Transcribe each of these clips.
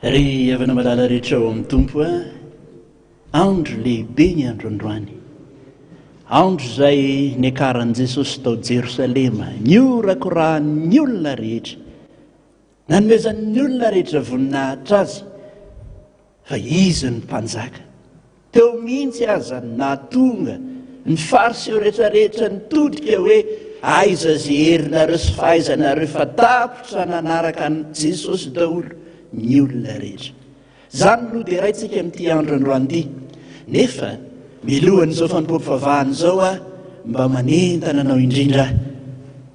Ry havana malala rehetra ao amin'ny Tompo a, andro lehibe ny andro androany. Andro izay niakaran'i Jesosy tao Jerosalema, nihorakorahan'ny olona rehetra. Nanomezan'ny olona rehetra voninahitra azy fa izy no mpanjaka. Teo mihitsy aza no nahatonga ny Fariseo rehetrarehetra nitodika hoe aiza izay herinareo sy fahaizanareo fa tapitra nanaraka an'i Jesosy daholo ny olona rehetra. Izany no deraintsika amin'ity andro androany ity. Nefa milohan'izao fanompoam-pivavahana izao aho mba manentana anao indrindra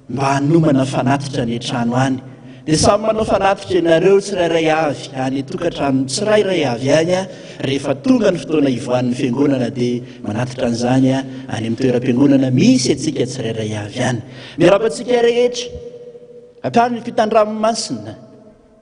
mba hanomana fanatitra any an-trano any. Dia samy manao fanatitra ianareo tsirairay avy any an-tokantranony tsirairay avy any rehefa tonga ny fotoana hivoahan'ny fiangonana dia manatitra an'izany any amin'ny toeram-piangonana misy antsika tsirairay avy any. Miarahaba antsika rehetra hatrany ny fitandranomasina.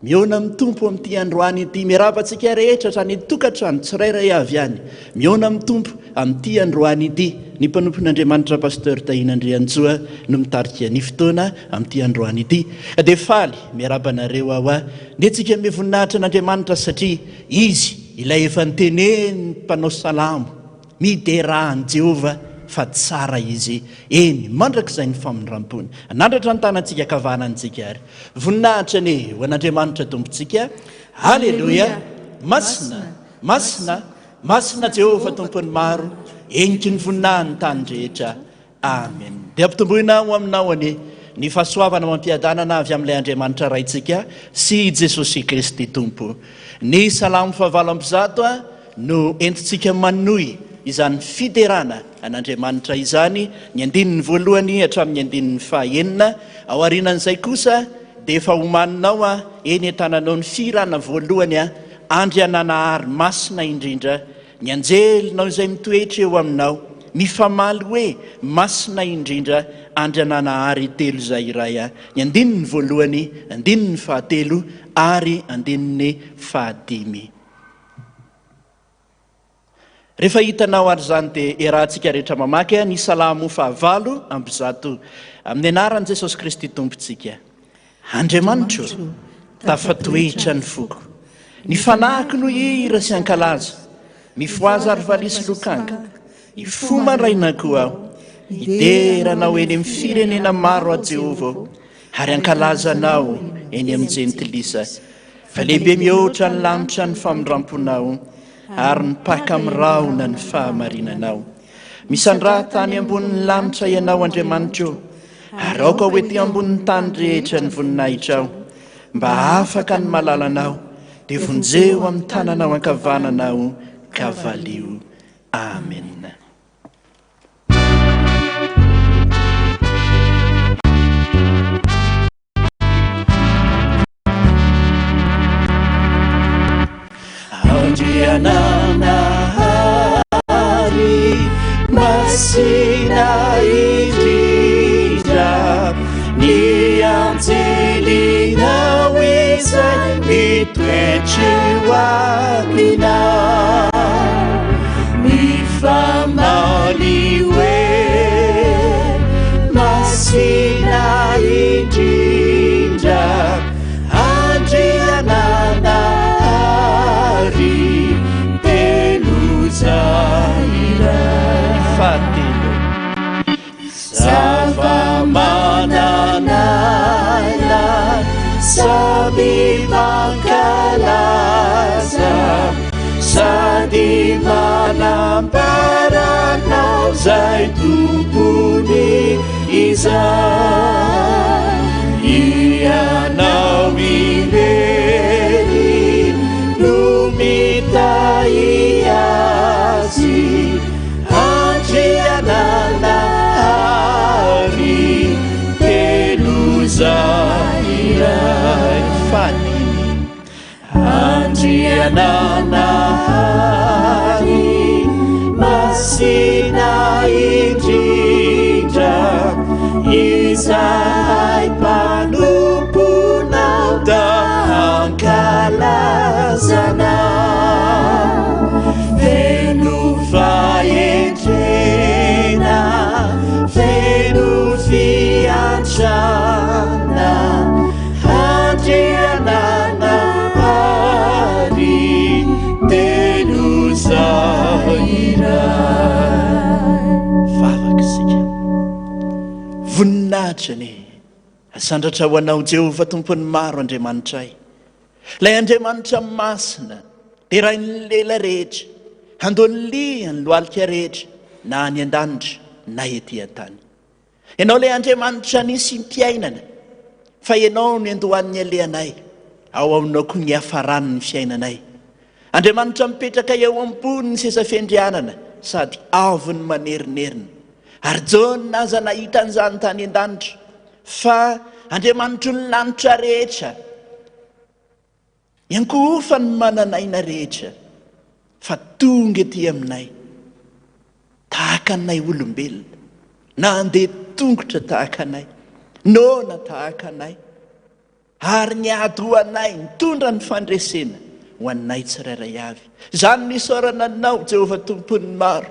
Mihaona amin'ny Tompo amin'ity androany ity. Miarahaba antsika rehetra hatrany an-tokantrano tsirairay avy any. Mihaona amin'ny Tompo amin'ity androany ity. Ny mpanompon'Andriamanitra Pasteur Tahiana Andriantsoa no mitarika ny fotoana amin'ity androany ity. Ka dia faly miarahaba anareo aho. Ndeha tsika hanome voninahitra an'Andriamanitra satria Izy ilay efa nitenenin'ny mpanao salamo. Miderà an'i Jehovah fa tsara izy, eny, mandrakizay ny famindram-pony. Hanandratra ny tanantsika ankavanantsika ary. Voninahitra anie ho an'Andriamanitra Tompontsika. Haleloia! Masina, masina, masina Jehovah Tompon'ny maro, heniky ny voninahiny ny tany rehetra. Amen. Dia ampitomboina ho aminao anie ny fahasoavana amam-piadanana avy amin'ilay Andriamanitra Raintsika sy i Jesosy Kristy Tompo. Ny Salamo fahavalo ambizato no entintsika manohy izany fiderana an'Andriamanitra izany, ny andininy voalohany hatramin'ny andininy fahaenina. Ao aorianan'izay kosa dia efa omaninao eny an-tananao ny fihirana voalohany Andriananahary Masina Indrindra Ny anjelinao izay mitoetra eo aminao, mifamaly hoe, Masina indrindra, Andriananahary telo izay iray a. Ny andininy voalohany, andininy fahatelo ary andininy fahadimy. Rehefa hitanao ary izany dia iarahantsika rehetra mamaky ny Salamo fahavalo ambizato. Amin'ny anaran'i Jesosy Kristy Tompontsika. Andriamanitro ô, tafatohitra ny foko. Ny fanahiko no hihira sy hankalaza. Mifohaza ry valiha sy lokanga. Hifoha maraina koa aho. Hidera Anao eny amin'ny firenena maro aho, Jehovah ô, ary hankalaza Anao eny amin'ny jentilisa. Fa lehibe mihoatra ny lanitra ny famindram-ponao, ary mipaka amin'ny rahona ny fahamarinanao. Misandrahata any ambonin'ny lanitra Ianao, Andriamanitro ô, ary aoka ho ety ambonin'ny tany rehetra ny voninahitrao, mba hahafaka ny malalanao, dia vonjeo amin'ny tananao ankavanana aho ka valio. Amena. Andriananahary masina indrindra ny anjelinao izay mitoetra eo aminao mifamaly hoe masina indrindra Andriananahary telo iray fahatelo zava-manan'aina samy mankalaza sady manambara anao zay tompony Izany Ianao irery no mitahy azy Andriananahary telo iray fadimy Andriananahary masina indrindra izahay mpanomponao da hankalaza anao feno fahendrena feno fiantrana Andriananahary. isika. Voninahitra anie asandratra ho Anao Jehovah Tompon'ny maro Andriamanitray. Ilay Andriamanitra masina, derain'ny lela rehetra, handoa ny liany lohalika rehetra na any an-danitra na ety an-tany. Ianao ilay Andriamanitra nisim-piainana, fa Ianao no iandohan'ny alehanay, ao Aminao koa ny hiafaran'ny fiainanay. Andriamanitra mipetraka eo ambonin'ny seza fiandrianana sady avo ny manerinerina. Ary Jaona aza nahita an'izany tany an-danitra, fa Andriamanitry ny lanitra rehetra, Iankohofa ny manan'aina rehetra fa tonga ety aminay tahaka anay olombelona, nandeha tongotra tahaka anay, noana tahaka anay, ary niady ho anay, nitondra ny fandresena ho anay tsirairay avy. Izany no isaorana Anao, Jehovah Tompon'ny maro.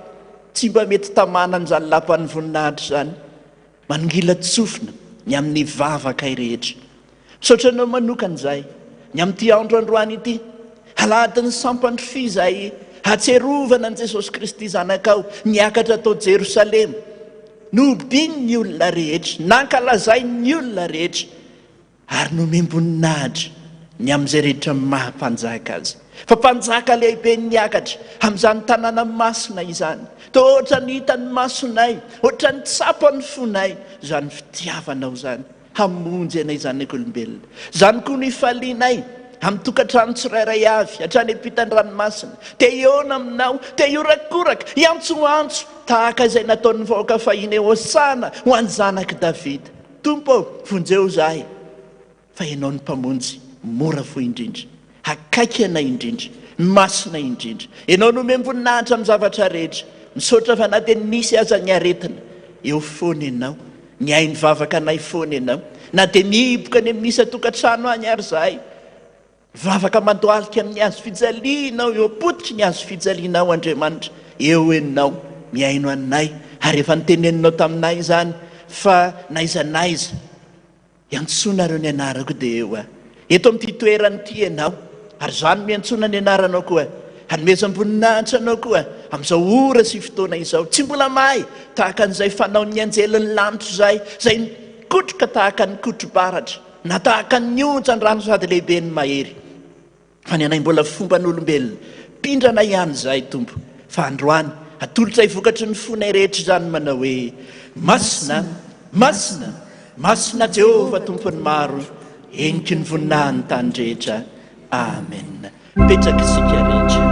Tsy mba mety tamana an'izany lapan'ny voninahitra izany. Manongilan-tsofina ny amin'ny vavakay rehetra. Misaotra anao manokana izahay ny amin'ity andro androany ity, alahadin'ny sampandrofia izay hahatsiarovana an'i Jesosy Kristy Zanakao niakatra tao Jerosalema, nohobian'ny olona rehetra, nankalazain'ny olona rehetra ary nomem-boninahitra ny amin'izay rehetra maha mpanjaka azy. Fa mpanjaka lehibe niakatra amin'izany tanàna masina izany. Toa ohatran'ny hitan'ny masonay, ohatran'ny tsapan'ny fonay izany fitiavanao izany. Hamonjy anay zanak'olombelona. Izany koa no ifalianay amin'ny tokantrano tsirairay avy, hatrany ampitan'ny ranomasina. Te hihaona aminao, te hihorakoraka, hiantsoantso, tahaka izay nataon'ny vahoaka fahiny hoe, Hosana ho an'ny zanak'i Davida. Tompo ô, vonjeo izahay, fa Ianao no Mpamonjy mora fo indrindra. Akaiky anay indrindra, masina indrindra. Ianao no omem-boninahitra amin'ny zavatra rehetra. Misaotra fa na dia nisy aza ny aretina, eo foana Ianao. Nihaino vavaka anay foana Ianao. Na dia mihiboka any amin'ny isan-tokantrano any ary izahay, mivavaka mandohalika amin'ny hazo fijalianao, eo am-pototry ny hazo fijalianao Andriamanitra, eo Ianao mihaino anay. Ary efa noteneninao taminay izany fa n'aiza n'aiza. Iantsoanareo ny anarako dia eo aho. Eto amin'ity toerana ity ianao, ary izany no iantsoana ny anaranao koa. Hanomezam-boninahitra anao koa amin'izao ora sy fotoana izao. Tsy mbola may tahaka an'izay fanaon'ny anjelin'ny lanitra izay, izay mikotroka tahaka ny kotro-baratra, na tahaka ny onjan-drano sady lehibe ny mahery. Fa ny anay mbola fomban'olombelona, mpindrana ihany izahay Tompo, fa androany atolotray vokatry ny fonay rehetra izany manao hoe, Masina, Masina, Masina Jehovah Tompon'ny maro, heniky ny voninahin'ny tany rehetra. Amen. Mipetraka isika rehetra.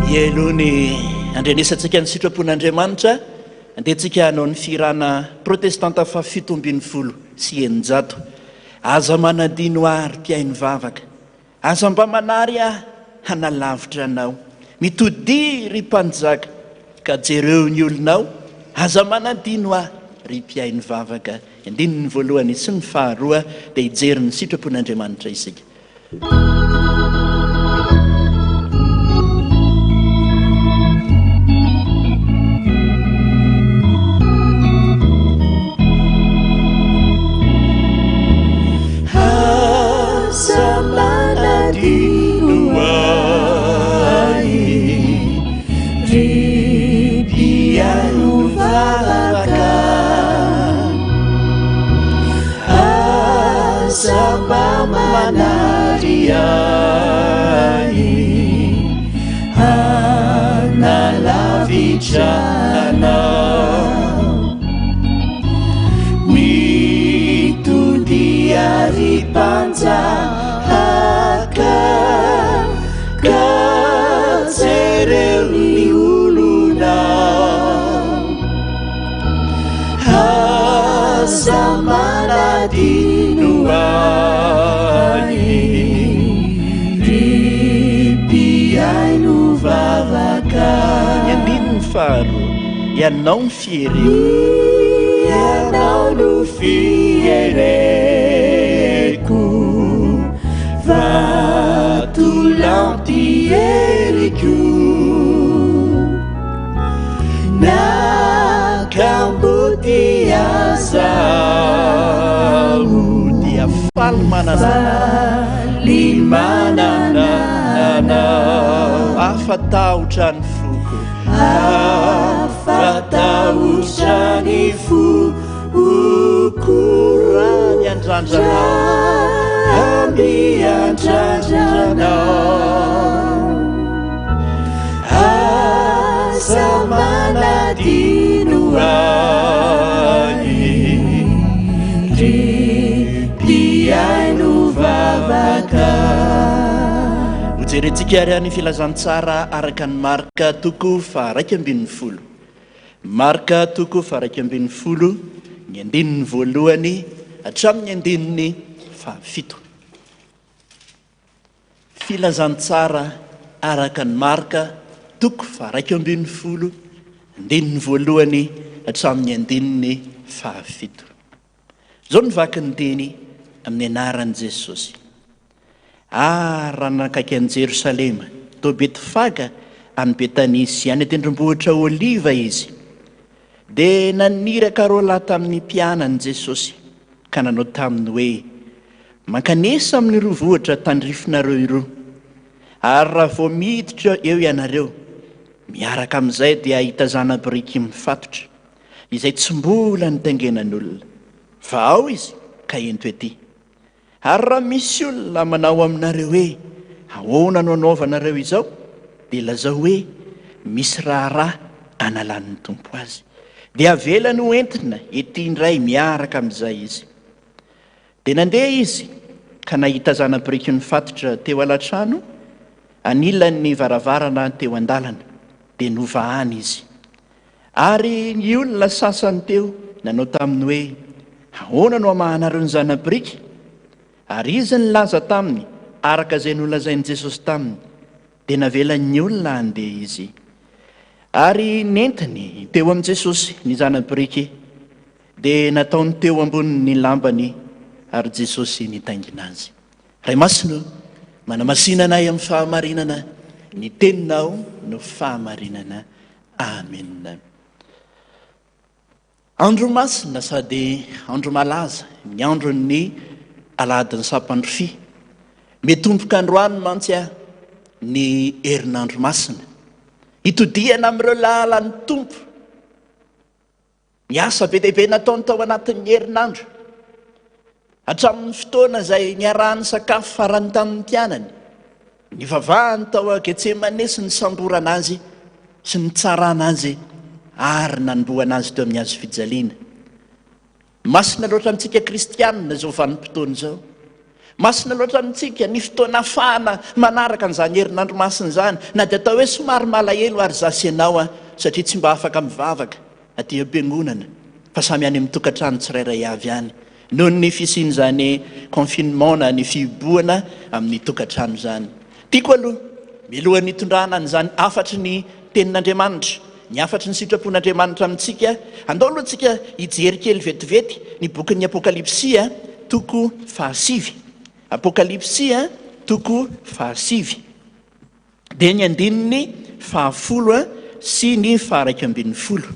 Mihaino ny andrenesantsika ny sitrapon'Andriamanitra, andeha tsika hanao ny fihirana protestanta faha 617. Aza manadino ahy ry mpihaino vavaka. Aza mba manary ahy hanalavitra anao. Mitodiha, ry Mpanjaka, ka jereo ny olonao, aza manadino ahy, ry mpihaino vavaka. Ny andininy voalohany sy ny faharoa dia hijery ny sitrapon'Andriamanitra isika. Aza manadino ahy, ry mpihaino vavaka. Aza mba manary ahy, hanalavitra anao. Mitodia ry mpanjaka, ka jereo ny olonao. Aza manadino ahy, ry mpihaino vavaka. Ny andininy faharoa, Ianao no fiereko. Ianao no fiereko, vatolampy heriko. manana Faly manana anao. Afa-tahotra ny foko. Afa-tahotra ny foko. Raha miandrandra anao. Raha miandrandra anao. Aza manadino ahy. Ry mpihaino vavaka. Hojerentsika ary ny filazantsara araka ny Marka toko faha-11. Marka toko faha-11, ny andininy voalohany hatramin'ny andininy fahafito. Filazantsara araka an'i Marka, toko faha-11, andininy voalohany hatramin'ny andininy fahafito. Izao no vaky ny teny amin'ny anaran'i Jesosy. Ary raha nanakaiky an'i Jerosalema, tao Betfaga any Betania sy any an-tendrombohitra Oliva izy, dia naniraka roalahy tamin'ny mpianany Jesosy ka nanao taminy hoe, Mankanesa amin'ireo vohitra tandrifinareo ireo, ary raha vao miditra eo ianareo, miaraka amin'izay dia hahita zana-biriky mifatotra, izay tsy mbola nitaingenan'olona. Fa ao izy, ka ento ety. Ary raha misy olona manao aminareo hoe, Ahoana no anaovanareo izao? dia lazao hoe, Misy raharaha analan'ny Tompo azy. Dia avelany ho entina ety indray miaraka amin'izay izy. Dia nandeha izy ka nahita zana-biriky nifatotra teo alatrano anilan'ny varavarana teo an-dalana, dia novahany izy. Ary ny olona sasany teo nanao taminy hoe, Ahoana no hamahanareo ny zana-biriky? Ary izy nilaza taminy araka izay nolazain'i Jesosy taminy, dia navelan'ny olona handeha izy. Ary nentiny teo amin'i Jesosy ny zana-biriky, Dia nataony teo ambonin' ny lambany ary Jesosy nitaingina azy. Ray Masina ô, manamasina anay amin'ny fahamarinana, ny Teninao no fahamarinana. Amena. Andro masina sady andro malaza ny andron'ny alahadin'ny sampandrofia. Mitomboka androany mantsy aho ny herinandro masina. Hitodihana amin'ireo lalan'ny Tompo. Ny asa be dia be nataony tao anatin'ny herinandro, hatramin'ny fotoana izay niarahany sakafo farany tamin'ny mpianany, nivavahany tao Getsemane sy nisamborana azy sy nitsarana azy ary nanombohana azy teo amin'ny hazo fijaliana. Masina loatra amintsika kristianina izao vanim-potoana izao. Masina loatra amintsika ny fotoana afahana manaraka an'izany herinandro masina izany, na dia atao hoe somary malahelo ary izaho sy ianao an, satria tsy mba afaka mivavaka aty am-piangonana fa samy any amin'ny tokantrano tsirairay avy any noho ny fisian'izany confinement na ny fihibohana amin'ny tokantrano izany. Tiako aloha, mialohan'ny hitondrana an'izany hafatry ny Tenin'Andriamanitra, ny hafatry ny sitrapon'Andriamanitra amintsika, andao aloha tsika hijery kely vetivety ny bokin'ny Apokalypsy, toko fahasivy. Apokalypsy, toko fahasivy. Dia ny andininy fahafolo sy ny faharaika ambin'ny folo.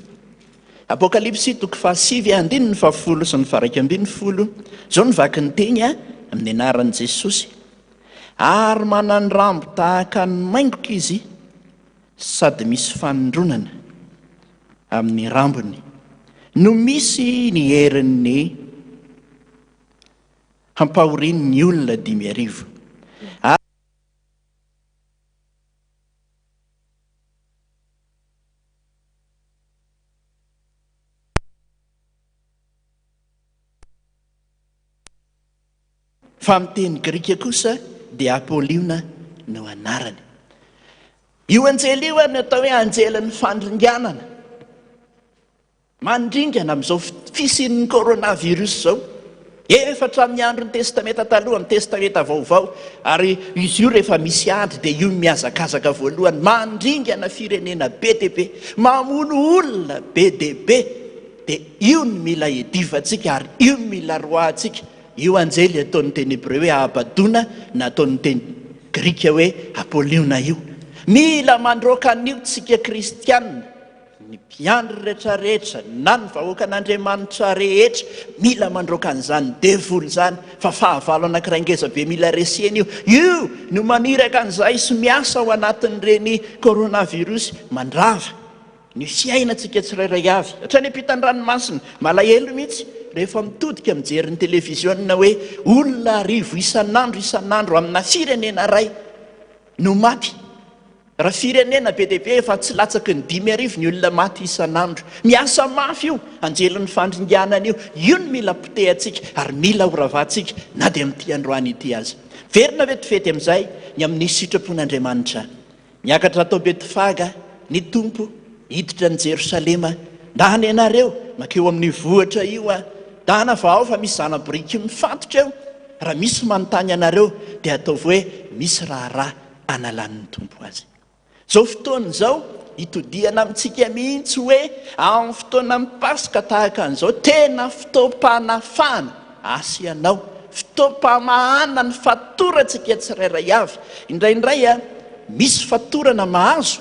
Apokalypsy toko fahasivy, andininy fahafolo sy ny faharaika ambin'ny folo. Izao no vaky ny teny amin'ny anaran'i Jesosy. Ary manan-drambo tahaka ny maingoka izy sady misy fanindronana amin'ny rambony no misy ny herin'ny hampahoriany ny olona 5000. Fa amin'ny teny grika kosa dia Apoliona no anarany. Io anjely io no atao hoe anjelin'ny fandringanana. Mandringana amin'izao fisian'ny coronavirus izao. Efa hatramin'ny andron'ny Testamenta Taloha, amin'ny Testamenta Vaovao. Ary izy io rehefa misy ady dia io no mihazakazaka voalohany. Mandringana firenena be dia be. Mamono olona be dia be. Dia io no mila iadivantsika ary io no mila roahantsika. Io anjely ataon'ny teny hebreo hoe Abadona na ataon'ny teny grika hoe Apoliona io. Mila mandroaka an'io tsika kristiana. ny mpiandry rehetrarehetra na ny vahoakan'Andriamanitra rehetra mila mandroaka an'izany devoly izany fa fahavalo anankiray ngeza be mila resena io. Io no maniraka an'izay sy miasa ao anatin'ireny coronavirus mandrava ny fiainantsika tsirairay avy. Hatrany ampitan-dranomasina, malahelo mihitsy rehefa mitodika mijery ny televiziona hoe olona arivo isan'andro isan'andro amina firenena iray no maty. Raha firenena be dia be efa tsy latsaky ny 5000 ny olona maty isan'andro. Miasa mafy io anjelin'ny fandringanana io. Io no mila potehantsika ary mila horavantsika na dia amin'ity androany ity aza. Miverina vetivety amin'izay ny amin'ny sitrapon'Andriamanitra. Niakatra tao Betfaga ny Tompo hiditra an'i Jerosalema. Ndana ianareo mankeo amin'io vohitra io a! Ndana vahao fa misy zana-boriky mifatotra eo. Raha misy manontany anareo dia ataovy hoe misy raharaha analan'ny Tompo azy. Izao fotoana izao, itodihana amintsika mihitsy hoe amin'ny fotoanan'ny Paska tahaka an'izao, tena fotoam-panafahana asianao, fotoam-pamahana ny fatorantsika tsirairay avy. Indraindray misy fatorana mahazo,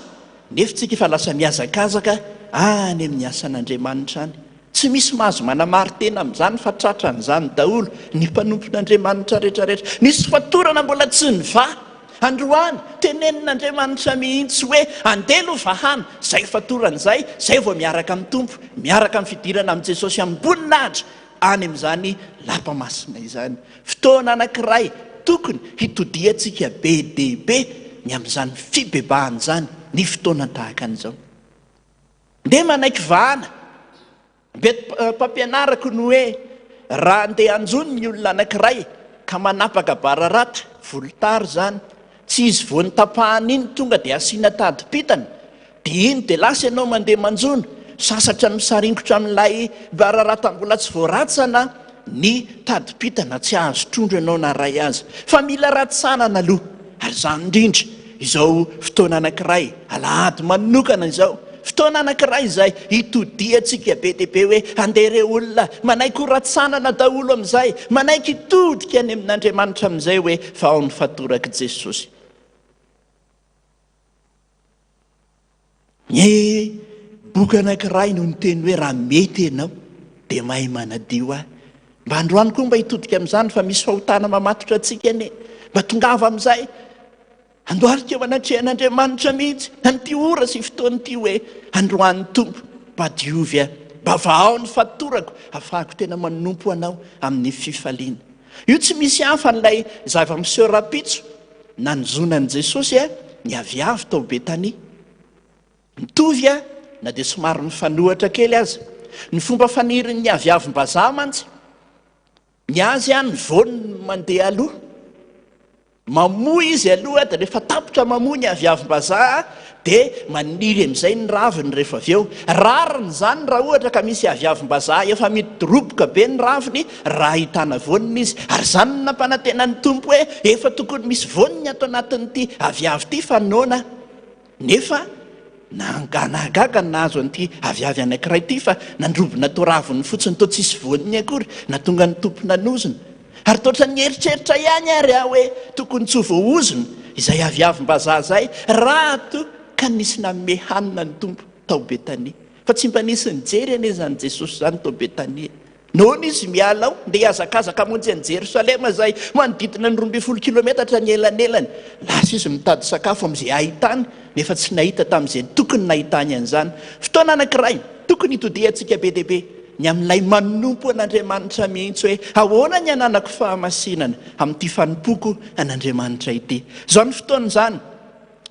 nefa tsika efa lasa mihazakazaka any amin'ny asan'Andriamanitra any. Tsy misy mahazo manamari-tena amin'izany fa tratran'izany daholo ny mpanompon'Andriamanitra rehetrarehetra. Nisy fatorana mbola tsy nivaha. Androany, tenenin'Andriamanitra mihitsy hoe andeha aloha vahana izay fatorana izay, izay vao miaraka amin'ny Tompo, miaraka amin'ny fidirana amin'i Jesosy amim-boninahitra any amin'izany lapa masina izany. Fotoana anankiray tokony hitodiantsika be dia be ny amin'izany fibebahana izany ny fotoana tahaka an'izao. Ndeha manaiky vahana. Mety mpampianarako ny hoe raha andeha hanjono ny olona anankiray ka manapaka bararata, volotara izany, tsy izy vao notapahana iny tonga dia asiana tadim-pintana, dia iny dia lasa ianao mandeha manjono, sasatra ny misaringotra amin'ilay bararata mbola tsy voaratsana ny tadim-pintana, tsy hahazo trondro ianao na iray aza. Fa mila ratsanana aloha. Ary izany indrindra izao fotoana anankiray, alahady manokana izao, fotoana anankiray izay hitodiantsika be dia be hoe andeha ireo olona manaiky ho ratsanana daholo amin'izay, manaiky hitodika any amin'Andriamanitra amin'izay hoe fa ao ny fatorak'i Jesosy. Ny boky anankiray no niteny hoe raha mety ianao dia mahay manadio ahy. Mba androany koa mba hitodika amin'izany fa misy fahotana mamatotra antsika anie. Mba tongava amin'izay. Andohalika eo anatrehan'Andriamanitra mihitsy amin'ity ora sy fotoana ity hoe androany Tompo mba diovy ahy. Mba vahao ny fatorako ahafahako tena manompo anao amin'ny fifaliana. Io tsy misy hafa an'ilay zava-miseho rahampitso Nanozona an'i Jesosy ny aviavy tao Betania. Mitovy na dia somary mifanohitra kely aza ny fomba fanirin'ny aviavim-bazaha mantsy. Ny azy ny voany no mandeha aloha. Mamoa izy aloha dia rehefa tapitra mamoa ny aviavim-bazaha dia maniry amin'izay ny raviny rehefa avy eo. Rariny izany raha ohatra ka misy aviavim-bazaha efa midoroboka be ny raviny raha ahitana voaniny izy. Ary izany no nampanantena ny Tompo hoe efa tokony misy voaniny ato anatin'ity aviavy ity fa noana. Nefa nahagaga ny nahazo an'ity aviavy anankiray ity fa nandrobona toa raviny fotsiny toa tsisy voaniny akory. Nahatonga ny Tompo nanozona. Ary toa ohatran'ny nieritreritra ihany ary aho hoe tokony tsy ho voaozona izay aviavim-bazaha izay raha toa ka nisy nanome hanina ny Tompo tao Betania. Fa tsy mba nisy nijery anie izany Jesosy izany tao Betania. Noana izy miala ao, ndeha hihazakazaka hamonjy an'i Jerosalema izay manodidina ny 12 kilometatra ny elanelany. Lasa izy mitady sakafo amin'izay ahitany, nefa tsy nahita tamin'izay tokony nahitany an'izany. Fotoana anankiray tokony hitodihantsika be dia be ny amin'ilay manompo an'Andriamanitra mihitsy hoe ahoana ny hananako fahamasinana amin'ity fanompoako an'Andriamanitra ity. Izany fotoana izany,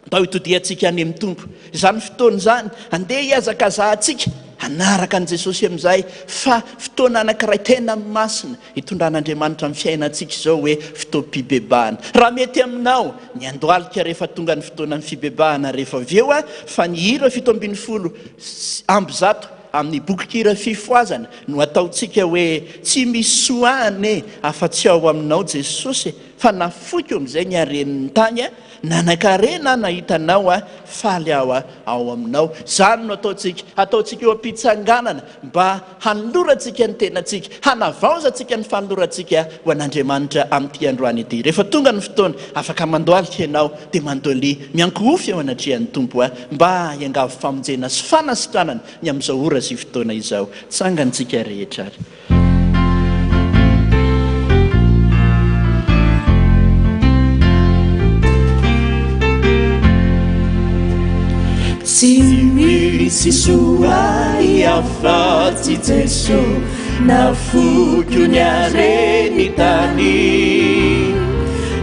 ndao hitodihantsika any amin'ny Tompo. Izany fotoana izany, andeha hihazakazahantsika hanaraka an'i Jesosy amin'izay fa fotoana anankiray tena masina hitondran'Andriamanitra amin'ny fiainantsika izao hoe fotoam-pibebahana. Raha mety aminao ny handohalika rehefa tonga ny fotoanan'ny fibebahana rehefa avy eo fa ny hira 117 Amin'ny bokin-kira Fifohazana no ataontsika hoe tsy misy soa anie afa-tsy ao aminao Jesosy e, fa nafoiko amin'izay ny haren'ny tany a! Nanan-karena aho nahita Anao a, faly aho a, ao Aminao. Izany no ataontsika, ataontsika eo am-pitsanganana mba hanolorantsika ny tenantsika, hanavaozantsika ny fanolorantsika ho an'Andriamanitra amin'ity androany ity. Rehefa tonga ny fotoana, afaka mandohalika ianao, dia mandohalia, miankohofy eo anatrehan'ny Tompo a, mba hiangavy famonjena sy fanasitranana ny amin'izao ora sy fotoana izao. Tsangantsika rehetra ary. Tsy misy soa ahy afa-tsy Jeso Nafoiko ny haren'ny tany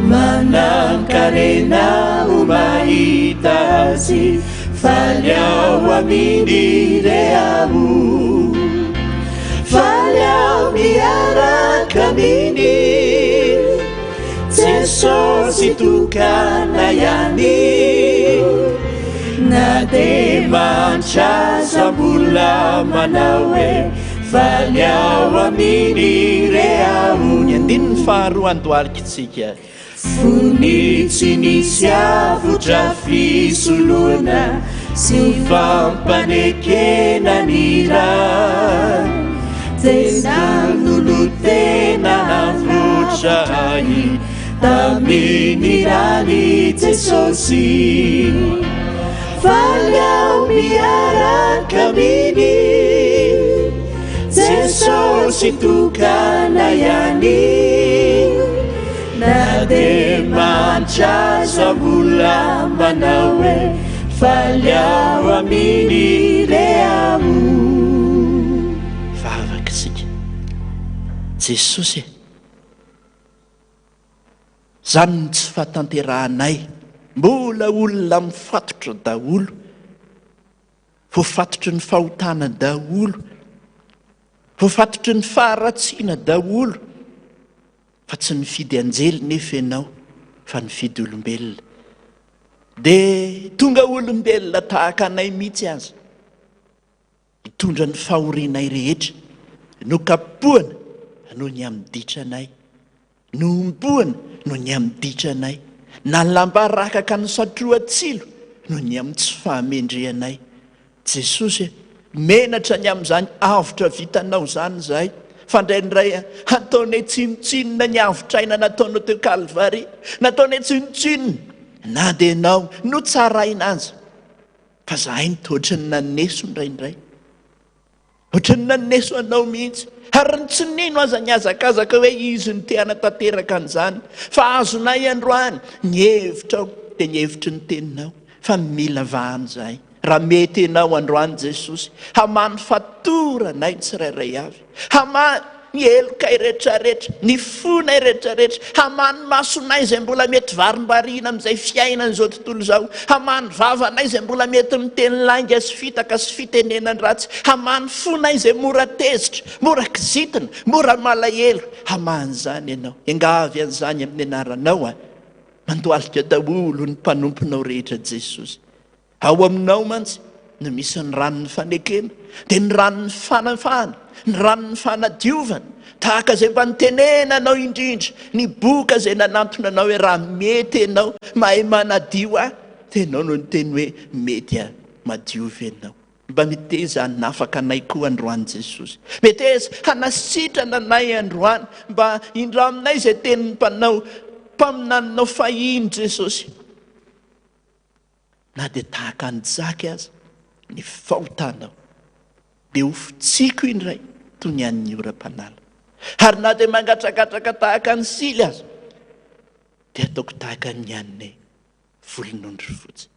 Manan-karena ho mahita azy Faly aho aminy re aho Faly aho miaraka aminy Jesosy tokana ihany Na dia mahantra aza mbola manao hoe Faly aho aminy re aho Ny andininy faharoa andohalikitsika. Fony tsy nisy avotra fisoloana sy fampanekena ny ra dia nanolotena havotra ahy tamin'ny ran'i Jesosy. Faly aho miaraka aminy Jesosy tokana ihany Na dia mahantra aza mbola manao hoe Faly aho aminy re aho. Vavaka isika. Jesosy e! Zany ny tsy fahatanterahanay. Mbola olona mifatotra daholo. Voafatotry ny fahotana daholo. Voafatotry ny faharatsiana daholo. Fa tsy nifidy anjely nefa ianao fa nifidy olombelona. Dia tonga olombelona tahaka anay mihitsy aza. Hitondra ny fahorianay rehetra. Nokapohana noho ny amin'ny ditranay. Nohomboana noho ny amin'ny ditranay. Nalam-barakaka nosatrohan-tsilo noho ny amin'ny tsy fahamendrehanay. Jesosy e, menatra ny amin'izany avotra vitanao izany izahay, fa indraindray ataonay tsinontsinona ny avotr'aina nataonao teo Kalvary. Nataonay tsinontsinona na dia ianao no tsaraina aza. Fa zahay no toa ohatran'ny naneso indraindray. Ohatran'ny naneso anao mihitsy. Ary ny tsy nino aza nihazakazaka hoe izy no te hanatanteraka an'izany. Fa azonay androany ny hevitrao dia ny hevitry ny teninao. Fa mila vahana izahay. Raha mety ianao androany Jesosy, hamaha ny fatoranay ny tsirairay avy. Hamaha ny helokay rehetrarehetra, ny fonay rehetrarehetra, hamaha ny masonay izay mbola mety varimbariana amin'izay fiainan'izao tontolo izao, hamaha ny vavanay izay mbola mety miteny lainga sy fitaka sy fitenenan-dratsy, hamaha ny fonay izay mora tezitra, mora kizitina, mora malahelo, hamaha an'izany Ianao. Iangavy an'izany amin'ny anaranao aho. Mandohalika daholo ny mpanomponao rehetra Jesosy. Ao aminao mantsy no misy ny ranon'ny fanekena, dia ny ranon'ny fanafahana, ny ranon'ny fanadiovana, tahaka izay mba nitenenanao indrindra, ny boka izay nanantona anao hoe raha mety ianao, mahay manadio ahy, dia ianao no niteny hoe mety aho, madiovy ianao. Mba meteza hanafaka anay koa androany Jesosy. Meteza hanasitrana anay androany, mba indraminay izay tenin'ny mpanao, mpaminaninao fahiny Jesosy. Na dia tahaka an'i Jaky aza ny fahotanao, dia ho fotsiako indray toy ny an'ny oram-panala. Ary na dia mangatrakatraka tahaka an'i Sily aza, dia hataoko tahaka ny an'ny volon'ondry fotsy.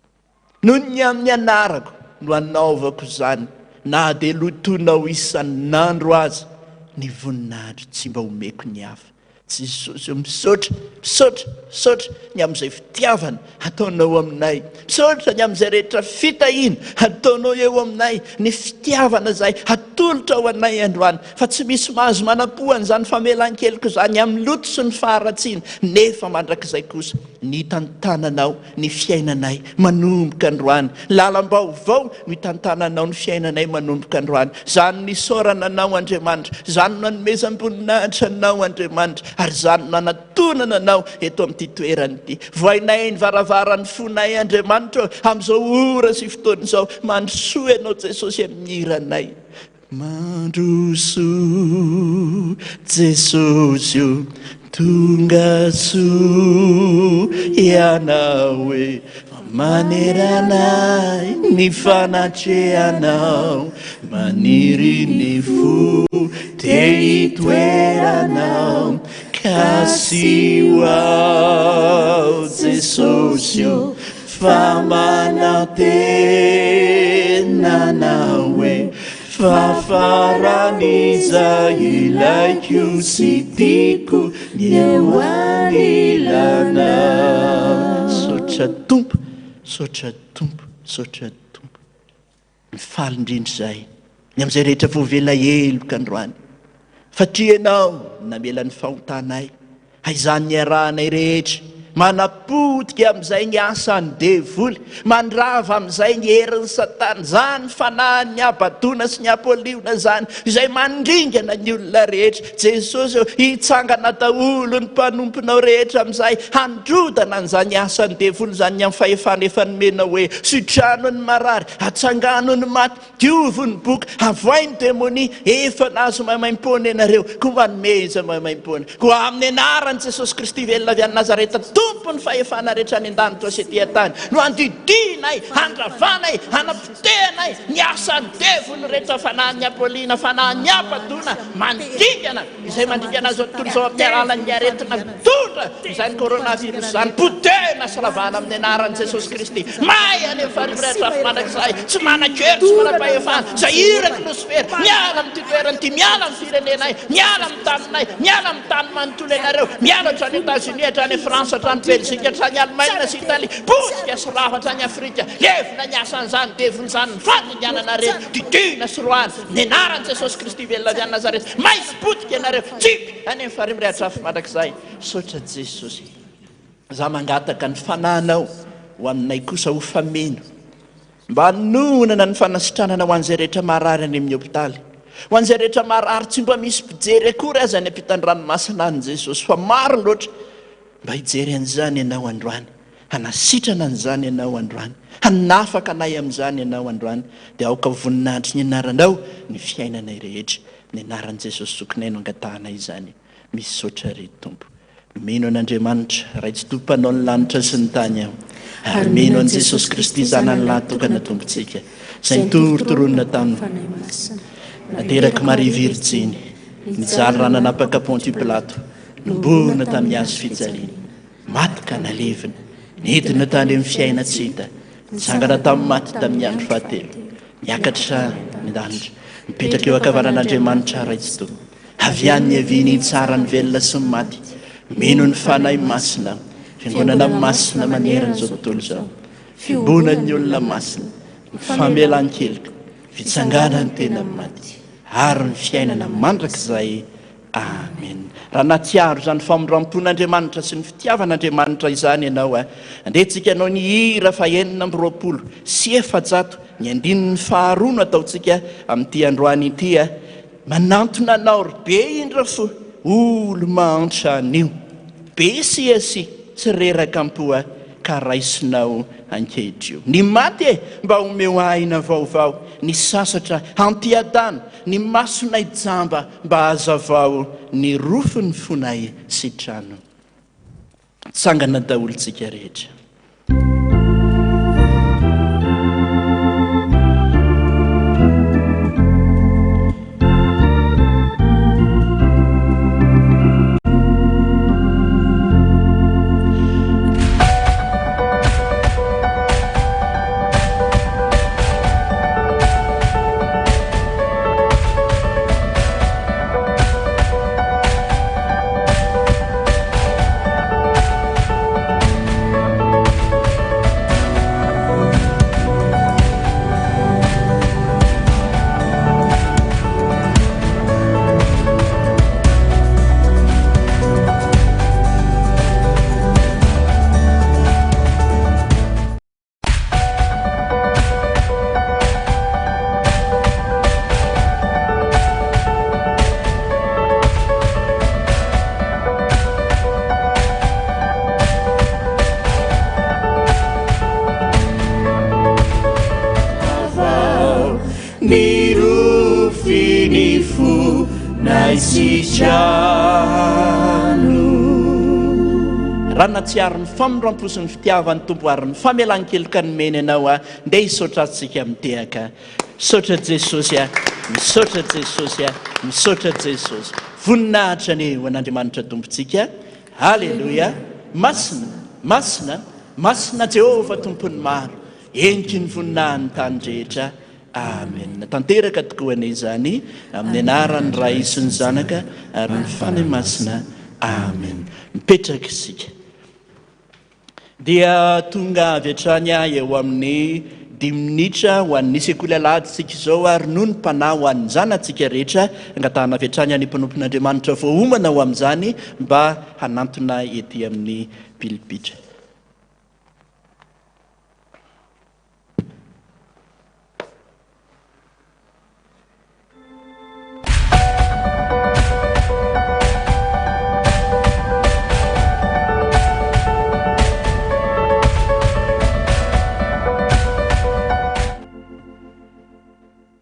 Noho ny amin'ny anarako no hanaovako izany, na dia lotoinao isan'andro aza ny voninahitro tsy mba omeko ny hafa. Jesosy ô misaotra, misaotra, misaotra ny amin'izay fitiavana ataonao aminay. Misaotra ny amin'izay rehetra fitahiana ataonao eo aminay, ny fitiavana izay atolotra ho anay androany. Fa tsy misy mahazo manam-po an'izany famelan-keloka izany amin'ny loto sy ny faharatsiana, nefa mandrakizay kosa ny hitantananao ny fiainanay manomboka androany. Lalam-baovao no hitantananao ny fiainanay manomboka androany. Izany no isaorana Anao Andriamanitra. Izany no anomezam-boninahitra Anao Andriamanitra. Ary izany no nanatonana Anao eto amin'ity toerana ity. Vohainay ny varavaran'ny fonay, Andriamanitra ô, amin'izao ora sy fotoana izao. Mandrosoa Ianao, Jesosy, amin'ny hiranay. Mandrosoa, Jesosy ô, tonga soa Ianao e. Manerana ahy ny fanatrehanao, maniry ny fo te hitoeranao, kasiho aho Jesosy ô, fa manantena anao e, fa faran'izay ilaiko sy tiako ny eo anilanao. Misaotra Tompo, misaotra Tompo, misaotra Tompo. Mifaly indrindra izahay ny amin'izay rehetra voavela heloka androany. Fa tia Ianao namela ny fahotanay. Hay izany niarahanay rehetra manapotika amin'izay ny asan'ny devoly, mandrava amin'izay ny herin'ny satana, izany fanahin'ny habadoana sy ny hapoliona izany, izay mandringana ny olona rehetra. Jesosy ô, hitsangana daholo ny mpanomponao rehetra amin'izay, handrodana an'izany asan'ny devoly izany ny amin'ny fahefana efa nomenao hoe, sitrano ny marary, atsangano ny maty, Diovy ny boky, avoay ny demonia, efa nahazo maimaimpoana ianareo, koa manomeza maimaimpoana. Koa amin'ny anaran'i Jesosy Kristy velona avy any Nazareta, Tompon'ny fahefana rehetra any an-danitra sy ety an-tany, no andidianay, handravanay, hanapotehanay ny asan'ny devoly rehetra, fanahin'ny apoliana, fanahin'ny habadoana, mandingana izay mandringana izao tontolo izao amin'ny alalan'ny aretina mitondra izany coronavirus izany, potehina sy ravana amin'ny anaran'i Jesosy Kristy. May any amin'ny farihy mirehitra afo mandrakizay, tsy manan-kery, tsy manam-pahefana, izay irak'i Losifera, miala amin'ity toerana ity, miala amin'ny firenenay, miala amin'ny taninay, miala amin'ny tany manontolo ianareo, miala hatrany Etazonia, hatrany France, hatrany Belgique, hatrany Allemagne sy Italie, potika sy rava hatrany Afrika, levona ny asan'izany devoly izany, ny fandringananareo, didiana sy roahana. Ny anaran'i Jesosy Kristy velona avy any Nazareta, may sy potika ianareo, tsipy any amin'ny farihy mirehitra afo mandrakizay. Misaotra Jesosy. Za mangataka ny fanahinao ho aminay kosa ho fameno, mba hanohanana ny fanasitranana ho an'izay rehetra marary any amin'ny hopitaly, ho an'izay rehetra marary tsy mba misy mpijery akory aza any ampitan-dranomasina any Jesosy, fa maro loatra mba hijery an'izany ianao androany. Hanasitrana an'izany Ianao androany. Hanafaka anay amin'izany Ianao androany. Dia aoka ho voninahitry ny Anaranao ny fiainanay rehetra. Amin'ny Anaran'i Jesosy Zokinay no angatahanay izany. Misaotra ry Tompo. Mino an'Andriamanitra, Ray Tsitoha Mpanao ny lanitra sy ny tany aho. Ary mino an'i Jesosy Kristy Zanany Lahy Tokana Tompontsika, izay nitorontoronina tamin'ny Naterak'i Maria Virjiny, nijaly raha nanapaka Pontio Pilato, nomborina tamin'ny hazo fijaliana, Maty ka nalevina, nidina tany amin'ny fiainan-tsy hita, nitsangana tamin'ny maty tamin'ny andro fahatelo, niakatra ny lanitra, mipetraka eo ankavanan'Andriamanitra Ray Tsitoha. Avy any niaviany hitsara ny velona sy ny maty. Mino ny Fanahy Masina, Fiangonana masina manerana izao tontolo izao, fiombonan'ny olona masina, ny famelan-keloka, fitsanganan'ny tena amin'ny maty, ary ny fiainana mandrakizay. Amen. Raha nahatsiaro izany famindrampon'Andriamanitra sy ny fitiavan'Andriamanitra izany ianao, andeha tsika hanao ny hira faha-426, ny andininy faharoa no ataontsika amin'ity androany ity. Manantona anao ry be indra fo, olo-mahantra anio. Be siasia, tsy reraka am-po ka raisinao ankehitrio. Ny maty e, mba omeo aina vaovao, ny sasatra hampiadano, ny masonay jamba mba hazavao ny rofin'ny fonay sy trano. Tsangana daholo tsika rehetra. Ny rofy ny fonay sitrano. Raha nahatsiaro ny famindrampo sy ny fitiavan'ny Tompo ary ny famelan-keloka nomeny anao aho, ndeha hisaotra Azy tsika mitehaka. Misaotra Jesosy a, misaotra Jesosy a, misaotra Jesosy. Voninahitra anie ho an'Andriamanitra Tompontsika. Aleloia. Masina, masina, masina Jehovah Tompon'ny maro. Heniky ny voninahin'ny tany rehetra. Amen. Tanteraka tokoa anie izany amin'ny anaran'ny Ray sy ny Zanaka ary ny Fanahy Masina. Amen. Mipetraka isika. Dia tonga avy hatrany eo amin'ny dimy minitra ho an'ny sekoly alahady isika izao ary noho ny mpanahy ho an'ny zanatsika rehetra. Angatahana avy hatrany any mpanompon'Andriamanitra voaomana ho amin'izany mba hanantona ety amin'ny pilipitra.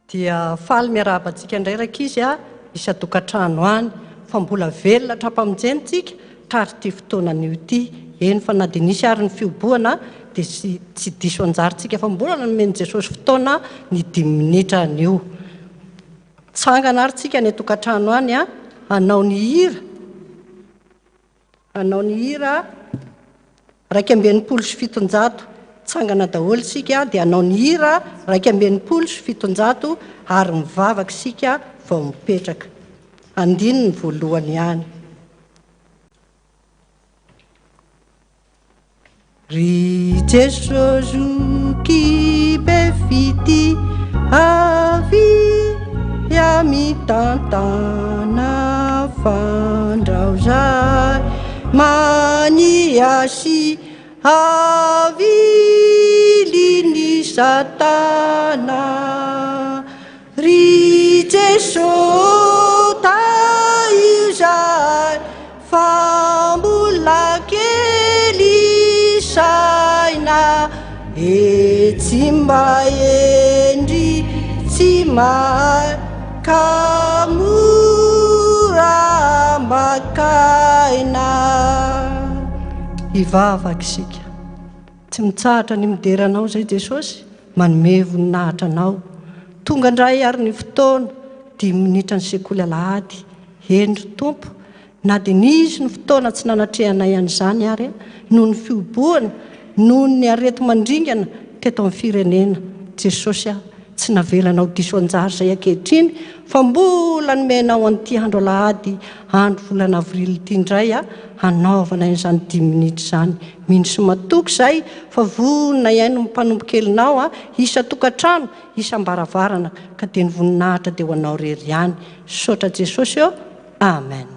Dia faly miarahaba antsika indray rankizy a, isan-tokantrano any, fa mbola velona hatrampamonjena tsika trar'ity fotoana anio ity, eny fa na dia nisy ary ny fihobohana dia tsy tsy diso anjara tsika fa mbola nomen'i Jesosy fotoana ny dimy minitra anio. Tsangana ary tsika any an-tokantrano any a, hanao ny hira, hanao ny hira 761, tsangana daholo isika dia hanao ny hira 761 ary mivavaka isika vao mipetraka. Andininy voalohany ihany. Ry Jeso zoky be fitia avia mitantana fandrao zahay mania sy avilin'i satana. Ry Jeso tahio zahay fa mbola kely saina e tsy mba hendry tsy mahay ka mora makaina. Hivavaka isika. Tsy mitsahatra ny midera Anao izay Jesosy, manome voninahitra Anao. Tonga indray ary ny fotoana, dimy minitra ny sekoly alahady. Eny ry Tompo, na dia nisy ny fotoana tsy nanatrehanay an'izany ary, noho ny fihobohana, noho ny areti-mandringana teto amin'ny firenena. Jesosy a! Tsy navelanao diso anjara izay ankehitriny fa mbola nomenao an'ity andro alahady andro volana avril ity indray hanaovana an'izany dimy minitra izany. Mino sy matoky izahay fa vonona hihaino ny mpanompo kelinao isan-tokantrano, isam-baravarana ka dia ny voninahitra dia ho anao irery ihany. Misaotra Jesosy ô. Amen.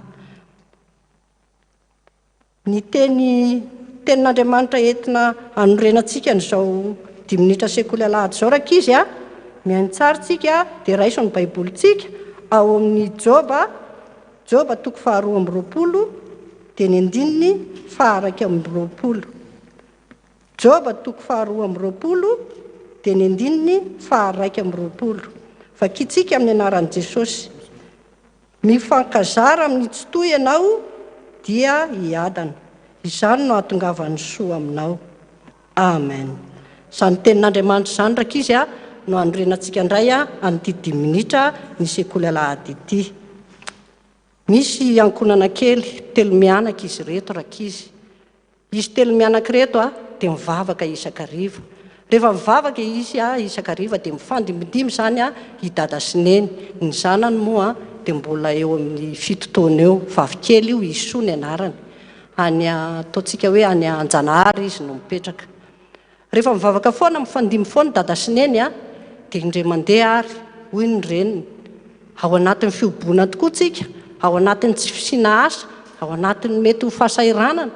Ny teny tenin'Andriamanitra entina hanorenantsika an'izao dimy minitra sekoly alahady izao rankizy a! Mihaino tsara tsika dia raiso ny baibolintsika ao amin'ny Joba, Joba toko faharoa 22 dia ny andininy faha-21. Joba toko faharoa amby roapolo dia ny andininy faha-21. Vakintsika amin'ny anaran'i Jesosy. Mifankazara amin'ny Tsitoha ianao dia hiadana. Izany no hahatongavan'ny soa aminao. Amen. Izany tenin'Andriamanitra izany rankizy a, no hanorenantsika indray an'ity dimy minitra ny sekoly alahady ity. Misy ankohonana kely, telo mianaka izy ireto rankizy. Izy telo mianaka ireto dia mivavaka isan-kariva. Rehefa mivavaka izy isan-kariva dia mifandimbindimby izany i dada sy neny. Ny zanany moa dia mbola eo amin'ny fito taona eo. Vavikely io, Isoa ny anarany. Any ataontsika hoe any Anjanahary izy no mipetraka. Rehefa mivavaka foana, mifandimby foana dada sy neny a, dia indray mandeha ary, hoy ny reniny, ao anatin'ny fihoboana tokoa tsika, ao anatin'ny tsy fisiana asa, ao anatin'ny mety ho fahasahiranana,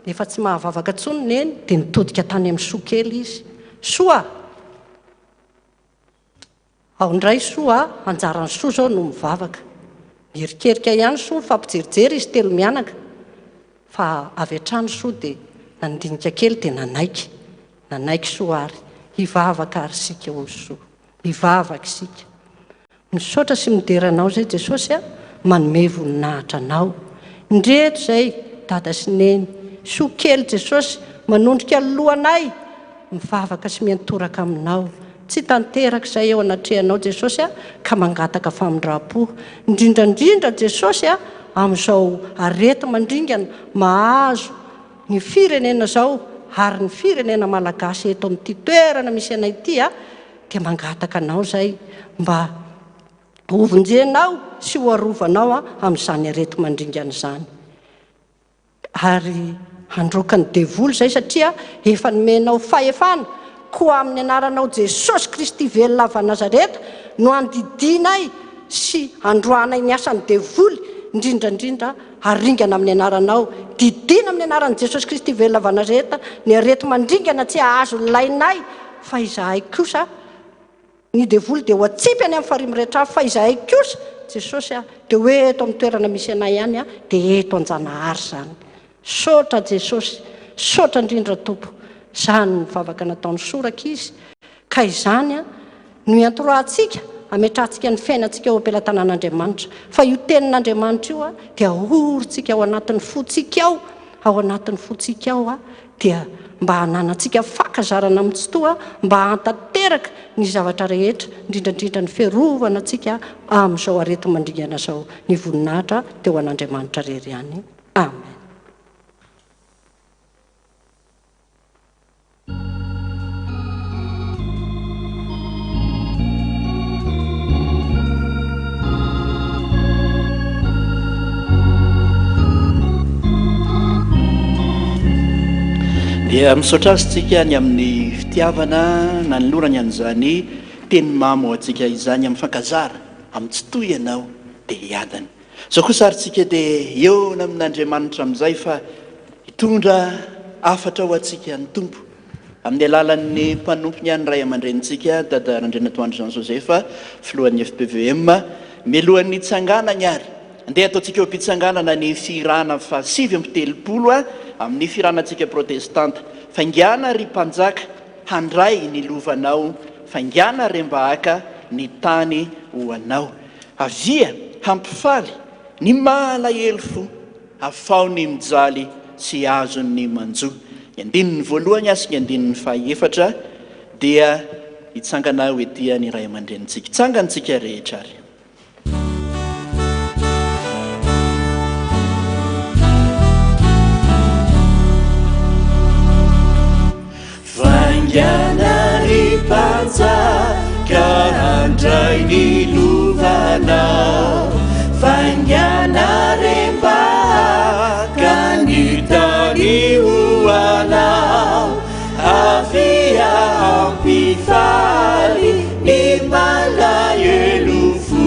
efa tsy mahavavaka intsony neny, dia nitodika tany amin'i Soa kely izy. Soa a! Ao indray Soa a, anjaran'i Soa izao no mivavaka. Miherikerika ihany Soa, mifampijerijery izy telo mianaka. Fa avy hatrany Soa dia nandinika kely dia nanaiky. Nanaiky Soa ary. Hivavaka ary isika hoy Soa. Hivavaka isika. Misaotra sy midera anao zay Jesosy a, manome voninahitra anao. Indreto zay dada sy neny, soa kely Jesosy manondrika ny lohanay, mivavaka sy miantoraka aminao. Tsy tanteraka izay eo anatrehanao Jesosy a, ka mangataka famindram-po. Indrindra indrindra Jesosy a, amin'izao areti-mandringana mahazo ny firenena izao ary ny firenena malagasy eto amin'ity toerana misy anay ity a, dia mangataka anao izay mba hovonjenao sy ho arovanao amin'izany areti-mandringana izany. Ary handroaka ny devoly izay satria efa nomenao fahefana, koa amin'ny anaranao Jesosy Kristy velona avy any Nazareta no andidianay sy androahanay ny asan'ny devoly, indrindra indrindra haringana amin'ny anaranao, didiana amin'ny anaran'i Jesosy Kristy velona avy any Nazareta ny areti-mandringana tsy hahazo ny lainay, fa izahay kosa Ny devoly dia ho atsipy any amin'ny farihy mirehitra afo fa izahay kosa, Jesosy a, dia ho eto amin'ny toerana misy anay ihany a, dia eto Anjanahary izany. Misaotra Jesosy, misaotra indrindra Tompo. Izany ny vavaka nataon'i Soraka izy, ka izany a, no iantorohantsika, ametrahantsika ny fiainantsika eo am-pelatanan'Andriamanitra. Fa io tenin'Andriamanitra io a, dia ahorintsika ao anatin'ny fontsika ao, ao anatin'ny fontsika ao a, dia mba hananantsika fankazarana amin'ny Tsitoha mba hahantanteraka ny zavatra rehetra, indrindra indrindra ny fiarovana antsika amin'izao areti-mandringana izao. Ny voninahitra dia ho an'Andriamanitra irery ihany. Amen. Dia misaotra azy tsika ny amin'ny fitiavana nanolorany an'izany teny mamy ho antsika izany amin'ny fankazara amin'ny tsy toy ianao dia hiadana. Izao kosa ary tsika dia hihaona amin'Andriamanitra amin'izay fa hitondra hafatra ho antsika ny Tompo amin'ny alalan'ny mpanompony ihany ray aman-drenintsika Dada Randrianatoandro Jean Joseph filohan'ny FPVM mialohan'ny hitsanganany ary andeha ataontsika eo am-pitsanganana ny fihirana faha 39 amin'ny fihiranantsika protestanta Faingàna ry mpanjaka handray ny lovanao Faingàna rembahaka ny tany ho anao Avia hampifaly ny malahelo fo, afaho ny mijaly sy azon'ny manjo. Ny andininy voalohany sy ny andininy fahaefatra dia hitsangana ho ety ny ray aman-drenintsika. Tsangantsika rehetra ary. Faingàna ry mpanjaka handray ny lovanao Faingàna re mba haka ny tany ho anao Avia hampifaly ny malahelo fo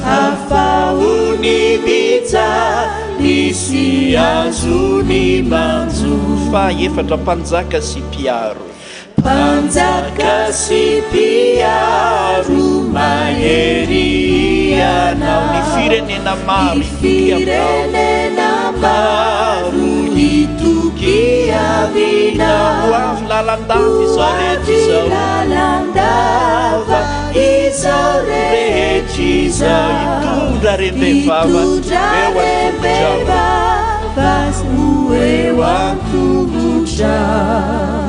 Afaho ny mijaly Misy azony manjo. Fahaefatra, Mpanjaka sy mpiaro. Mpanjaka sy mpiaro mahery Ianao. Ny firenena maro Ny hitoky aminao. firenena maro hitoky aminao. Ho avy lalandava izao rehetra izao. Ho avy lalandava izao rehetra izao. Hitondra rem-behivava eo an-tongotrao. Ho eo an-tongotrao.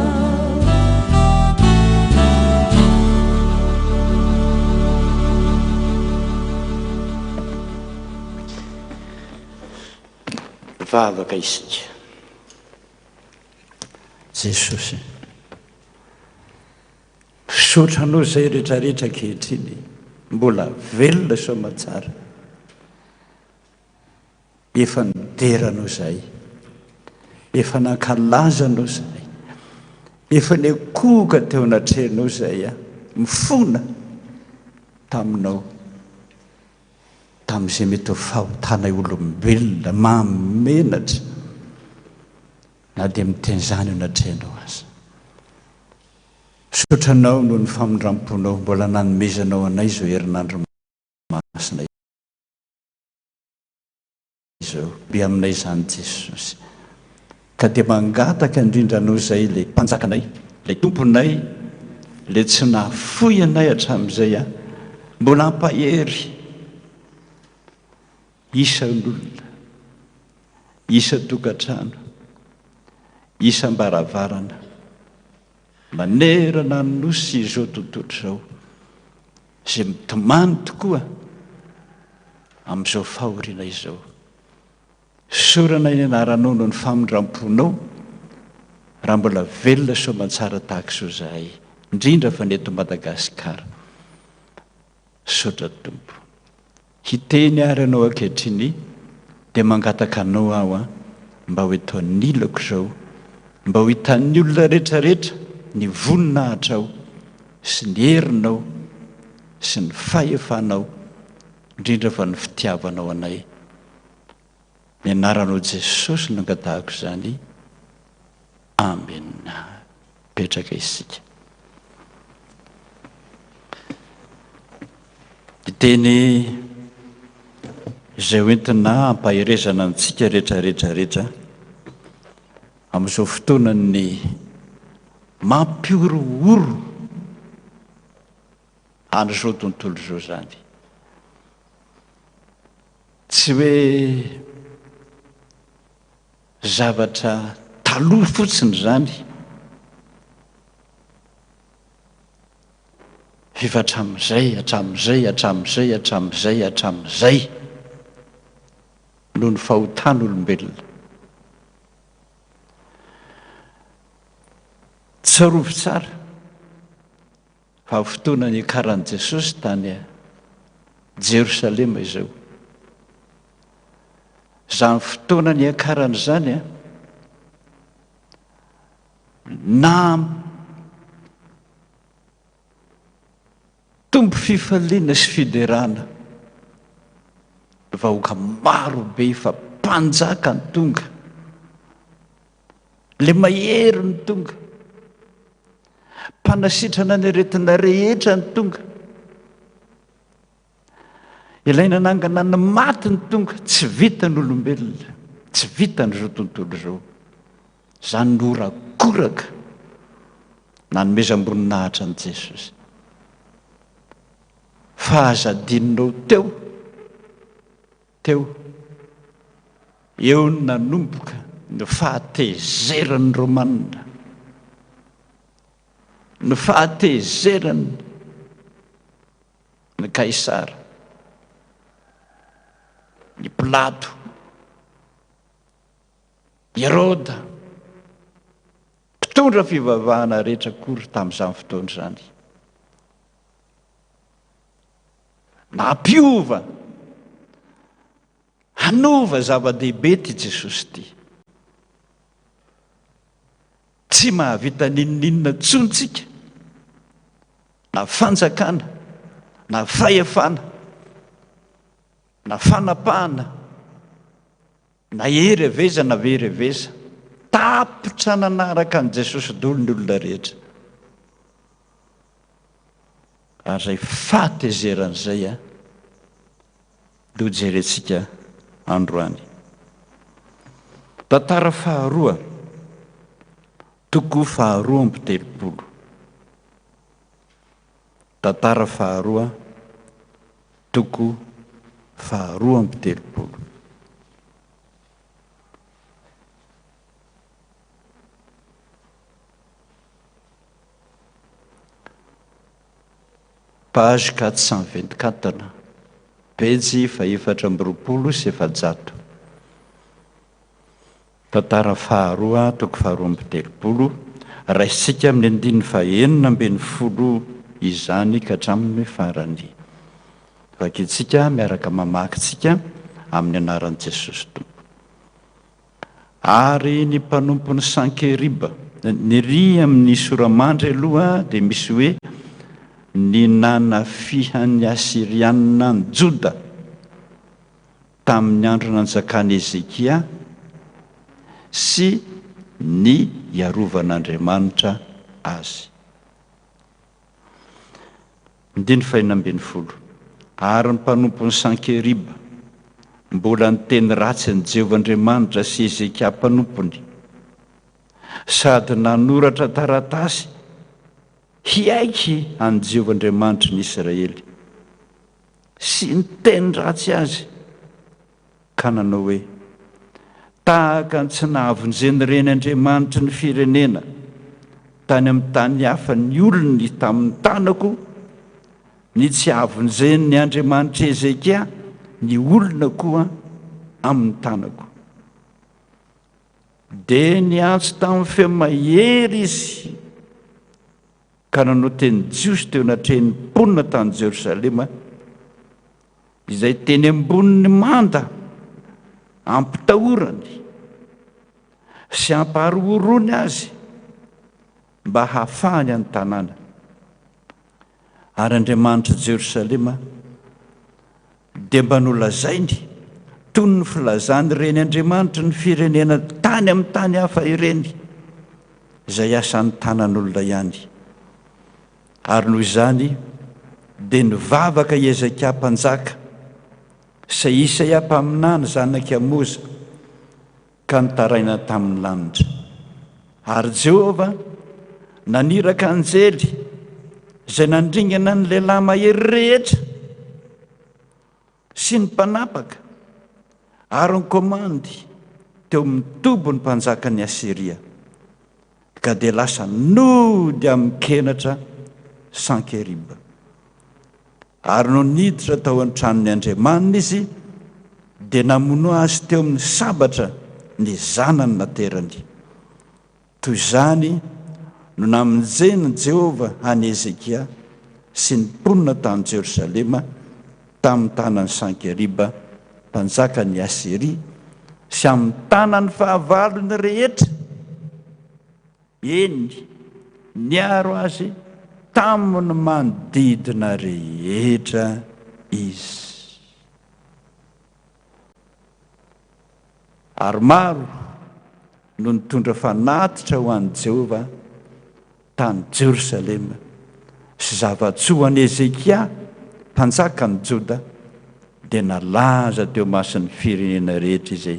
Mivavaka isika. Jesosy. Misaotra anao izay retraretra ankehitriny mbola velona soamatsara. Efa nidera anao izahay. Efa nankalaza anao izahay. Efa niankohoka teo anatrehanao izahay a. Mifona taminao tamin'izay mety ho fahotanay olombelona mahamenatra na dia miteny izany eo anatrehanao aza. Misaotra anao noho ny famindram-ponao mbola nanomezanao anay izao herinandro masina izao. Be aminay izany Jesosy. Ka dia mangataka indrindra anao izay ilay Mpanjakanay, ilay Tomponay, ilay tsy nahafoy anay hatramin'izay an. Mbola hampahery isan'olona, isan-tokantrano, isam-baravarana, manerana ny Nosy izao tontolo izao, izay mitomany tokoa amin'izao fahoriana izao. Sorana eny anaranao noho ny famindram-ponao raha mbola velona soamantsara tahaka izao zahay, indrindra fa ny eto Madagasikara. Misaotra Tompo. Hiteny ary ianao ankehitriny dia mangataka anao aho an, mba ho eto anilako izao, mba ho hitan'ny olona rehetra rehetra ny voninahitrao sy ny herinao sy ny fahefanao, indrindra fa ny fitiavanao anay. Ny anaranao Jesosy no angatahako izany. Amena. Mipetraka isika. Ny teny izay hoentina hampaherezana antsika rehetra rehetra rehetra amin'izao fotoanan'ny mampihorohoro an'izao tontolo izao izany. Tsy hoe zavatra taloha fotsiny izany, f'efa hatramin'izay, hatramin'izay, hatramin'izay, hatramin'izay, hatramin'izay, noho ny fahotan'olombelona. Tsarovy tsara fa fotoana niakaran'i Jesosy tany Jerosalema izao. Izany fotoana niakarany izany an, na tompo fifaliana sy fiderana vahoaka maro be fa mpanjaka ny tonga. Ilay mahery no tonga. Mpanasitrana ny aretina rehetra no tonga. Ilay nanangana ny maty no tonga. Tsy vitan'olombelona, tsy vitan'izao tontolo izao. Izany no horakoraka nanomezam-boninahitra an'i Jesosy. Fa aza adinonao teo. Teo eo no nanomboka ny fahatezeran'ny Romanina, ny fahatezeran'ny ny Kaisara, ny Pilato, Heroda, mpitondra fivavahana rehetra akory tamin'izany fotoana izany. Nampiova, hanova zava-dehibe ity Jesosy ity. Tsy mahavita n'inon'inona intsony tsika, na fanjakana, na fahefana, na fanapahana, na hery avy aiza na hery avy aiza. Tapitra nanaraka an'i Jesosy daholo ny olona rehetra. Ary izay fahatezerana izay no jerentsika androany. Tantara faharoa, toko faharoa amby telopolo. Tantara faharoa, toko faharoa amby telopolo. Page 424, pejy faha-424. Tantara faharoa, toko faharoa amby telopolo, raisintsika amin'ny andininy faha-16 izany ka hatramin'ny farany. Vakintsika miaraka mamaky tsika amin'ny anaran'i Jesosy Tompo. Ary ny mpanompon'i Sankeriba, ny ery amin'ny sora-mandry aloha dia misy hoe ny nanafihan'ny Asyrianina an'i Joda tamin'ny andro nanjakan'i Hezekia sy ny hiarovan'Andriamanitra azy. Andininy fahenina ambin'ny folo. Ary ny mpanompon'i Sankeriba mbola niteny ratsy an'i Jehovah Andriamanitra sy Hezekia mpanompony, sady nanoratra taratasy hiaiky an'i Jehovah Andriamanitry ny Israely. sy niteny ratsy azy ka nanao hoe, Tahaka ny tsy nahavonjen'ireny andriamanitry ny firenena tany amin'ny tany hafa ny olony tamin'ny tanako, ny tsy hahavonjen'ny Andriamanitr'i Hezekia ny olona koa amin'ny tanako. Dia niantso tamin'ny feo mahery izy ka nanao teny jiosy teo anatrehan'ny mponina tany Jerosalema, izay teny ambonin'ny manda ampitahorany sy ampaharohoroany azy mba hahafahany any tanàna. Ary Andriamanitr'i Jerosalema dia mba nolazainy toy ny filazany ireny andriamanitry ny firenena tany amin'ny tany hafa ireny, izay asan'ny tanan'olona ihany. Ary noho izany dia nivavaka i Hezekia mpanjaka sy Isaia mpaminany zanak'i Amoza, ka nitaraina tamin'ny lanitra. Ary Jehovah naniraka anjely izay nandringana ny lehilahy mahery rehetra sy ny mpanapaka ary ny komandy teo amin'ny tobin'ny mpanjakan'i Asyria, ka dia lasa nody amin-kenatra Sankeriba. Ary nony niditra tao an-tranon'ny andriamaniny izy, dia namono azy teo amin'ny sabatra ny zanany naterany. Toy izany no namonjen'i Jehovah an'i Hezekia sy ny mponina tany Jerosalema tamin'ny tanan'i Sankeriba mpanjakan'i Asyria sy amin'ny tanan'ny fahavalony rehetra. Eny, niaro azy tamin'ny manodidina rehetra izy. Ary maro no nitondra fanatitra ho an'i Jehovah tany Jerosalema sy zava-tsoa ho an'i Hezekia, mpanjakan'ny Joda, dia nalaza teo imason'ny firenena rehetra izy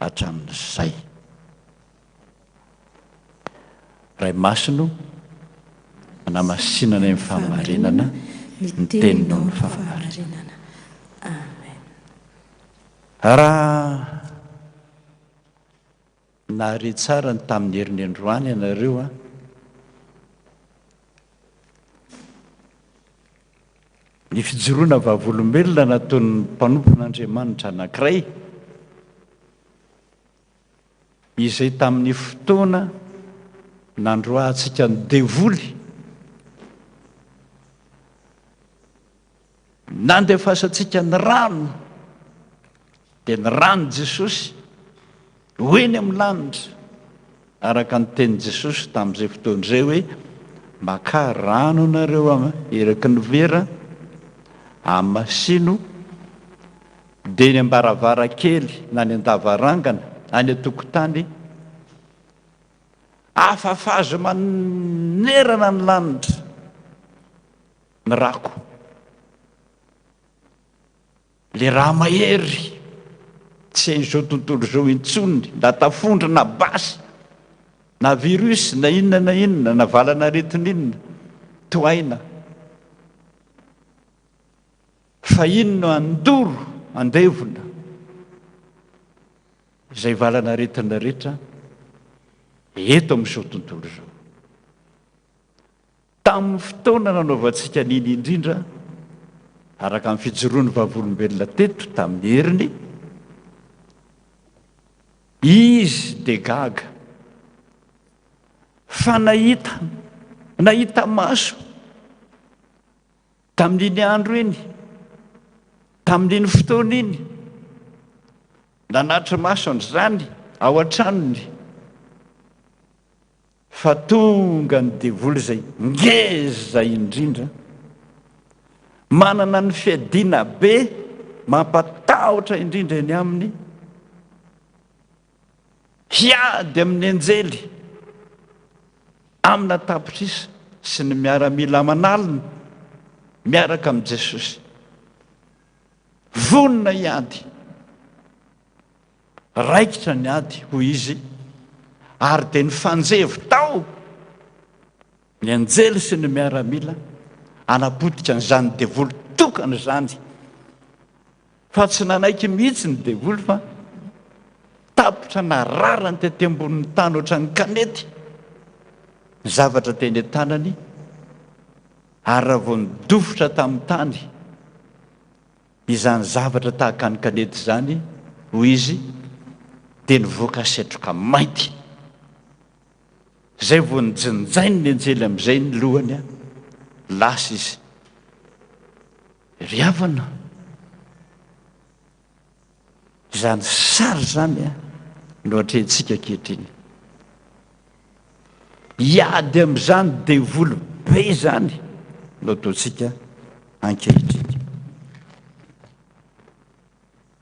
hatramin'izay. Ray Masina o, manamasinana ny fahamarinana, ny teninao ny fahamarinana. Amen. Raha nahare tsara ny tamin'ny heriny androany ianareo an, ny fijoroana vavolombelona nataon'ny mpanompon'Andriamanitra anankiray, izay tamin'ny fotoana nandroahantsika ny devoly, nandefasantsika ny rano, dia ny ran'i Jesosy ho eny amin'ny lanitra, araka ny tenin'i Jesosy tamin'izay fotoana izay hoe, makà rano nareo eraky ny vera, amasino, Dia eny am-baravarankely na any an-davarangana, any an-tokotany, afafazo manerana ny lanitra ny rako. Le raha mahery tsy hain'izao tontolo izao intsony, na tafondro na basy, na virus, na inona na inona, na valan'aretina inona, tohaina. Fa iny no handoro handevona izay valan'aretina rehetra eto amin'izao tontolo izao. Tamin'ny fotoana nanaovantsika an'iny indrindra, araka ny fijoroan'ny vavolombelona teto tamin'ny heriny, izy dia gaga fa nahita, nahita maso Tamin'iny andro iny, tamin'iny fotoana iny, nanatri-maso an'izany ao an-tranony, fa tonga ny devoly izay ngeza indrindra, manana ny fiadiana be mampatahotra indrindra eny aminy, Hiady amin'ny anjely amina tapitrisa sy ny miaramila aman'alina miaraka amin'i Jesosy. Vonona hiady. Raikitra ny ady, hoy izy, ary dia nifanjevo tao ny anjely sy ny miaramila hanapotika an'izany devoly tokana izany. Fa tsy nanaiky mihitsy ny devoly fa tapitra nararany tety ambonin'ny tany ohatran'ny kanety ny zavatra teny an-tanany ary raha vao nidofotra tamin'ny tany izany zavatra tahaka ny kanety izany hoy izy dia nivoaka setroka mainty. Izay vao nijinjainy ny anjely amin'izay ny lohany, lasa izy. Ry havana, izany sary izany no atrehintsika ankehitriny. Hiady amin'izany devoly be izany no ataontsika ankehitriny.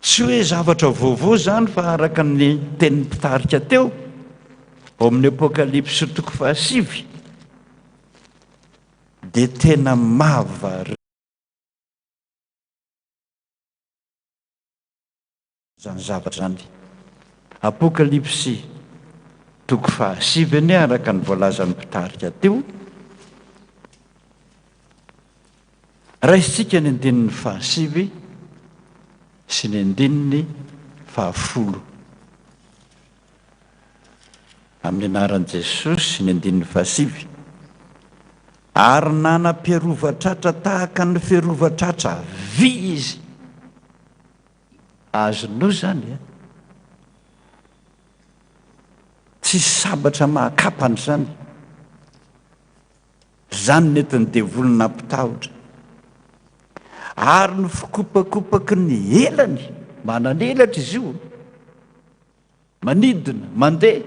Tsy hoe zavatra vaovao izany fa araka ny tenin'ny mpitarika teo, ao amin'ny Apokalypsy toko fahasivy, dia tena mahavariana izany zavatra izany. Apokalypsy toko fahasivy anie araka ny voalazan'ny mpitarika teo. Raisintsika ny andininy fahasivy sy ny andininy fahafolo. Amin'ny anaran'i Jesosy ny andininy fahasivy. Ary nanam-piarovan-tratra tahaka ny fiarovan-tratra vy izy. Azonao izany e? Tsisy sabatra mahakapa an'izany. Izany nentin'ny devoly nampitahotra. Ary ny fikopakopaky ny elany, manan'elatra izy io, manidina, mandeha,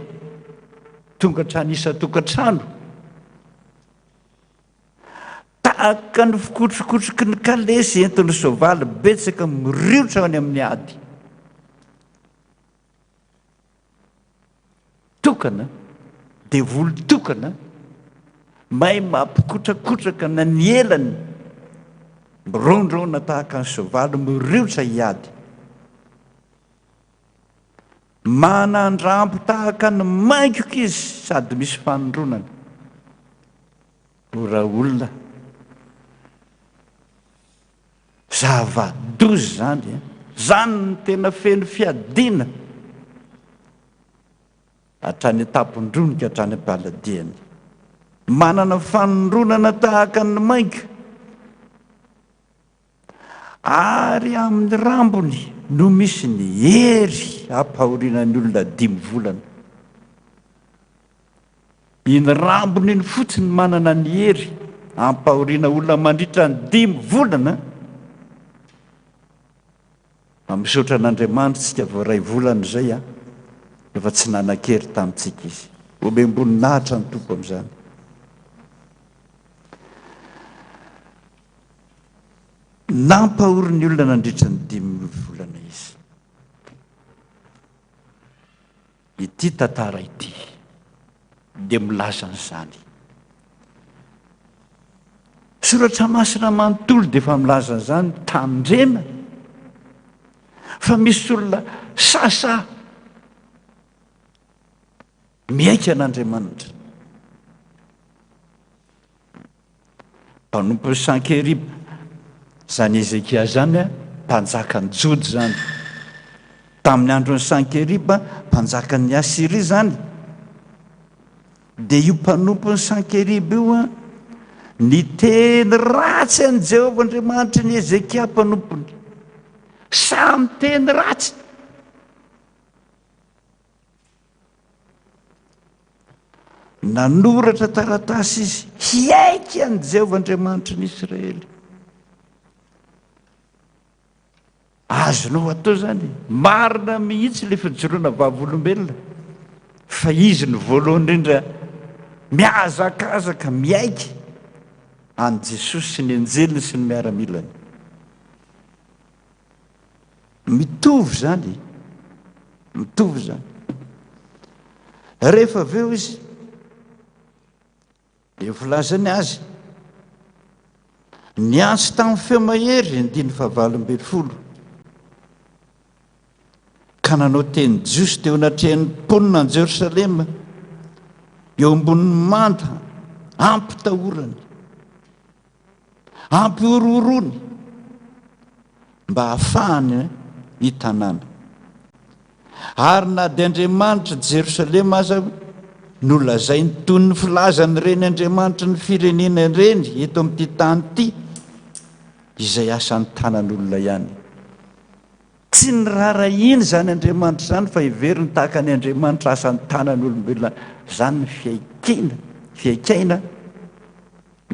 tonga hatrany isan-tokantrano. Tahaka ny fikotrokotroky ny kalesy entin'ny soavaly betsaka miriotra any amin'ny ady. Tokana, devoly tokana, mahay mampikotrakotraka na ny elany, miraondraona tahaka ny soavaly miriotra hiady. Manandrambo tahaka ny maingoka izy sady misy fanindronana. O raolona, Zava-doza izany e! Izany no tena feno fiadiana hatrany an-tampon-drony ka hatrany am-paladiany. Manana fanindronana tahaka ny maingo ary amin'ny rambony no misy ny hery hampahoriana ny olona dimy volana. Iny rambony iny fotsiny manana ny hery hampahoriana olona mandritra ny dimy volana. Fa misaotra an'Andriamanitra isika vao iray volana izay an, efa tsy nanan-kery tamintsika izy. Omem-boninahitra ny Tompo amin'izany. Nampahory ny olona nandritra ny dimy volana izy. Ity tantara ity dia milaza an'izany. Soratra masina manontolo dia efa milaza an'izany, tandrema fa misy olona sasa miaiky an'Andriamanitra. Mpanompon'i Sankeriba. Izany Hezekia izany, mpanjakan'i Joda izany. Tamin'ny andron'i Sankeriba, mpanjakan'i Asyria izany, dia io mpanompon'i Sankeriba io niteny ratsy an'i Jehovah Andriamanitry ny Hezekia mpanompony. Samy teny ratsy. Nanoratra taratasy izy hiaiky an'i Jehovah Andriamanitry ny Israely. Azonao atao izany. Marina mihitsy ilay fijoroana vavolombelona fa izy no voalohany indrindra mihazakazaka miaiky an'i Jesosy sy ny anjeliny sy ny miaramilany. Mitovy izany e! Mitovy izany. Rehefa avy eo izy, dia voalazany azy, niantso tamin'ny feo mahery ny andininy fahavalo ambin'ny folo, ka nanao teny jiosy teo anatrehan'ny mponina any Jerosalema, eo ambonin'ny manda ampitahorany. Ampihorohoroany. mba hahafahany ny tanàna. Ary na dia Andriamanitr'i Jerosalema aza nolazainy toy ny filazan'ireny andriamanitry ny firenena ireny eto amin'ity tany ity, izay asan'ny tanan'olona ihany. Tsy niraharahiany izany Andriamanitra izany fa heveriny tahaka ny Andriamanitra asan'ny tanan'olombelona izany ny fiaikena, fiaikaina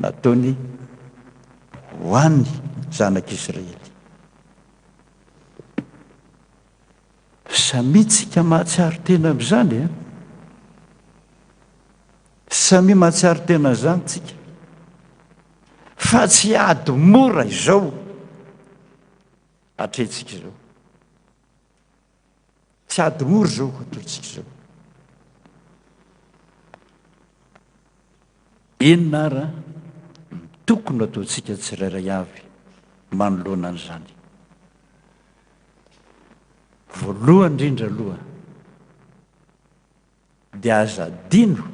nataony ho an'ny zanak'Israely. Samia tsika mahatsiaro tena amin'izany e! Samia mahatsiaro tena an'izany tsika. Fa tsy ady mora izao atrehintsika izao. Tsy ady mora izao atrehintsika izao. Inona ara no tokony ataontsika tsirairay avy manoloana an'izany? Voalohany indrindra aloha dia aza adino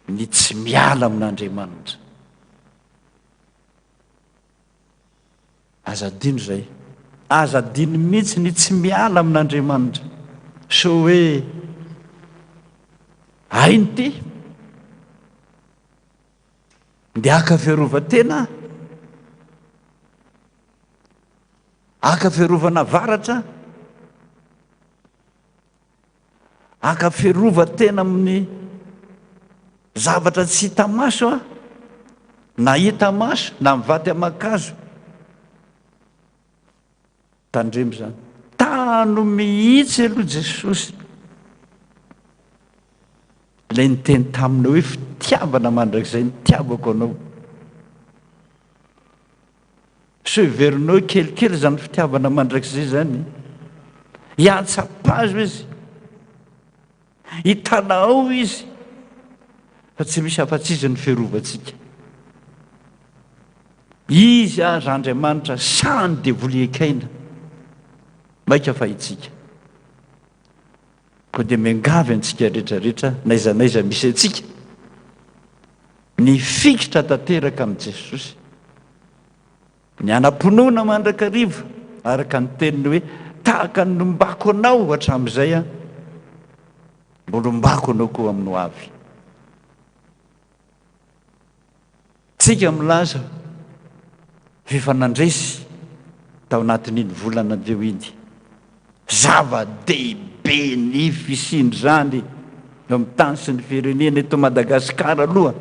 ny tsy miala amin'Andriamanitra. Aza adino izay. Aza adino mihitsy ny tsy miala amin'Andriamanitra. Sao hoe hainy ity, dia haka fiarovan-tena, haka fiarovana avaratra, Haka fiarovan-tena amin'ny zavatra tsy hita maso aho, na hita maso na mivaty aman-kazo. Tandremo izany. Tano mihitsy aloha Jesosy. Ilay niteny taminao hoe fitiavana mandrakizay nitiavako anao. Sao heverinao kelikely izany fitiavana mandrakizay izany? Hiantsapazo izy, hitanao izy, fa tsy misy afa-tsy izy ny fiarovantsika. Izy aza Andriamanitra sahy ny devoly hekaina, maika fa itsika. Koa dia miangavy antsika rehetra rehetra n'aiza n'aiza misy antsika, ny hifikitra tanteraka amin'i Jesosy, ny hanam-pinoana mandrakariva araka ny teniny hoe tahaka ny nombako anao hatramin'izay aho, mbola hombako anao koa amin'ny ho avy. Tsika milaza fa efa nandresy tao anatin'iny volana teo iny. Zava-dehibe ny fisian'izany eo amin'ny tany sy ny firenena eto Madagasikara aloha.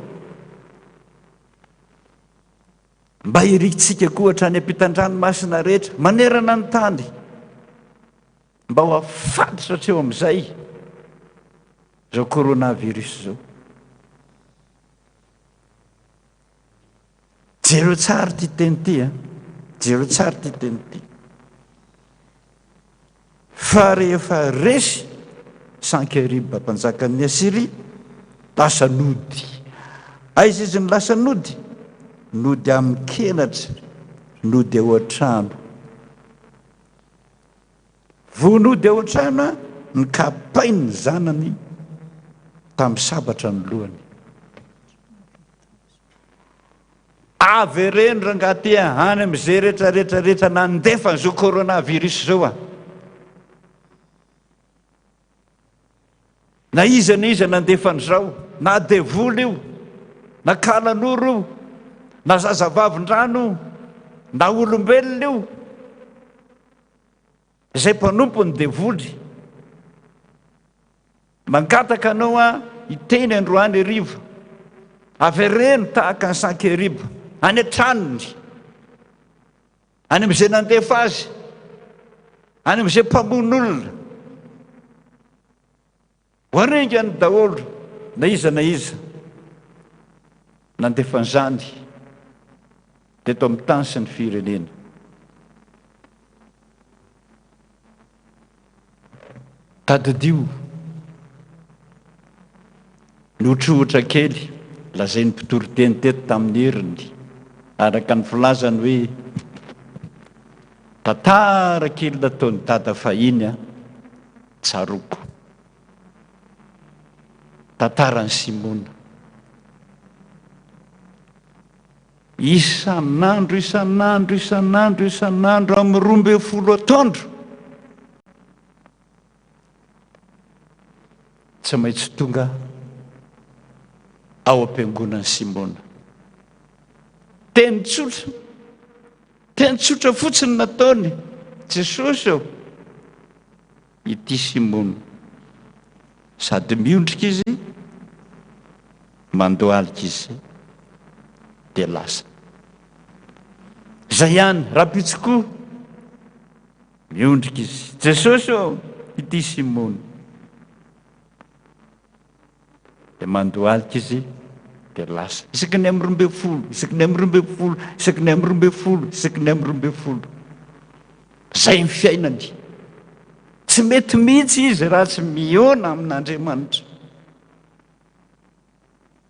Mba hiriantsika koa hatrany ampitan-dranomasina rehetra manerana ny tany. Mba ho afatotra hatreo amin'izay izao coronavirus izao. Jereo tsara ity teny ity a. Jereo tsara ity teny ity. Fa rehefa resy Sankeriba mpanjakan'ny Asyria, lasa nody. Aiza izy no lasa nody? Nody amin-kenatra, nody ao an-trano. Vao nody ao an-trano aho, nokapainy ny zanany tamin'ny sabatra ny lohany. Avereno rangahy ty a, any amin'izay rehetra rehetra rehetra nandefa an'izao coronavirus izao a. Na iza na iza nandefa an'izao, na devoly io, na kalanoro io, na zazavavindrano io, na olombelona io, Izay mpanompo ny devoly. Mangataka anao aho hiteny androany hariva. Avereno tahaka an'i Sankeriba, any an-tranony, any amin'izay nandefa azy, any amin'izay mpamono olona. Ho aringany daholo na iza na iza nandefa an'izany teto amin'ny tany sy ny firenena. Tadidio ny otrohotra kely lazain'ny mpitoriteny teto tamin'ny heriny, araka ny filazany hoe tantara kely nataon'i Dada fahiny an! Tsaroako. Tantaran'i Simona. Isan'andro, isan'andro, isan'andro, isan'andro amin'ny 12 atoandro. Tsy maintsy tonga ao am-piangonan'i Simona. Teny tsotra, teny tsotra fotsiny nataony, Jesosy ô, ity Simona. Sady miondrika izy, mandohalika izy, dia lasa. Izay ihany, rahampitso koa, miondrika izy. Jesosy ô, ity Simona. Dia mandohalika izy, dia lasa. Isaky ny amin'ny 12, isaky ny amin'ny 12, isaky ny amin'ny 12, isaky ny amin'ny 12. Izay ny fiainany. Tsy mety mihitsy izy raha tsy mihaona amin'Andriamanitra.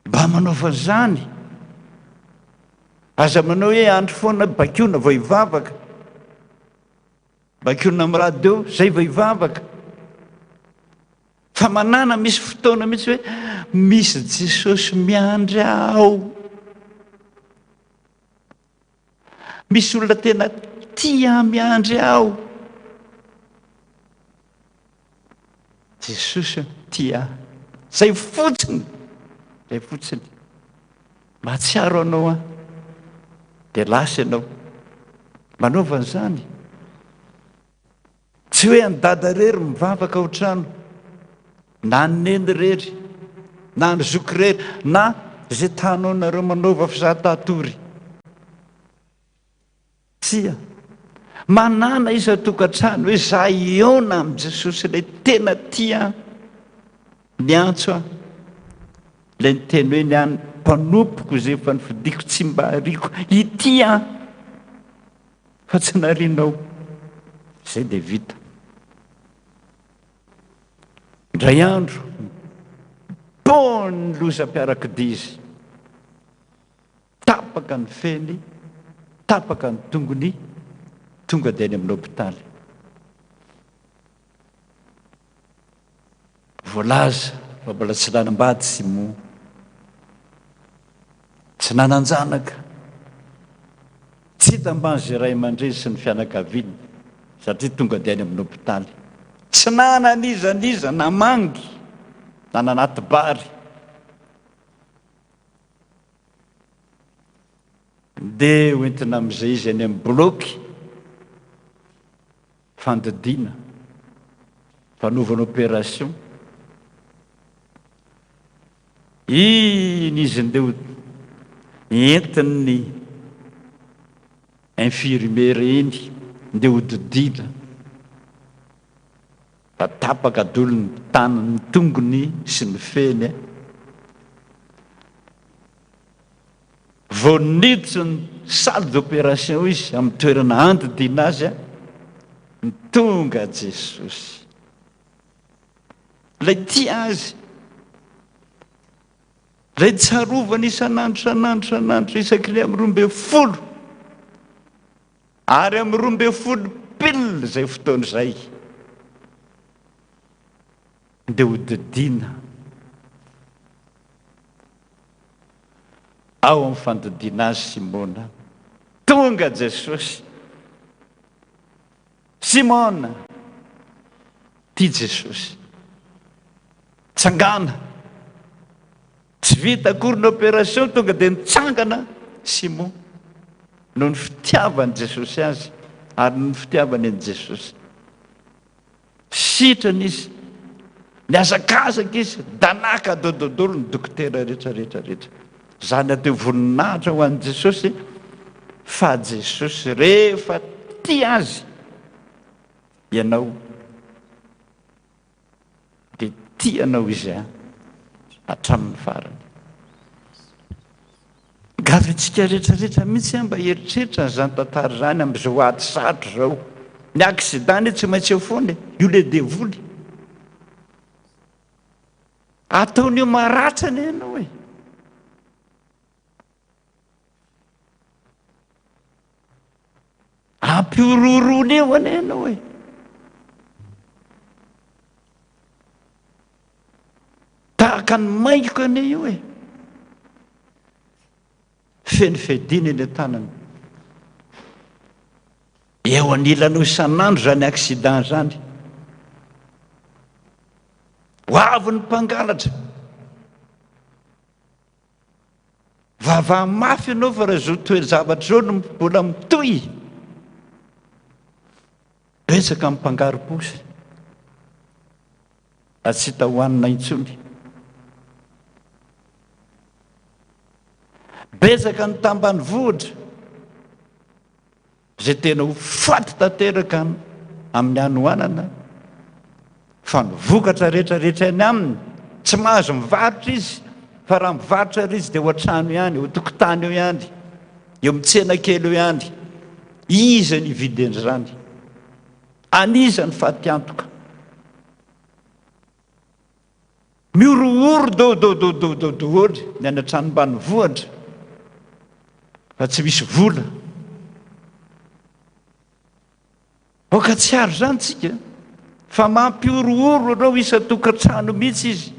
Mba manaova izany. Aza manao hoe andro foana bakiona vao hivavaka. Bakiona amin'ny radio, zay vao hivavaka. Fa manana misy fotoana mihitsy hoe misy Jesosy miandry aho. Misy olona tena tia miandry aho. Jesosy tia ahy. Zay fotsiny. Zay fotsiny. Mahatsiaro anao aho. Dia lasa ianao. Manaova an'izany. Tsy hoe an'i dada irery mivavaka ao an-trano, na an'i neny irery, na an'i zoky irery, na izay tanao nareo manaova fa za ta hatory. Tsia. Manàna isan-tokantrano hoe za hihaona amin'i Jesosy ilay tena tia ahy, niantso ahy, ilay niteny hoe ny an'ny mpanompoko izay efa nofidiko tsy mba hariako, ity aho. Fa tsy narianao. Izay dia vita. Indray andro, nipon' ny lozam-piarakodia izy. Tapaka ny feny, tapaka ny tongony, tonga dia any amin'ny hopitaly. Voalaza fa mbola tsy nanambady Simon. Tsy nanan-janaka. Tsy hita mban'izay ray aman-dreny sy ny fianakaviany satria tonga dia any amin'ny hopitaly. Tsy nanan'iza n'iza namangy na nanati-bary. Ndeha hoentina amin'izay izy any amin'ny bloky. Fandidiana, fanaovana opération. Iny izy ndeha ho entin'ny infirmière iny ndeha ho didiana fa tapaka dolo ny tanany, ny tongony sy ny feny. Vao niditra ny salle d'opération izy amin'ny toerana andidiana azy, ny tonga Jesosy. Ilay tia azy. Ilay tsarovany isan'andro isan'andro isan'andro isaky ny amin'ny 12. Ary amin'ny 12 pile izay fotoana izay. Dia hodidiana. Ao amin'ny fandidiana azy Simona. Tonga Jesosy. Simona! Tia Jesosy. Tsangana. Tsy vita akory ny opération tonga dia nitsangana Simon. Noho ny fitiavan'i Jesosy azy ary noho ny fitiavany an'i Jesosy. Sitrana izy. Nihazakazaka izy, danaka dododolo ny dokotera rehetra rehetra rehetra. Izany atao voninahitra ho an'i Jesosy fa Jesosy rehefa tia azy ianao dia tia anao izy hatramin'ny farany. Gavy antsika rehetra rehetra mihitsy an mba hieritreritra an'izany tantara izany amin'izao ady sarotra izao. Ny accident anie tsy maintsy eo foana e. Io le devoly. Ataon'io maratra anie ianao e. Ampihorohoroana eo anie ianao e. Tahaka ny maingoka anie io e. Feno fiadiana eny an-tanany. Eo anilanao isan'andro izany accident izany. Ho avy ny mpangalatra. Vavaha mafy ianao fa raha izao toe-javatra izao no mbola mitohy. Betsaka ny mpangaro-paosy. Ary tsy hita hohanina intsony. Betsaka ny tambanivohitra izay tena ho faty tanteraka amin'ny hanoanana fa ny vokatra rehetra rehetra any aminy tsy mahazo mivarotra izy fa raha mivarotra ary izy dia ho an-trano ihany, ho tokotany eo ihany, eo amin'ny tsena kely eo ihany. Iza ny hividy an'izany? An'iza ny fatiantoka? Mihorohoro dodododododoly ny any an-tranom-banivohitra fa tsy misy vola. Aoka tsy hary izany tsika fa mampihorohoro anao isan-tokantrano mihitsy izy.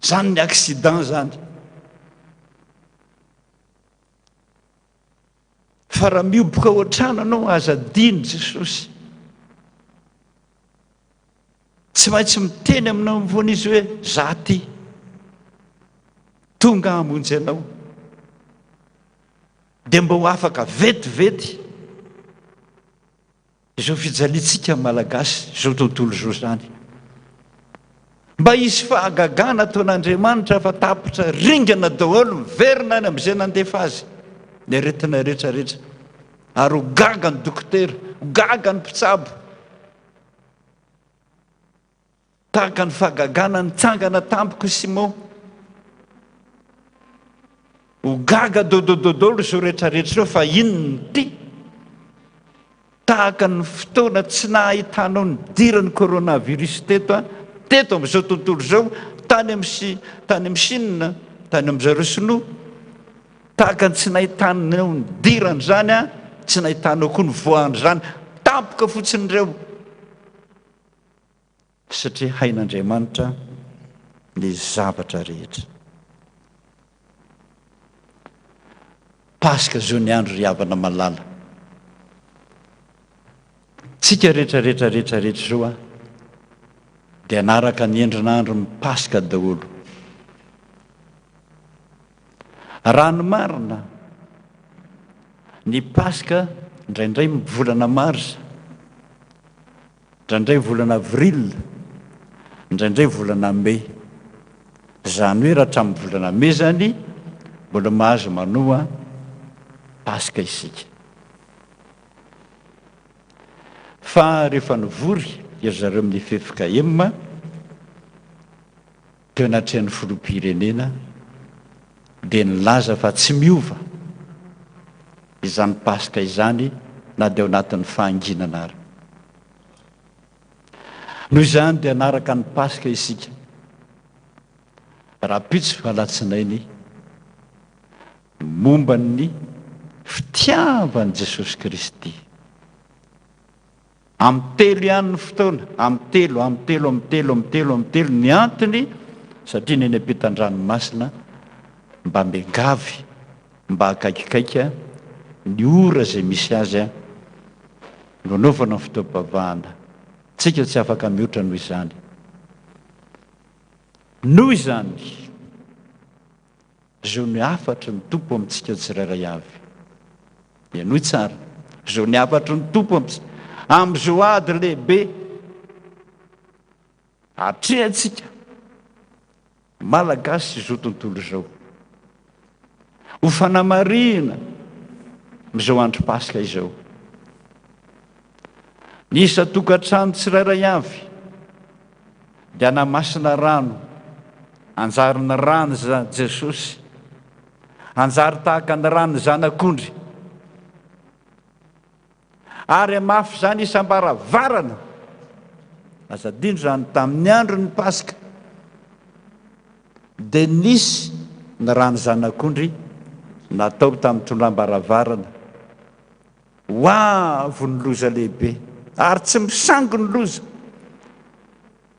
Izany ny accident izany. Fa raha mihoboka ao an-trano anao aza adino Jesosy. Tsy maintsy miteny aminao foana izy hoe za ty. Tonga hamonjy anao. Dia mba ho afaka vetivety. Izao fijaliantsika Malagasy izao tontolo izao izany. Mba hisy fahagagana ataon'Andriamanitra fa tapitra ringana daholo miverina any amin'izay nandefa azy ny aretina rehetra rehetra. Ary ho gaga ny dokotera, ho gaga ny mpitsabo. Tahaka ny fahagagana nitsangana tampoka i Simon. Ho gaga dodododolo izao rehetrarehetra izao fa inona ity? Tahaka ny fotoana tsy nahitanao nidiran'ny coronavirus teto an, teto amin'izao tontolo izao, tany amin'ny tany amin'ny Chine, tany amin'ny zareo sinoa. Tahaka ny tsy nahitanao nidiran'izany an, tsy nahitanao koa nivoahan'izany. Tampoka fotsiny ireo. Satria hain'Andriamanitra ny zavatra rehetra. Paska zao ny andro ry havana malala. Tsika rehetra rehetra rehetra rehetra zao a dia anaraka ny endrin'andron'ny Paska daholo. Raha ny marina, ny Paska indraindray volana marsa, Indraindray volana avril, indraindray volana mai. Izany hoe raha hatramin'ny volana mai izany mbola mahazo manoa Paska isika. Fa rehefa nivory ry zareo amin'ny ffkm teo anatrehan'ny filoham-pirenena dia nilaza fa tsy miova izany Paska izany na dia ao anatin'ny fahanginana ary. Noho izany dia hanaraka ny Paska isika rahampitso alatsinainy momba ny fitiavan'i Jesosy Kristy. Amin'ny telo ihany ny fotoana, amin'ny telo, amin'ny telo, amin'ny telo, amin'ny telo, amin'ny telo ny antony satria ny eny ampitan-dranomasina mba miangavy mba akaikikaika ny ora izay misy azy no anaovana ny fotoam-pivavahana. Tsika tsy afaka mihoatra noho izany. Noho izany, Izao ny hafatry ny Tompo amintsika tsirairay avy. Henoy tsara. Izao ny hafatry ny Tompo amintsika. Amin'izao ady lehibe atrehantsika Malagasy izao tontolo izao. Ho fanamarihina amin'izao andro Paska izao. Ny isan-tokantrano tsirairay avy dia hanamasina rano, hanjary ny rany Jesosy, hanjary tahaka ny ran'ny zanak'ondry, ary hamafy izany isam-baravarana. Aza adino izany, tamin'ny andron'ny Paska dia nisy ny ran'ny zanak'ondry natao tamin'ny tondram-baravarana. Ho avy ny loza lehibe, ary tsy misangy ny loza,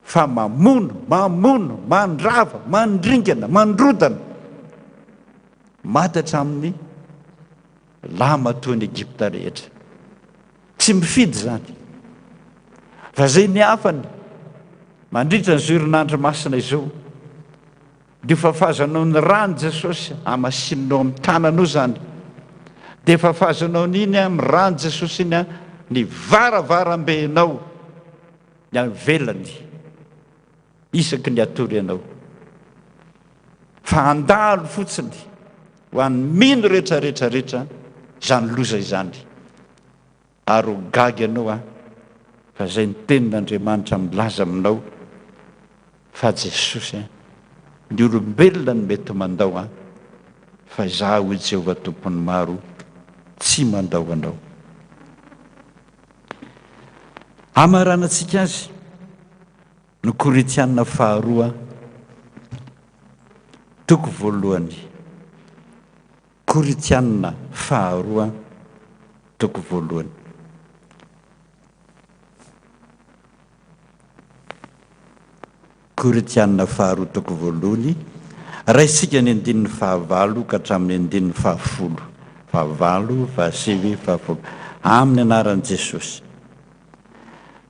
fa mamono, mamono, mandrava, mandringana, mandrodana. Maty hatramin'ny lahimatoan'i Egypta rehetra. Tsy mifidy izany. Fa izay ny hafany mandritra an'izao herinandro masina izao dia fafazanao ny ràn'i Jesosy hamasininao amin'ny tananao izany. Dia fafazanao an'iny amin'ny ràn'i Jesosy iny ny varavarambenao ny any ivelany. Isaky ny hatory ianao. Fa handalo fotsiny ho an'ny mino rehetra rehetra rehetra izany loza izany. Ary ho gaga ianao an, fa izay ny tenin'Andriamanitra milaza aminao fa Jesosy an, ny olombelona no mety mandao an, fa izaho hoy Jehovah Tompon'ny maro tsy mandao anao. Hamaranantsika azy. Ny Korintiana faharoa toko voalohany. Korintiana faharoa toko voalohany. Korintiana faharoa toko voalohany. Raisika ny andininy fahavalo ka hatramin'ny andininy fahafolo. Fahavalo, fahasivy, fahafolo. Amin'ny anaran'i Jesosy.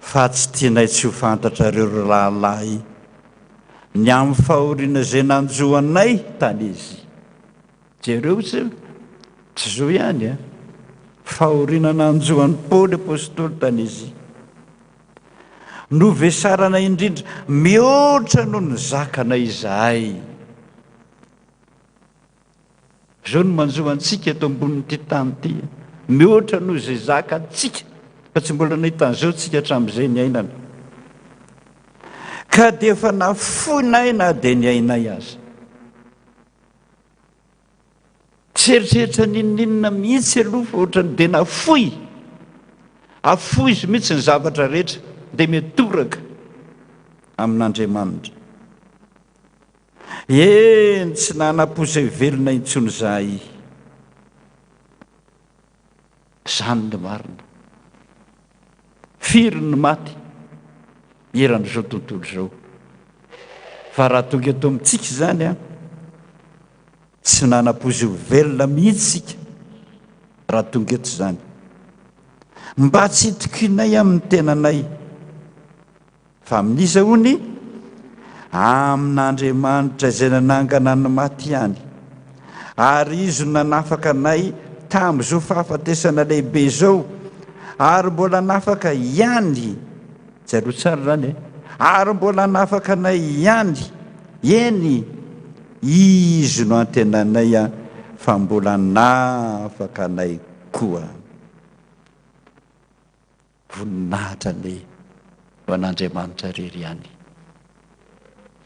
Fa tsy tianay tsy ho fantatrareo ry rahalahy ny amin'ny fahoriana izay nanjo anay tany Azia. Jereo tsy tsy zo ihany a! Fahoriana nanjo an'i Paoly apostoly tany Azia. Novesarana indrindra mihoatra noho ny zakanay izahay. Izao no manjo antsika eto ambonin'ity tany ity, mihoatra noho izay zakantsika, fa tsy mbola nahita an'izao tsika hatramin'izay niainana. Ka dia efa nafoinay na dia ny ainay aza. Tsy eritreritra n'inon'inona mihitsy aloha fa ohatran'ny dia nafoy. Afoizo mihitsy ny zavatra rehetra dia mitoraka amin'Andriamanitra. Eny, tsy nanam-po izay velona intsony izahay. Izany no marina. Firy ny maty eran'izao tontolo izao. Fa raha tonga eto amintsika izany an, tsy nanam-po izay ho velona mihitsy isika raha tonga eto izany. Mba tsy hitokianay amin'ny tenanay. Fa amin'iza hono? Amin'Andriamanitra izay nanangana ny maty ihany. Ary Izy no nanafaka anay tamin'izao fahafatesana lehibe izao, ary mbola hanafaka ihany. Jereo tsara izany e! Ary mbola hanafaka anay ihany. Eny, Izy no antenanay fa mbola hanafaka anay koa. Voninahitra anie ho an'Andriamanitra irery ihany.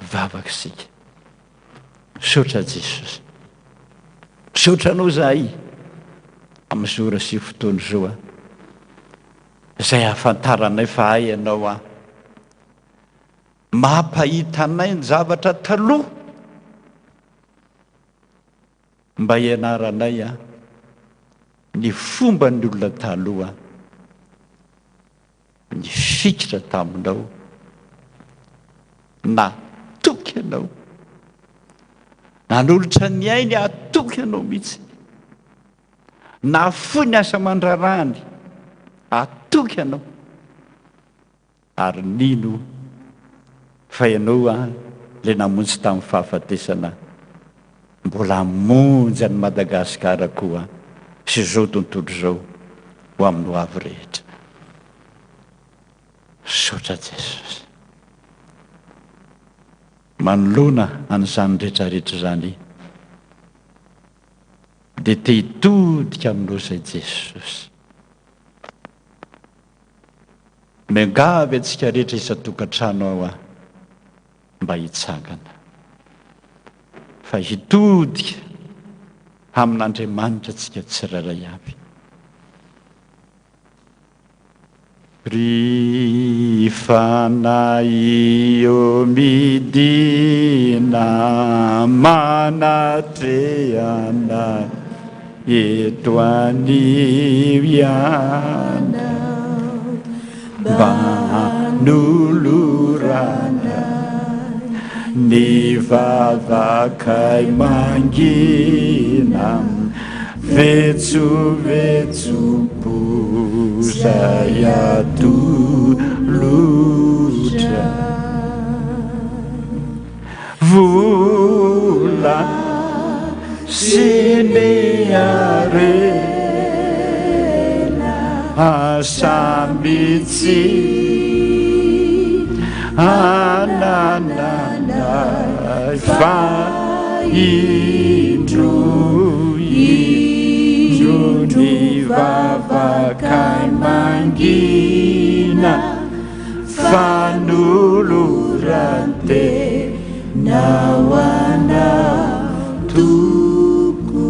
Mivavaka isika. Misaotra Jesosy. Misaotra Anao izahay amin'izao ora sy fotoana izao a. Izay ahafantaranay fa hay Ianao a. Mampahita anay ny zavatra taloha. Mba hianaranay a ny fomban'ny olona taloha nifikitra taminao, natoky anao, nanolotra ny ainy hatoky anao mihitsy, nahafoy ny asa aman-drarahany hatoky anao. Ary nino fa ianao an le namonjy tamin'ny fahafatesana mbola hamonjy an'i Madagascar koa sy izao tontolo izao ho amin'ny ho avy rehetra. Misaotra Jesosy. Manoloana an'izany rehetra rehetra izany dia te hitodika aminao izay Jesosy. Miangavy antsika rehetra isan-tokantrano aho mba hitsangana, fa hitodika amin'Andriamanitra antsika tsirairay avy. Ry Fanahy ô midina manatrehana Eto anio ianao mba hanolorana. Ny vavakay mangina, vetsovetsom-po zay atolotra. Vola sy ny harena samy tsy anananay fa indro indro ny vavakay mangina. Fanoloran-tena ho anao Tompo.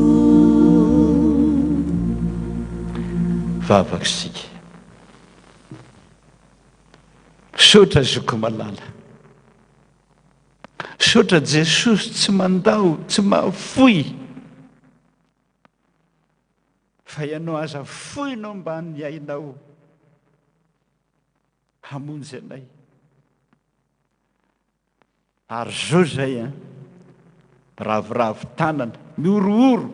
Vavaka isika. Misaotra zoky malala. Misaotra Jesosy tsy mandao, tsy mahafoy. Fa ianao aza foinao mba ny ainao. Hamonjy anay. Ary zao izay an, miraviravy tanana, mihorohoro,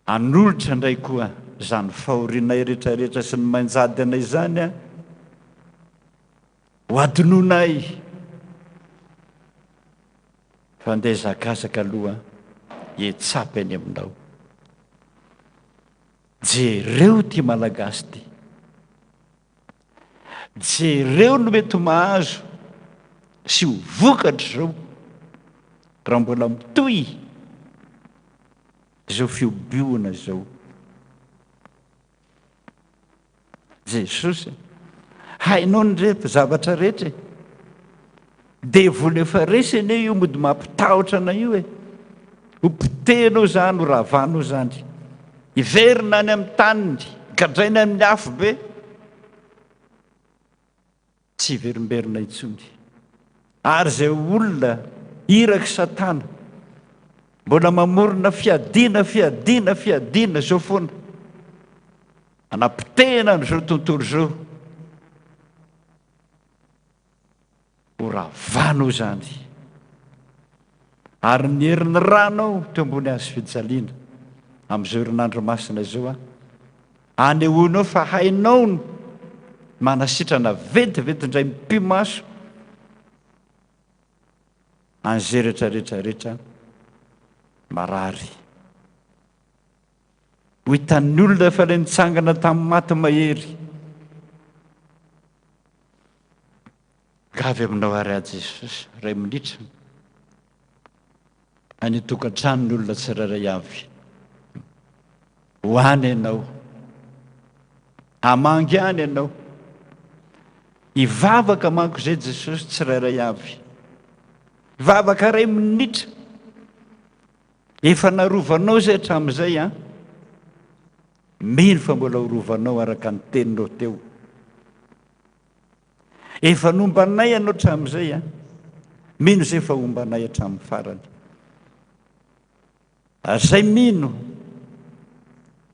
hanolotra indray koa izany fahorianay rehetrarehetra sy ny manjady anay izany an, ho adinoinay. Fa andeha hizakazaka aloha hitsapa eny aminao. Jereo ity Malagasy ity. Jereo ny mety mahazo sy ho vokatr'izao raha mbola mitohy izao fihobihoana izao. Jesosy, hainao ny rehetra, zavatra rehetra e. Devoly efa resy anie io mody mampitahotra anay io e. Ho potehinao izany, ho ravanao izany. Hiverina any amin'ny taniny, gadraina amin'ny afo be. Tsy hiverimberina intsony. Ary izay olona irak'i Satana, mbola mamorona fiadiana, fiadiana, fiadiana izao foana. Hanapotehina an'izao tontolo izao. Ho ravanao izany. Ary ny herin'ny ranao teo ambony hazo fijaliana, amin'izao herinandro masina izao, anehoanao fa hainao ny manasitrana vetivety indray mipi-maso an'izay rehetra rehetra rehetra marary. Ho hitan'ny olona fa ilay nitsangana tamin'ny maty mahery. Gavy aminao ary aho Jesosy, ray minitra. Any an-tokantrano ny olona tsirairay avy. Ho any ianao. Hamangy any ianao. Hivavaka manko izay Jesosy tsirairay avy. Hivavaka ray minitra. Efa narovanao izay hatramin'izay an. Mino fa mbola horovanao araka ny teninao teo. Efa nomba anay ianao hatramin'izay an. Mino izay fa homba anay hatramin'ny farany. Ary izay mino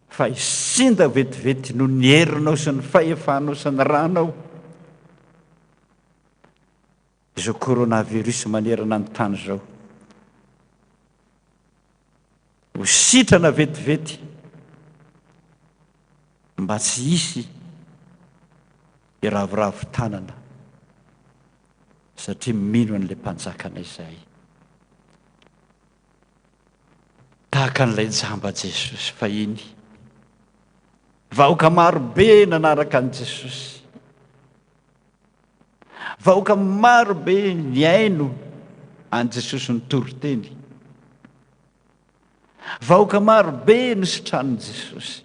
fa hisinda vetivety noho ny herinao sy ny fahefanao sy ny ranao. Izao coronavirus manerana ny tany izao. Ho sitrana vetivety mba tsy hisy hiravoravo tanana satria mino an'ilay mpanjakanay izahay. Tahaka an'ilay jamba Jesosy fahiny. Vahoaka maro be nanaraka an'i Jesosy. Vahoaka maro be nihaino an'i Jesosy nitory teny. Vahoaka maro be nositranin'i Jesosy.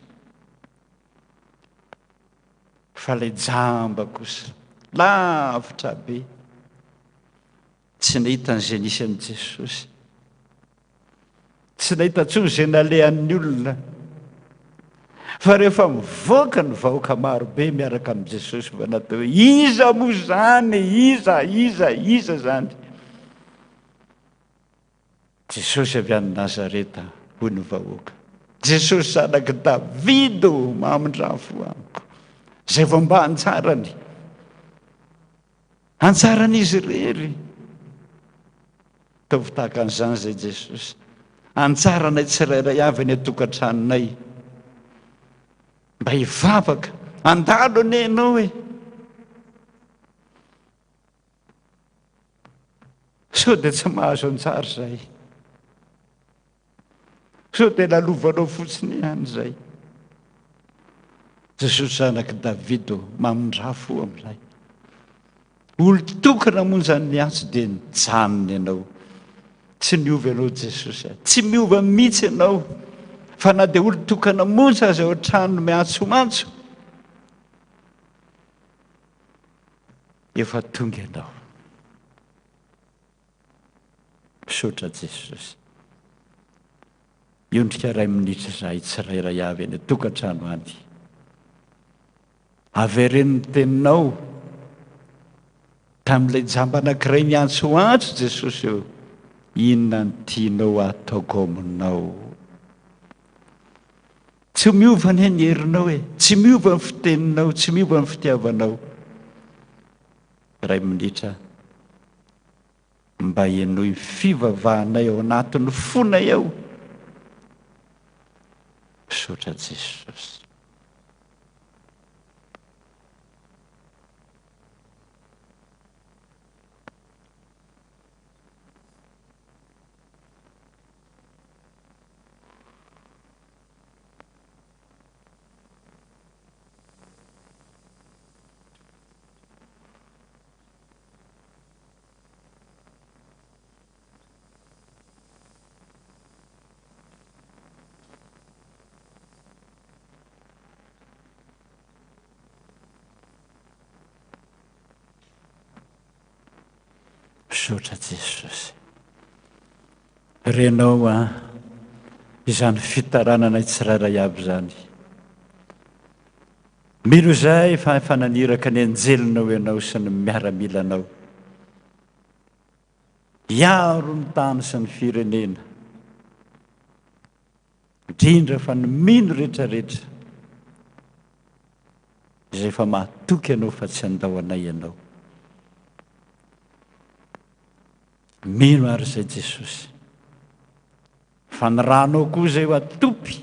Fa ilay jamba kosa, lavitra be, tsy nahita an'izay nisy an'i Jesosy. Tsy nahita intsony izay nalehan'ny olona. Fa rehefa mivoaka ny vahoaka maro be miaraka amin'i Jesosy vao natao hoe iza moa izany? Iza, iza, iza izany? Jesosy avy any Nazareta, hoy ny vahoaka. Jesosy zanak'i Davido, mamindrà fo amiko. Izay vao mba anjarany. Anjaran'izy irery. Ataovy tahaka an'izany izay Jesosy. Anjaranay tsirairay avy any an-tokantranonay. Mba hivavaka. Andalo anie ianao e. Sao dia tsy mahazo anjara izay. Sao dia lalovanao fotsiny ihany izay. Jesosy zanak'i David ô, mamindrà fo aminay. Olon-tokana monja ny niantso dia nijanona ianao. Tsy niova ianao Jesosy a. Tsy miova mihitsy ianao. Fa na dia olon-tokana monja aza ao an-trano miantsoantso, efa tonga ianao. Misaotra Jesosy. Miondrika iray minitra izahay tsirairay avy any an-tokantrano any. Avereno ny teninao tamin'ilay jamba anankiray niantsoantso Jesosy eo. Inona ny tianao hataoko aminao? Tsy miova anie ny herinao e. Tsy miova ny fiteninao, tsy miova ny fitiavanao. Iray minitra. Mba henoy ny fivavahanay ao anatin'ny fonay ao. Misaotra Jesosy. Misaotra Jesosy. Renao an izany fitarananay tsirairay avy izany. Mino izahay fa efa naniraka ny anjelinao ianao sy ny miaramilanao hiaro ny tany sy ny firenena, indrindra fa ny mino rehetrarehetra izay efa mahatoky anao fa tsy handao anay ianao. Mino ary izay Jesosy fa ny ranao koa izay ho atopy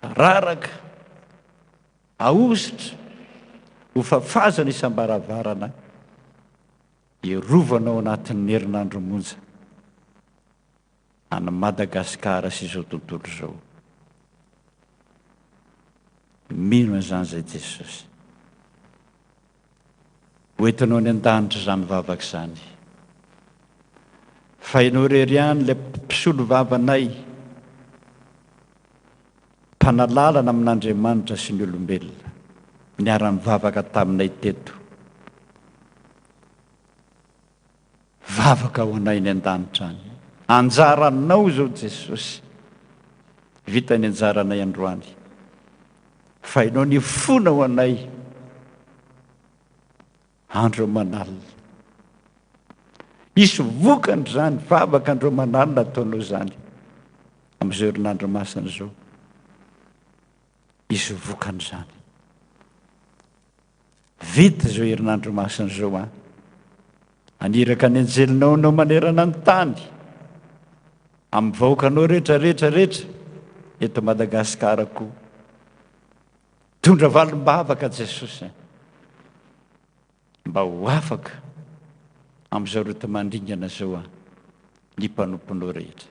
Raraka, ahosotra, ho fafazana isam-baravarana, hiarovana ao anatin'ny herinandro monja an'i Madagasikara sy izao tontolo izao. Mino an'izany izay Jesosy. Ho entinao any an-danitra izany vavaka izany. Fa ianao irery ihany ilay mpisolo vavanay, mpanalalana amin'Andriamanitra sy ny olombelona, niara-nivavaka taminay teto. Vavaka ho anay any an-danitra any. Anjaranao izao Jesosy. Vita ny anjaranay androany. Fa ianao nifona ho anay andro aman'alina. Hisy vokany izany vavaka andro aman'alina ataonao izany amin'izao herinandro masina izao. Hisy vokany izany. Vita izao herinandro masina izao an. Haniraka ny anjelinao anao manerana ny tany. Amin'ny vahoakanao rehetra rehetra rehetra eto Madagasikara koa. Tondra valim-bavaka Jesosy mba ho afaka amin'izao roto mandringana izao an ny mpanomponao rehetra.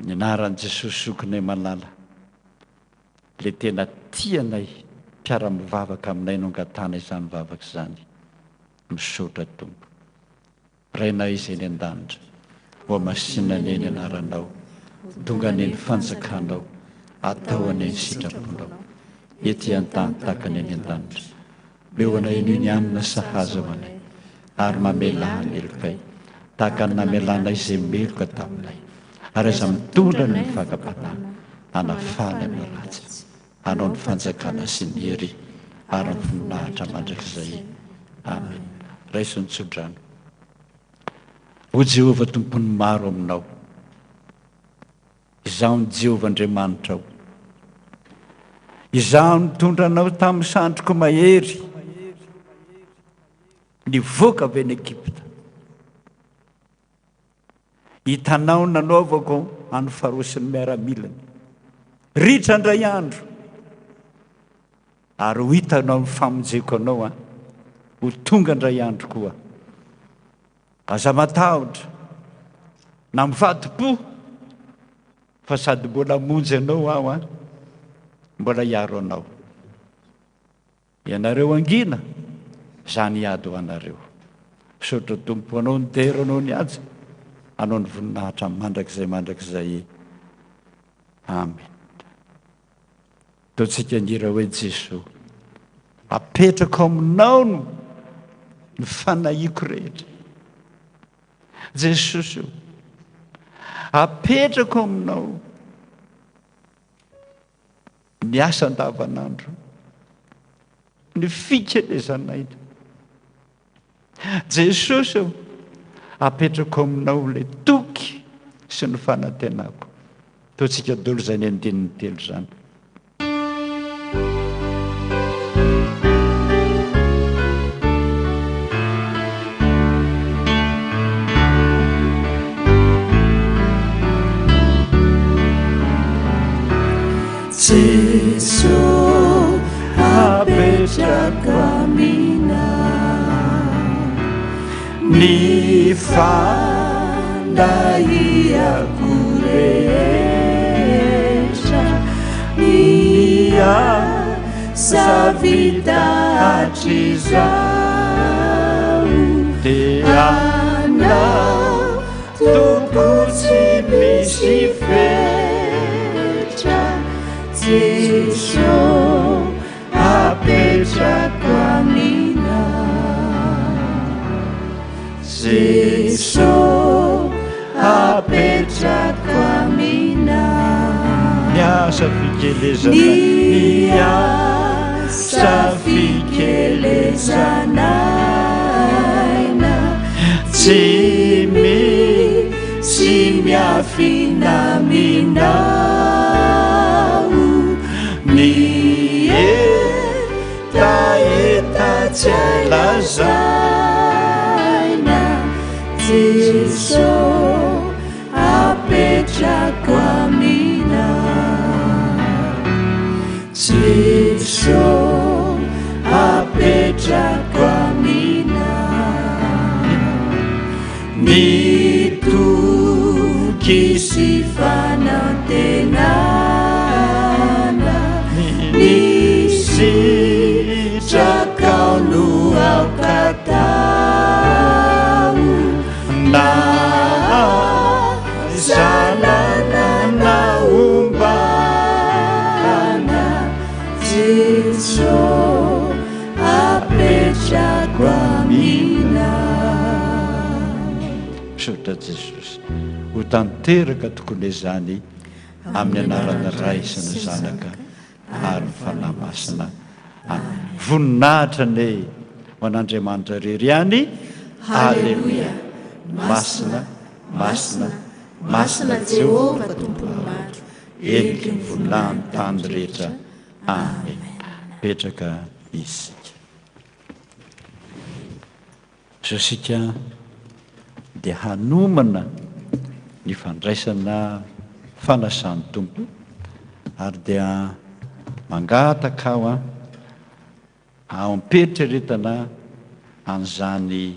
Ny anaran'i Jesosy zokinay malala, le tena tia anay, mpiara-mivavaka aminay no angatahana izany vavaka izany. Misaotra Tompo. Rainay izay any an-danitra, hohamasina anie ny anaranao, tonga anie ny fanjakanao, atao anie ny sitraponao, ety an-tany tahaka ny any an-danitra. Omeo anay anio ny hanina sahaza ho anay, ary mamelà ny helokay, tahaka ny namelanay izay meloka taminay. Ary aza mitondra ny fakam-panahy hanafahana amin'ny ratsy. Anao ny fanjakana sy ny hery ary ny voninahitra mandrakizay. Amen. Raiso ny tsodrano. O Jehovah Tompon'ny maro aminao. Izaho ny Jehovah Andriamanitrao. Izaho nitondra anao tamin'ny sandriko mahery nivoaka avy any Egypta. Hitanao ny nanaovako an'i Farao sy ny miaramilany. Ritra indray andro, ary ho hitanao ny famonjeko anao an. Ho tonga indray andro koa. Aza matahotra na mivadi-po fa sady mbola hamonjy anao aho an, mbola hiaro anao. Ianareo hangina, izany hiady ho anareo. Misaotra Tompo anao ny dera anao ny haja, anao ny voninahitra mandrakizay mandrakizay. Amen. Ataontsika angira hoe Jesoa, apetrako aminao ny fanahiako rehetra. Jesosy o, apetrako aminao ny asa andavanandro, ny fikelezan'aina. Jesosy ô, apetrako aminao ilay toky sy ny fanantenako. Ataontsika daholo izany andininy telo izany. Jeso apetrako aminao ny fanahiako rehetra, ny asa vita hatrizao dia anao Tompo tsy misy fetra, Jeso apetrako aminao, Jeso apetrako aminao. Ny asa fikelezana, ny asa fikelezana aina, tsy misy miafina aminao, ny hetaheta tsy hay lazaina, Jeso apetrako aminao, Jeso apetrako aminao, ny toky sy fanantenana, ny sitrakao no aoka atao, na zalana na ombana, Jeso apetrako aminao. Misaotra Jesosy. Ho tanteraka tokoa izany amin'ny anaran'ny Ray sy ny Zanaka ary ny Fanahy Masina. Amen. Voninahitra anie ho an'Andriamanitra irery ihany. Aleloia. Masina, masina, masina Jehovah Tompon'ny maro, heniky ny voninahin'ny tany rehetra. Amen. Mipetraka isika. Izao isika dia hanomana ny fandraisana fanasan'ny Tompo ary dia mangataka aho an, ao am-pieritreretana an'izany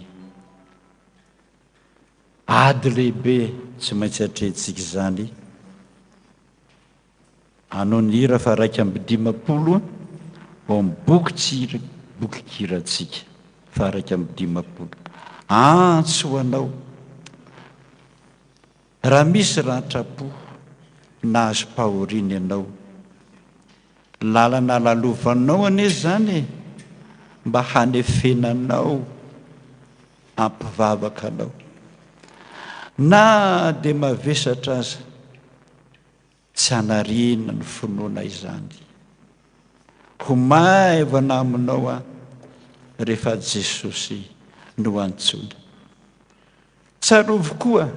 ady lehibe tsy maintsy atrehintsika izany. Hanao ny hira faha 51 ao amin'ny boky tsy bokin-kirantsika faha 51. Antso ho anao. Raha misy ratra-po nahazo-pahoriana ianao, lalana lalovanao anie izany e, mba hanefena anao, hampivavaka anao. Na dia mavesatra aza. Tsy hanariana ny finoana izany. Ho maivana aminao aho rehefa Jesosy no antsoina. Tsarovy koa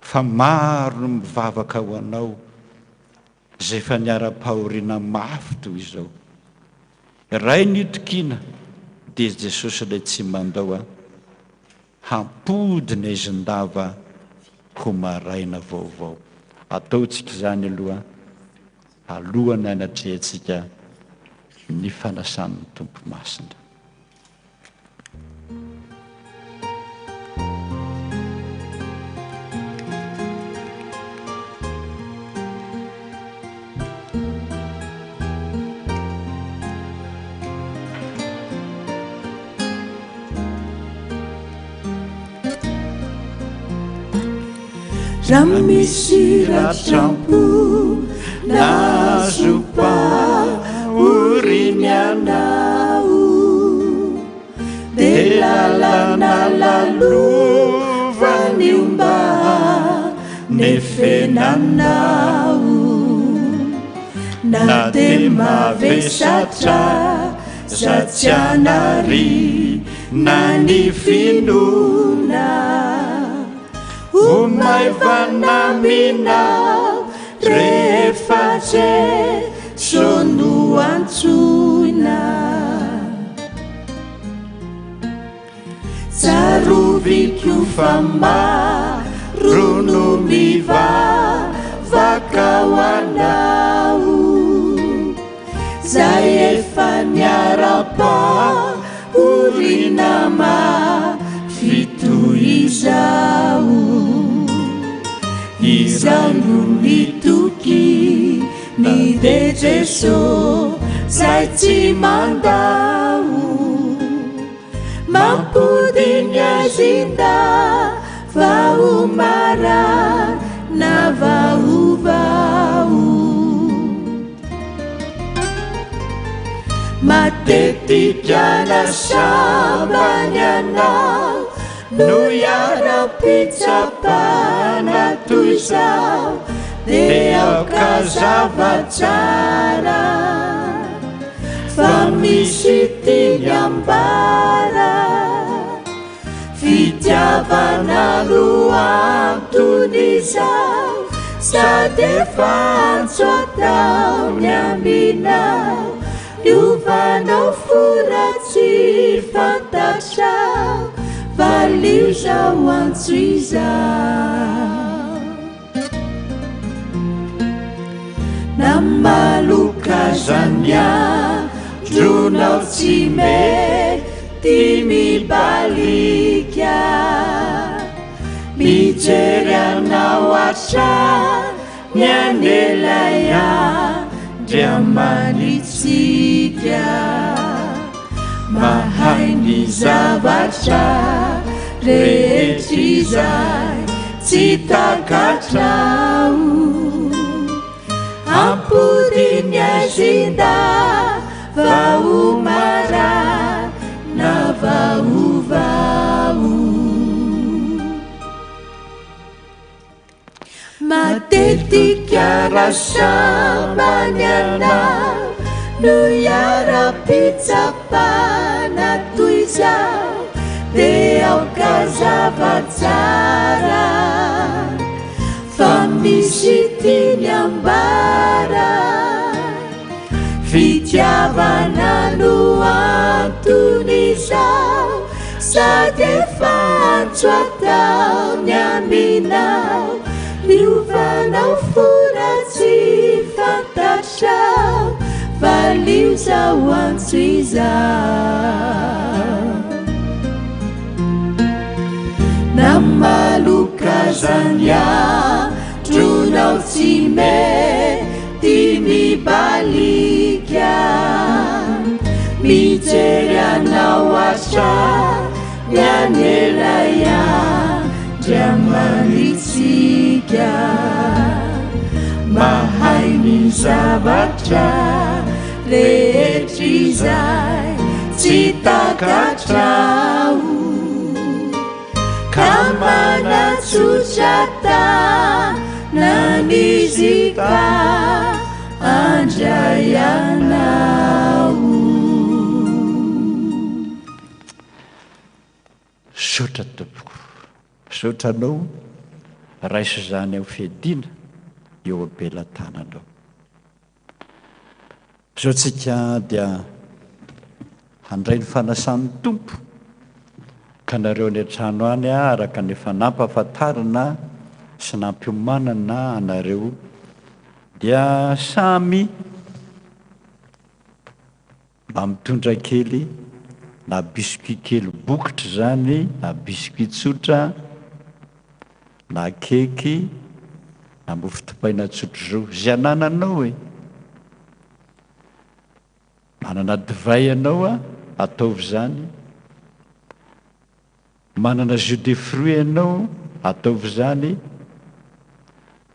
fa maro no mivavaka ho anao. Izay efa niharam-pahoriana mafy toy izao. Iray no itokiana dia Jesosy ilay tsy mandao an, hampody ny aizin-dava ho maraina vaovao. Ataontsika izany aloha alohan'ny hanatrehantsika ny fanasan'ny Tompo Masina. Raha misy ratram-po nazom-pahoriana ianao Dia lalana lalovan'io mba nefenanao Na dia mavesatra za tsy anarina ny finoana Ho maivana aminao rehefa Jeso no antsoina. Tsaroviko fa maro no mivavaka ho anao Zay efa niara-pahoriana mafy toy izao Izaho no mitoky ny de Jeso zay tsy mandao Mampody ny azinda vao marana vaovao. Matetika nasambany anao no iharam-pitsapana toy izao dia aoka hazava tsara. Fa misy tiany ambara Fitiavana no anton'izao Sady efa antso ataony aminao Niovanao fo raha tsy fantatrao Valio izao antso izao Na maloka aza ny andronao tsy mety mibalika Mijery anao hatrany an'ilay Andriamanitsika Mahay ny zavatra rehetra izay tsy takatrao. Ampody ny aizin-dava ho marina vaovao. Matetika raha sambany ianao no iharam-pitsapana toy izao dia aoka hazava tsara fa misy tiany ambara. Fitiavana no anton'izao sady efa antso ataony aminao Niovanao fo raha tsy fantatrao Valio izao antso izao Na maloka aza ny andronao tsy mety Ty mibalika Mijery anao hatrany an'ilay Andriamanitsika Mahay ny zavatra rehetra izay tsy takatrao Ka manatsotra tanana izy ka handray anao. Misaotra tompoko. Misaotra anao, raiso izany ho fiadiana eo am-pelatananao. Izao tsika dia handray ny fanasan'ny Tompo, ka nareo any an-trano any araka ny efa nampahafantarina sy nampiomanana anareo dia samy mba mitondra kely na biscuit kely bokotra izany na biscuit tsotra na cake na mofo dipaina tsotr'izao, izay anananao e! Manana divay ianao a, ataovy izany. Manana jus de fruits ianao, ataovy izany.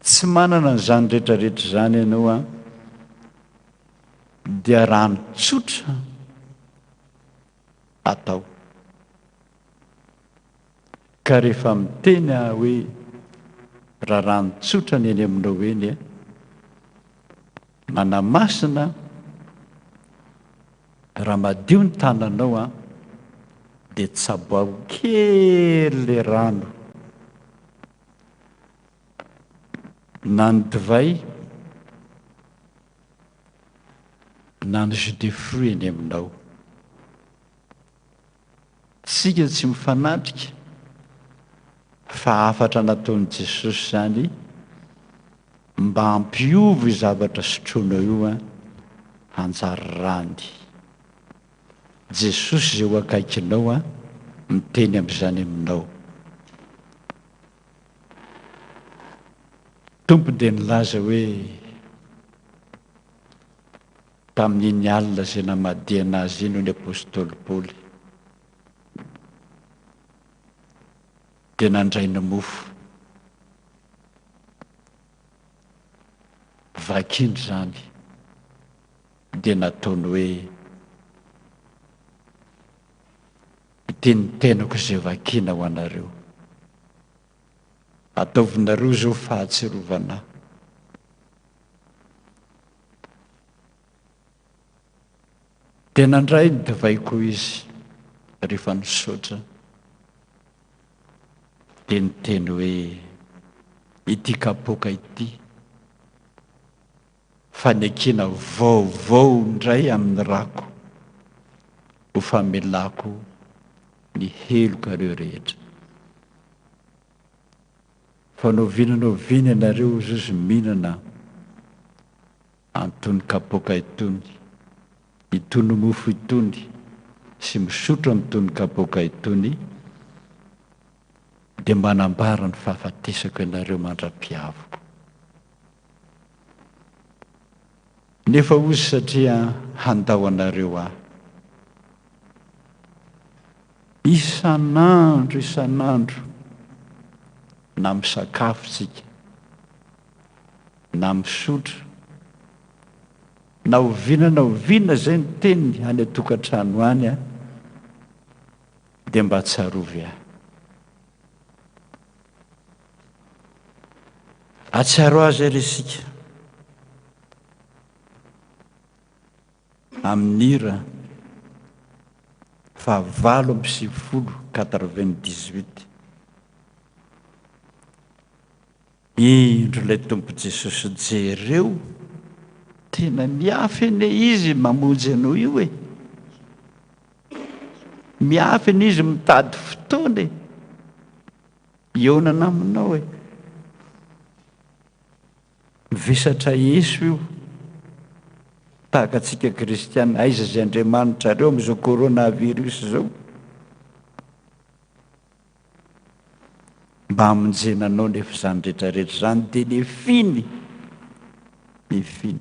Tsy manana an'izany rehetrarehetra izany ianao a, dia rano tsotra atao. Ka rehefa miteny aho hoe raha rano tsotra ny eny aminao eny a, Manamasina raha madio ny tananao an, dia tsaboaho kely le rano na ny divay na ny jus de fruit eny aminao. Tsika tsy mifanatrika fa hafatra nataon'i Jesosy izany mba hampiova io zavatra sotroinao io an, hanjary rany. Jesosy izay ho akaikinao an, miteny amin'izany aminao. Tompo dia nilaza hoe. Tamin'iny alina izay namadihana azy iny, hoy ny apostoly Paoly, dia nandray ny mofo. Vakiny izany, dia nataony hoe, Ity ny tenako izay vakina ho anareo. Ataovinareo izao fahatsiarovana ahy. Dia nandray ny divay koa izy rehefa nisaotra, dia niteny hoe, Ity kapoaka ity, fanekena vaovao indray amin'ny rako, ho famelako ny helokareo rehetra. Fa n'oviana n'oviana ianareo ozozy mihinana an'itony kapoaka itony, itony mofo itony, sy misotro an'itony kapoaka itony, dia manambara ny fahafatesako ianareo mandra-piaviko. Nefa ozy satria handao anareo aho. Isan'andro isan'andro, na misakafo isika, na misotro, na oviana na oviana izay ny teniny any an-tokantrano any, dia mba tsarovy ahy. Atsiaro azy ary isika. Amin'ny hira faha 98, 98. Indro ilay Tompo Jesosy jereo, tena miafy anie Izy mamonjy anao io e. Miafy anie Izy mitady fotoana e. Hihaonana aminao e. Mivesatra eso io. Tahaka antsika kristiana, aiza izay Andriamanitrareo amin'izao coronavirus izao? Mba hamonjena anao nefa izany rehetra rehetra izany dia nefiny, nefiny.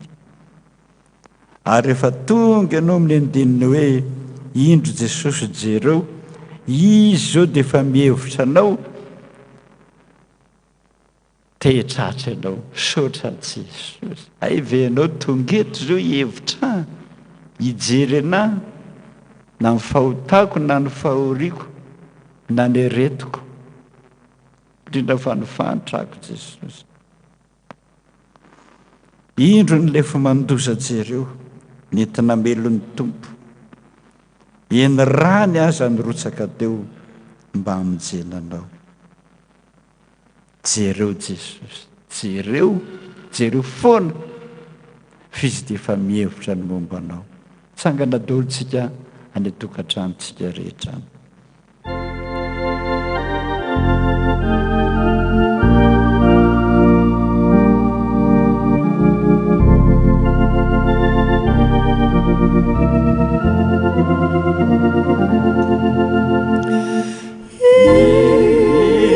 Ary rehefa tonga ianao amin'ny andininy hoe indro Jesosy jereo, Izy izao dia efa mihevitra anao, Te hitratra ianao, misaotra an'i Jesosy. Hay ve ianao tonga eto izao hihevitra ahy, hijery anah, na ny fahotako na ny fahoriako na ny aretiko, indrindra fa ny fahantrako Jesosy. Indro ny lefo-mandoza jereo, nenti-namelon'ny Tompo. Eny rany aza nirotsaka teo mba hamonjena anao. Jereo Jesosy, jereo, jereo foana. F'izy dia efa mihevitra ny momba anao. Tsangana daholo tsika any an-tokantranontsika rehetra any.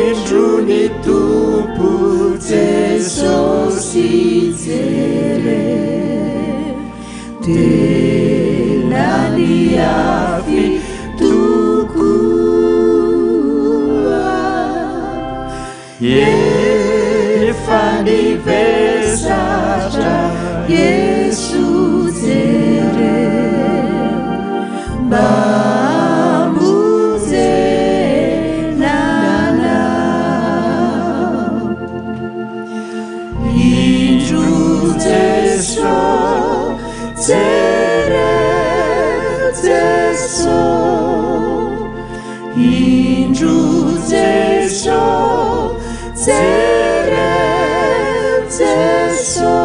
Indro ny Tompo Jesosy jereo, tena niafy tokoa. Efa nivesatra Jeso jereo, mba hamonjena anao. Indro Jeso, jereo Jeso. Indro Jeso, jereo Jeso,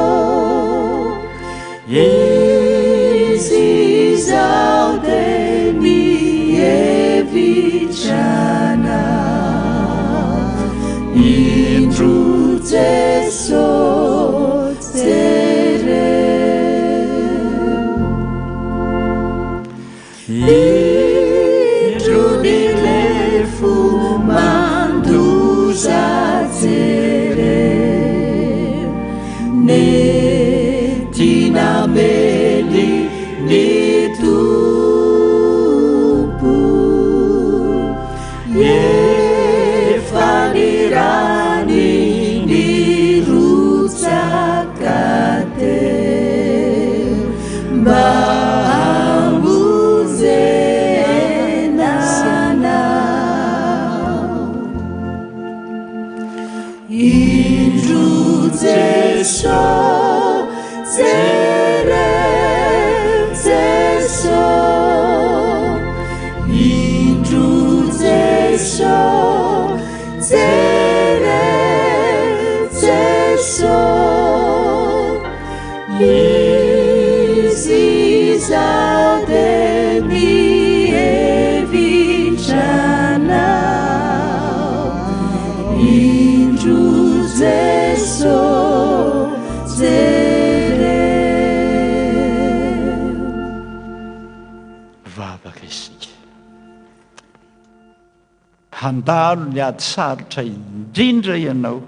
Izy izao dia mihevitra anao. Indro Jeso, jereo. Indro ny lefo mandoza jereo, Nentina hamely ny Tompo, Efa ny rany nirotsaka teo mba hamonjena anao. Indro Jeso, jereo Jeso, indro Jeso, jereo Jeso, Izy izao dia mihevitra anao. Indro Jeso, jereo. Vavaka isika. Handalo ny ady sarotra indrindra ianao.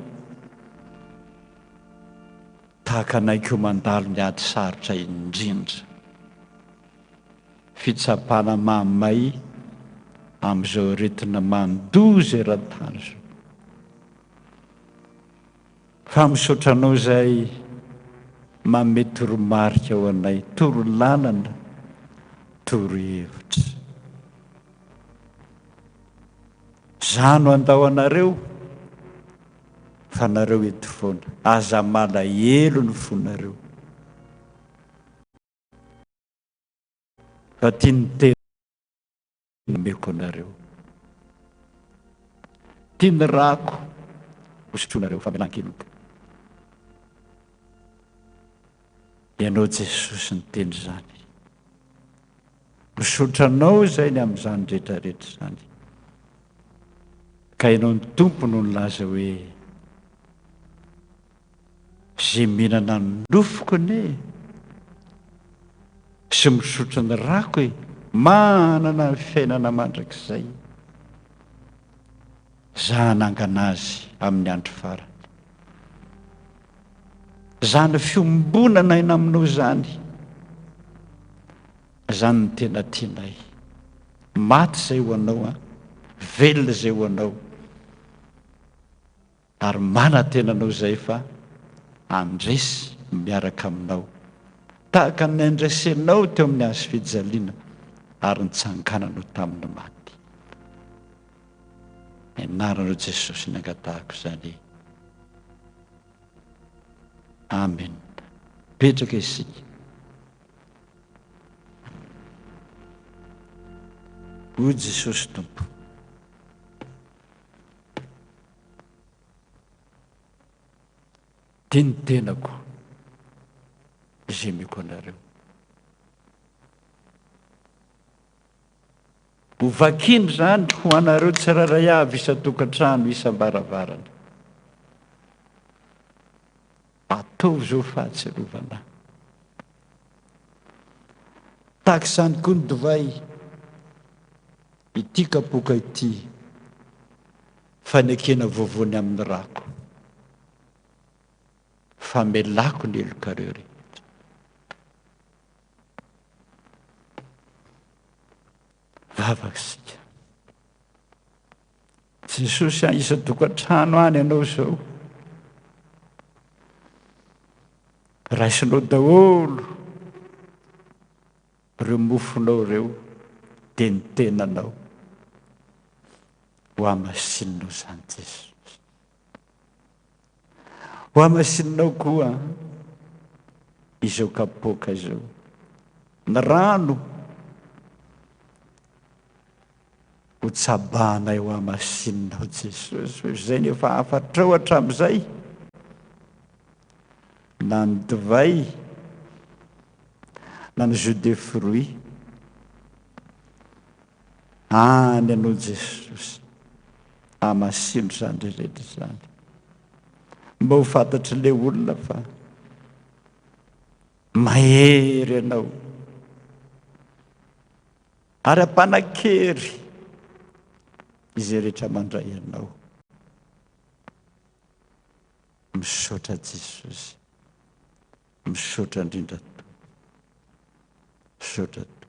Tahaka anay koa mandalo ny ady sarotra indrindra. Fitsapana mahamay amin'izao aretina mandoza eran-tany izao. Fa misaotra anao izay manome toromarika ho anay, torolalana, torohevitra. Za no handao anareo fa nareo eto foana. Aza malahelo ny fonareo. Fa tia ny tena omeko anareo. Tia ny rako hosotroinareo famelan-keloka. Ianao Jesosy niteny izany. Misaotra anao izay ny amin'izany rehetra rehetra izany. Ka ianao ny Tompo no nilaza hoe izay mihinana ny nofoko anie sy misotro ny rako e manana ny fiainana mandrakizay. Za hanangana azy amin'ny andro farany. Izany fiombonana aina aminao izany, izany no tena tianay. Maty izay ho anao an, velona izay ho anao. Ary manantena anao izay fa handresy miaraka aminao. Tahaka ny nandresenao teo amin'ny hazo fijaliana ary nitsangananao tamin'ny maty. Ny anaranao Jesosy ny angatahako izany. Amen. Petraka isika. Hoy Jesosy Tompo. Tia ny tenako. Izay omeko anareo. Ho vakiana izany ho anareo tsirairay avy isan-tokantrano, isam-baravarana. Ataovy izao fahatsiarovana ahy. Tahaka izany koa ny divay, ity kapoaka ity, fanekena vaovao ny amin'ny rako. Famelako ny helokareo rehetra. Vavaka isika. Jesosy a, isan-tokantrano any ianao izao. Raisinao daholo ireo mofonao ireo dia ny tenanao. Ho hamasininao izany Jesosy. Ho hamasininao koa izao kapoaka izao. Ny rano ho tsabahanay ho hamasininao Jesosy. Izay ny efa hafatrao hatramin'izay. Na ny divay, na ny jus de fruits. Any anao Jesosy. Hamasino izany rehetra izany. Mba ho fantatr'ilay olona fa mahery ianao. Ary ampanan-kery izay rehetra mandray anao. Misaotra Jesosy. Misaotra indrindra Tompo. Misaotra Tompo.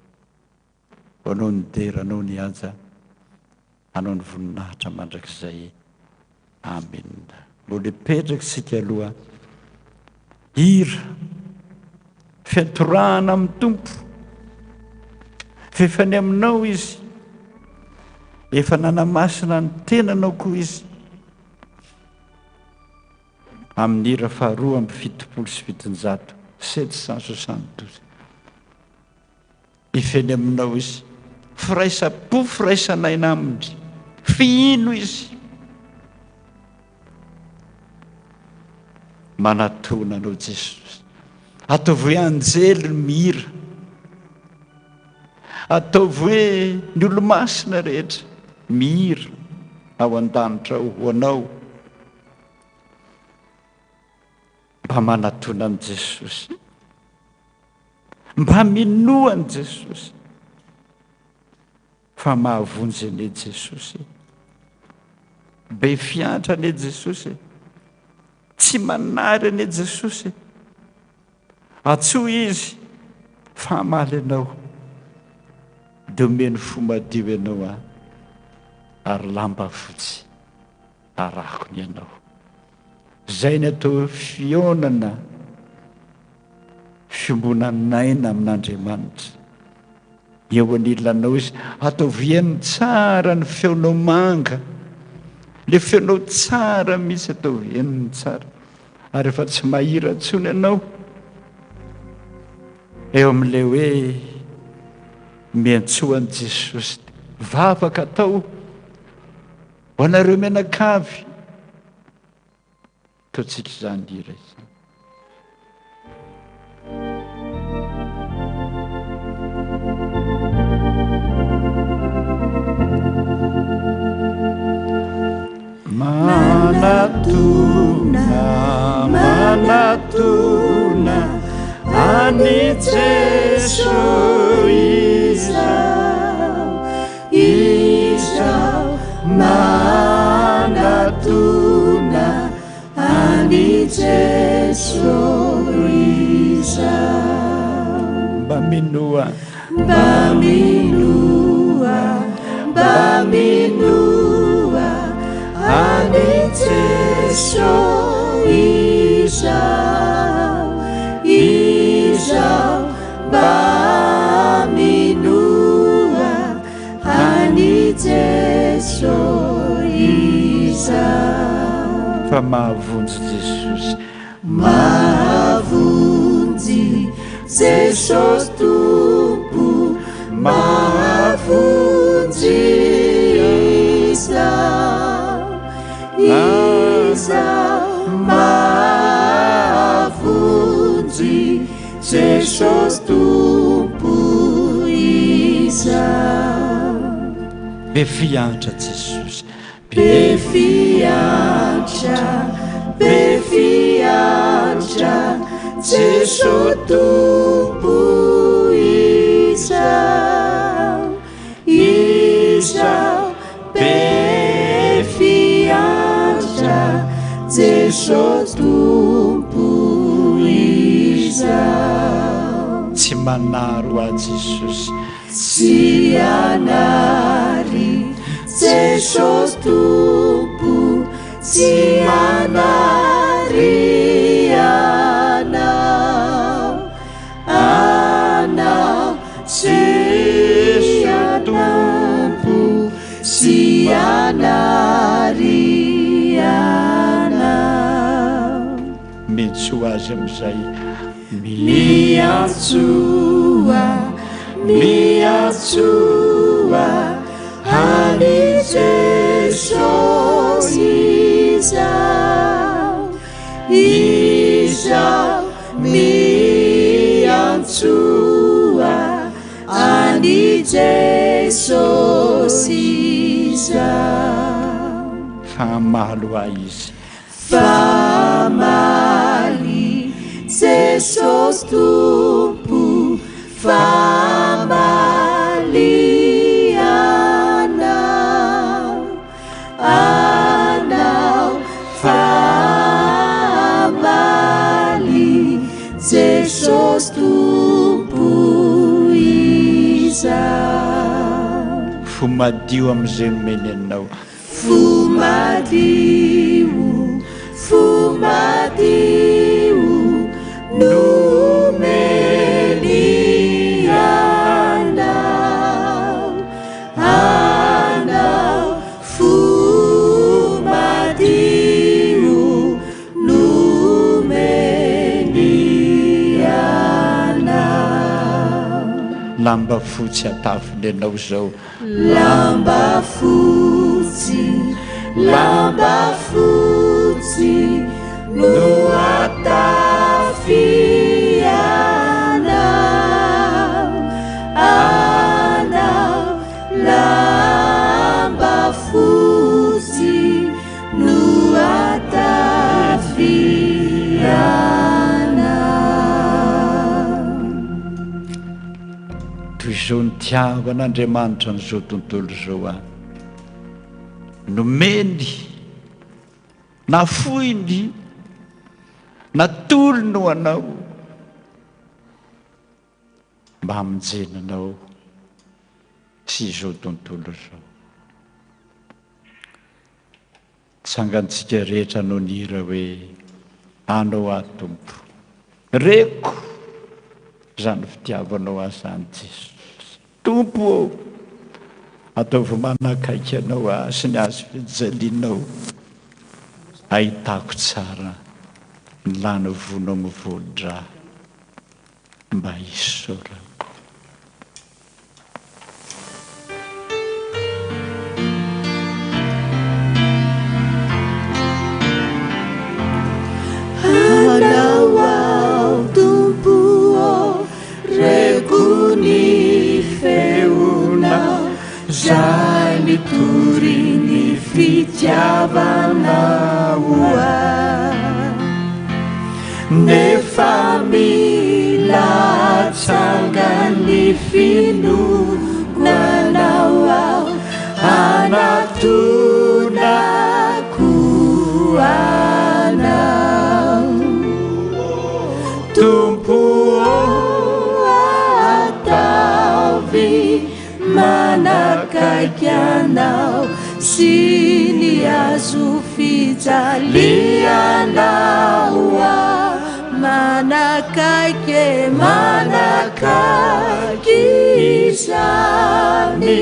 Ho Anao ny dera, Anao ny haja, Anao ny voninahitra mandrakizay. Amen. Mbola hipetraka isika aloha. Hira fiantorahana amin'ny Tompo. F'efa ny aminao Izy. Efa nanamasina ny tenanao koa Izy. Amin'ny hira faharoa amby 770, 772. Hifeny aminao izy. Firaisam-po, firaisan'aina aminy. Fihino izy. Manatona anao Jesosy. Ataovy hoe anjely ny mihira. Ataovy hoe ny olomasina rehetra mihira ao an-danitra ao ho anao. Mba manatona an'i Jesosy. Mba minoa an'i Jesosy fa mahavonjy anie Jesosy e. Be fiantra anie Jesosy e. Tsy manary anie Jesosy e. Antsoy Izy fa hamaly anao. Dia omeny fo madio ianao a, ary lamba fotsy arahako ny anao. Izay ny atao hoe fihaonana, fiombonan'aina amin'Andriamanitra. Eo anilanao Izy. Ataovy heno tsara ny feonao manga. Ilay feonao tsara mihitsy ataovy henony tsara. Ary efa tsy mahira intsony ianao. Eo amin'ilay hoe miantsoa an'i Jesosy. Vavaka atao ho anareo mianakavy. Ataontsika izany hira izany. Manatona, manatona an'i Jeso izaho. Izaho manatona an'i Jeso izaho. Mba minoa. Mba minoa, mba minoa an'i Jeso izaho, izaho. Mba minoa an'i Jeso izaho. Fa mahavonjy Jesosy. Mahavonjy Jesosy Tompo, mahavonjy izaho, izaho mahavonjy. Jesosy Tompo izaho. Be fiantra Jesosy. Be fiantra, be fiantra Jeso Tompo izaho, izaho Be fiantra Jeso Tompo izaho. Tsy manary ho ahy Jesosy. Tsy hanary Jesosy Tompo tsy hanary Anao Anao Jeso Tompo tsy hanary Anao. Miantsoa azy amin'izay. Miantsoa, miantsoa an'i Jesosy izaho, izaho miantsoa an'i Jesosy izaho. Fa hamaly ho ahy Izy. Famaly Jesosy Tompo famaly Anao Anao famaly Jesosy Tompo izaho. Fo madio amin'izay nomeny anao. Fo madio, fo madio nomeny Anao, Anao, fo madio nomeny Anao. Lamba fotsy atafiny anao izao. Lamba fotsy, lamba fotsy no atafy anao, anao. Lamba fotsy no atafy anao. Toy izao nitiavan'Andriamanitra an'izao tontolo izao ahy. Nomeny, nafoiny, natolony ho anao mba hamonjena anao sy izao tontolo izao. Tsangantsika rehetra no nihira hoe Anao aho Tompo. Reko izany fitiavanao ahy izany Jesosy. Tompo ô, ataovy manakaiky Anao aho sy ny hazo fijalianao, ahitako tsara ny lany vonao mivoa-drà mba hisaorako. Anao aho Tompo ô, reko ny feonao, zay mitory ny fitiavanao ahy. Nefa mila atsangan'ny finoako anao aho, anatonako anao. Tompo ô, ataovy Manakaiky anao sy ny hazo fijalianao aho. Manakaiky e, manakaiky izany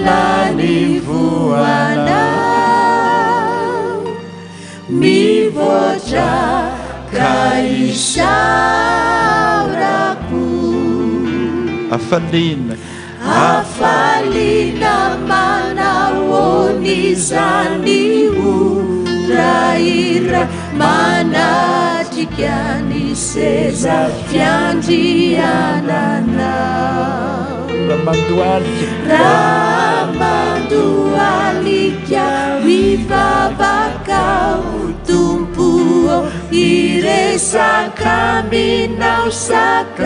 lany voanao. Mivoatra ka isaorako. Hafaliana. Hafaliana manahoana izany ora iray manatrika. Manatrika ny seza fiandriananao. Raha mandohalika. Raha mandohalika mivavaka aho Tompo ô, hiresaka aminao sakaizako.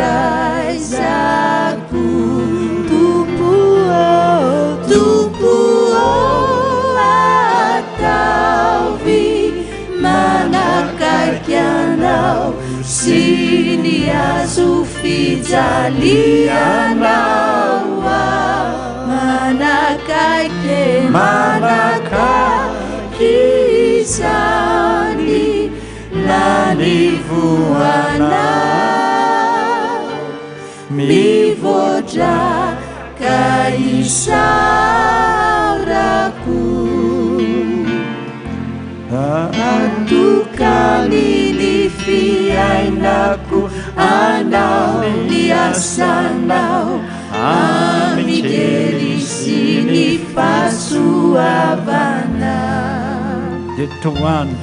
Tompo ô, Tompo ô, ataovy Manakaiky anao sy ny hazo fijalianao aho. Manakaiky e, manakaiky izany lanivoanao. Mivoatra ka isaorako. Atokany ny fiainako anao ny asanao amin-kery sy ny fahasoavana. Dia tohano.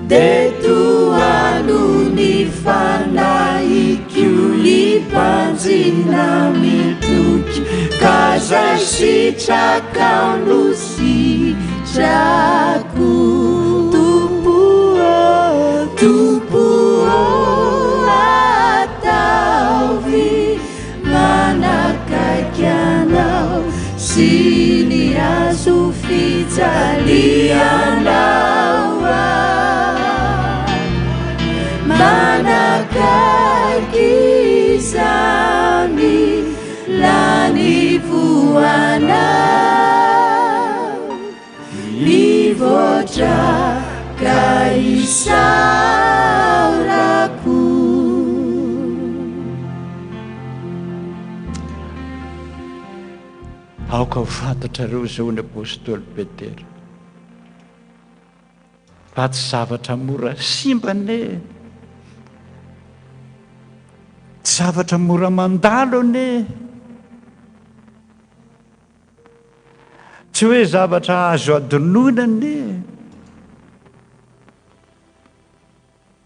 Dia tohano ny fanahiko hibanjina mitoky ka zay sitrakao no sitrako. Tompo ô, Tompo ô, ataovy Manakaiky anao sy ny hazo fijalianao aho. Manakaiky izany lanivoanao. Mivoatra ka isaorako. Aoka ho fantatrareo izao ny apostoly Petera fa tsy zavatra mora simba anie, tsy zavatra mora mandalo anie. Tsy hoe zavatra azo adinoina anie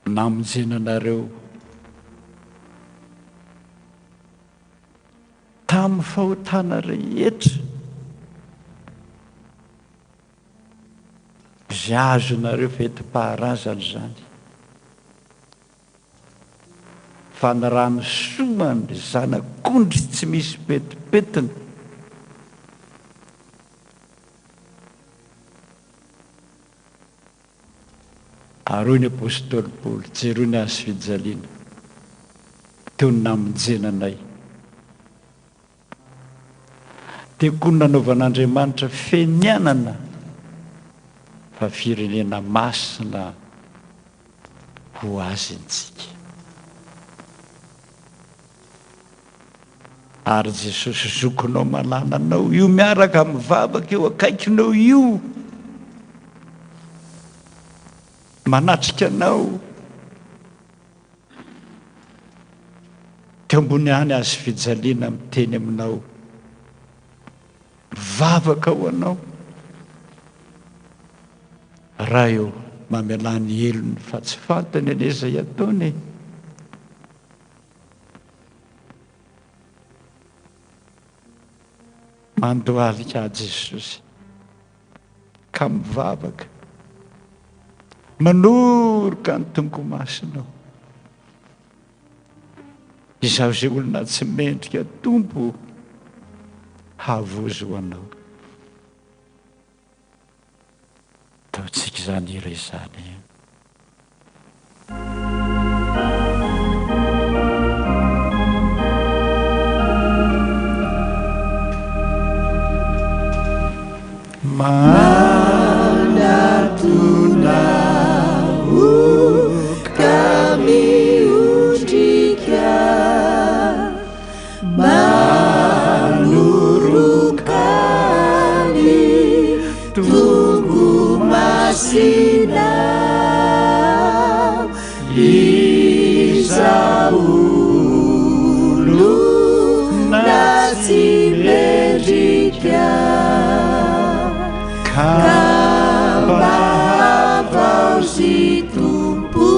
namonjena anareo tamin'ny fahotana rehetra izay azonareo fetim-paharazana izany. Fa ny rano soa-ny zanak'ondry tsy misy pentipentina. Ary hoy ny apostoly Paoly, Jereo ny hazo fijaliana, teo ny namonjena anay. Teo koa ny nanaovan'Andriamanitra fenianana fa firenena masina ho Azy antsika. Ary Jesosy zokinao malalanao io miaraka mivavaka eo akaikinao io, manatrika anao. Teo ambony any hazo fijaliana miteny aminao, mivavaka ho anao. Ray ô, mamelà ny helony fa tsy fantany anie izay ataony e. Mandohalika ahy Jesosy ka mivavaka, manoroka ny tongomasinao. Izaho izay olona tsy mendrika Tompo havozo ho Anao. Ataontsika izany hira izany. Manatona aho ka miondrika Manoroka ny tongo-masinao Izaho olona tsy mendrika Ka mba havaozy Tompo.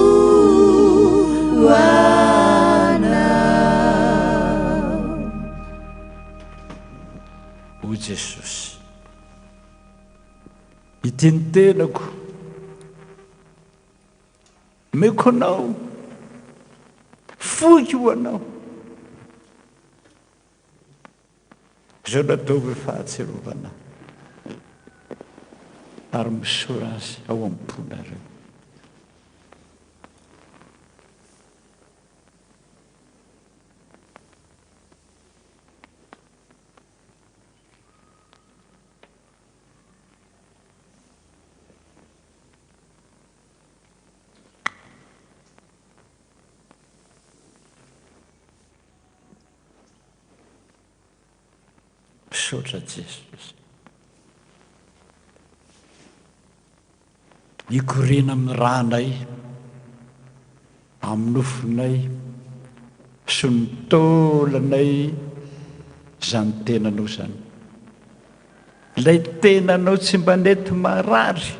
Jesosy. Ity ny tenako. Omeko anao. Foiko ho anao. Izao no ataovy fahatsiarovana ahy. Ary misaora azy ao am-ponareo. Misaotra Jesosy. Mikoriana amin'ny rànay, amin'ny nofonay sy ny taolanay izany tenanao izany. Ilay tenanao tsy mba nety marary.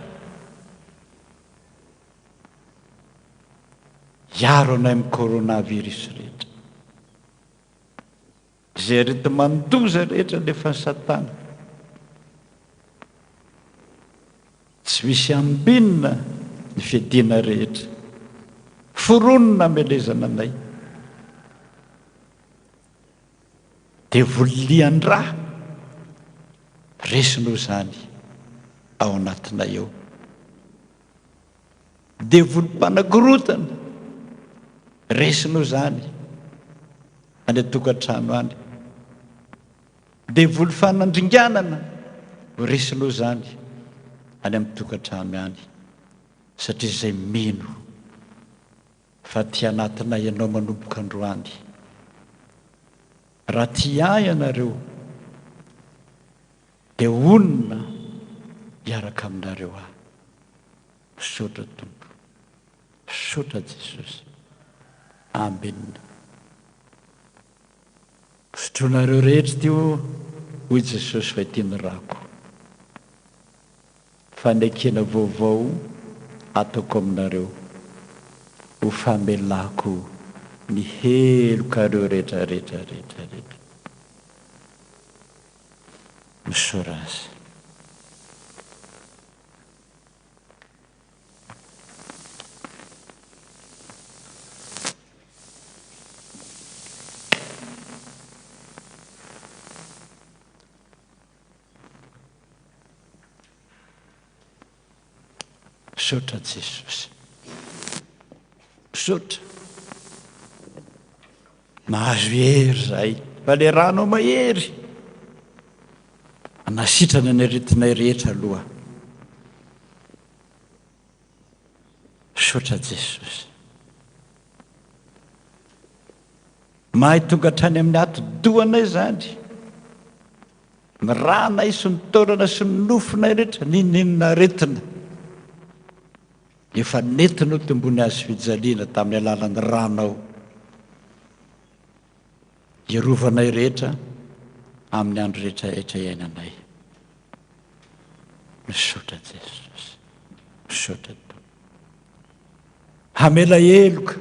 Hiaro anay amin'ny coronavirus rehetra. Izay areti-mandoza rehetra alefan'i Satana. Tsy misy ambinina ny fiadiana rehetra. Foronina hamelezana anay. Devoly lian-drà, resinao izany ao anatinay ao. Devoly mpanakorontana, resinao izany any an-tokantrano any. Devoly fanandringanana, resinao izany any amin'ny tokantrano any. Satria izay mino fa aty anatinay ianao manomboka androany. Raha tia ahy ianareo, Dia honina hiaraka aminareo aho. Misaotra Tompo. Misaotra Jesosy. Amen. Sotroinareo rehetra ity hoy Jesosy fa ity ny rako. Fanekena vaovao ataoko aminareo ho famelako ny helokareo rehetra rehetra rehetra rehetra. Misaora azy. Misaotra Jesosy. Misaotra. Mahazo hery zahay fa le rano mahery hanasitrana ny aretinay rehetra aloha. Misaotra Jesosy. Mahay tonga hatrany amin'ny atidohanay izany. Ny rànay sy ny taolana sy ny nofonay rehetra, n'inon'inona aretina. Efa nentinao teo ambony hazo fijaliana tamin'ny alalan'ny rànao. Hirovanay rehetra amin'ny andro rehetra rehetra iainanay. Misaotra Jesosy. Misaotra Tompo. Hamela heloka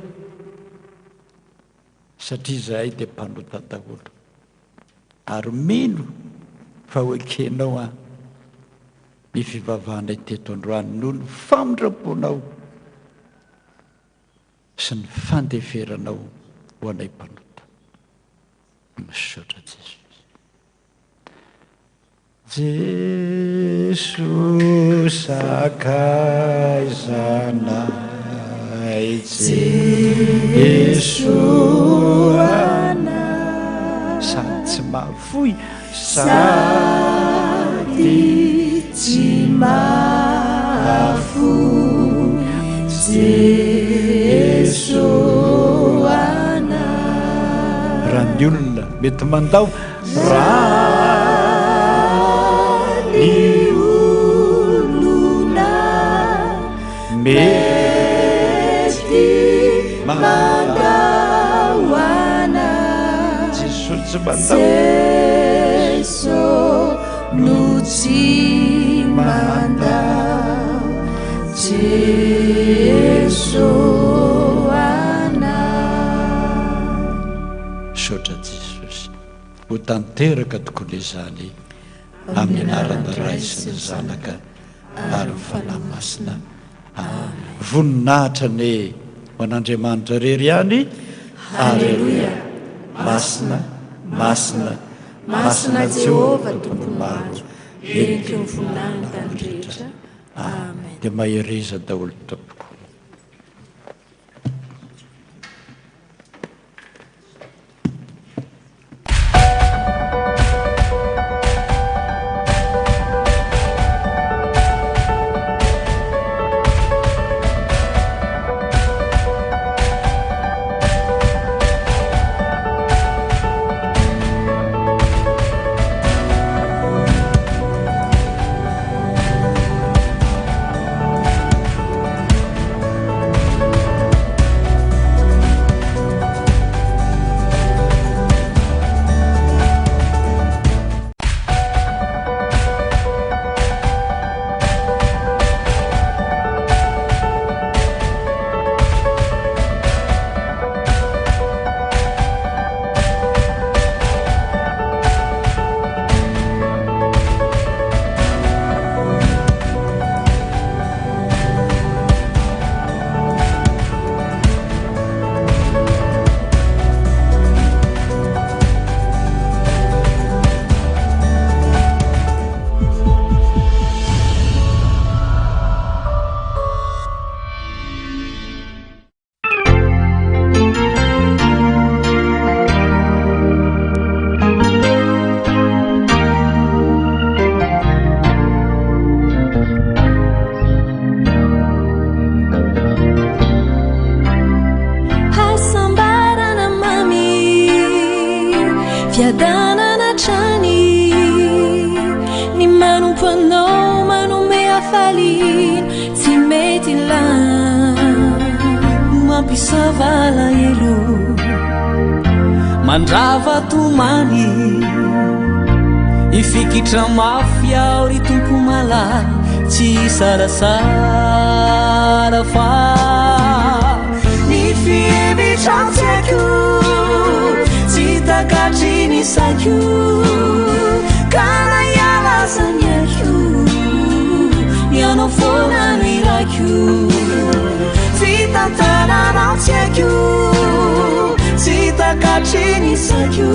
satria izahay dia mpanota daholo. Ary mino fa ho ekenao an ny fivavahanay teto androany noho ny famindram-ponao sy ny fandeferanao ho anay mpanota. Misaotra Jesosy. Jeso sakaizanay Jeso anay Sady tsy mahafoy Sady tsy mahafoy Jeso anay Raha ny olona mety mandao Raha ny olona mety mandao anay, Jesoa tsy mandao. Jeso no tsy mandao, Jeso anay. Misaotra Jesosy. Ho tanteraka tokoa le izany. Amin'ny anaran'ny Ray sy ny Zanaka ary ny Fanahy Masina. Amen. Voninahitra anie ho an'Andriamanitra irery ihany. Aleloia. Masina, masina, masina Jehovah Tompon'ny maro, Heniky ny voninahiny tany rehetra. Amen. Dia mahereza daholo tompoko. Hasambarana mamy, fiadanana hatrany. Ny manompo anao manome hafaliana tsy mety lany. Mampisava alahelo, mandrava tomany. Hifikitra mafy aho ry Tompo malala, tsy hisalasala fa ny fihevitra tsy haiko, tsy takatry ny saiko, ka na hiala aza ny aiko, ianao foana no irako. Fitantananao tsy haiko, tsy takatry ny saiko,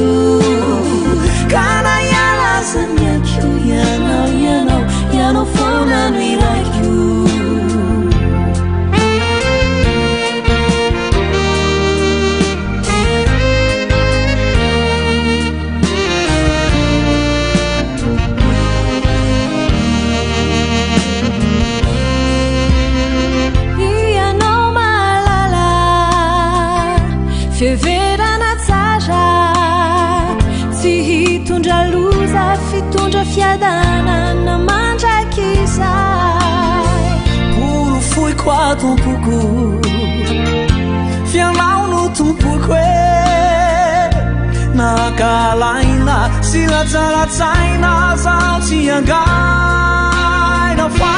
ka na hiala aza ny aiko, ianao, ianao, ianao foana no iraiko. Ianao mahalala fiheverana tsara, tsy hitondra loza, fitondra fiadanana mandrakizay. Porofoiko ato am-poko, f'ianao no tompoko e. Na ankahalaina sy latsalatsaina aza aho tsy hangaina fa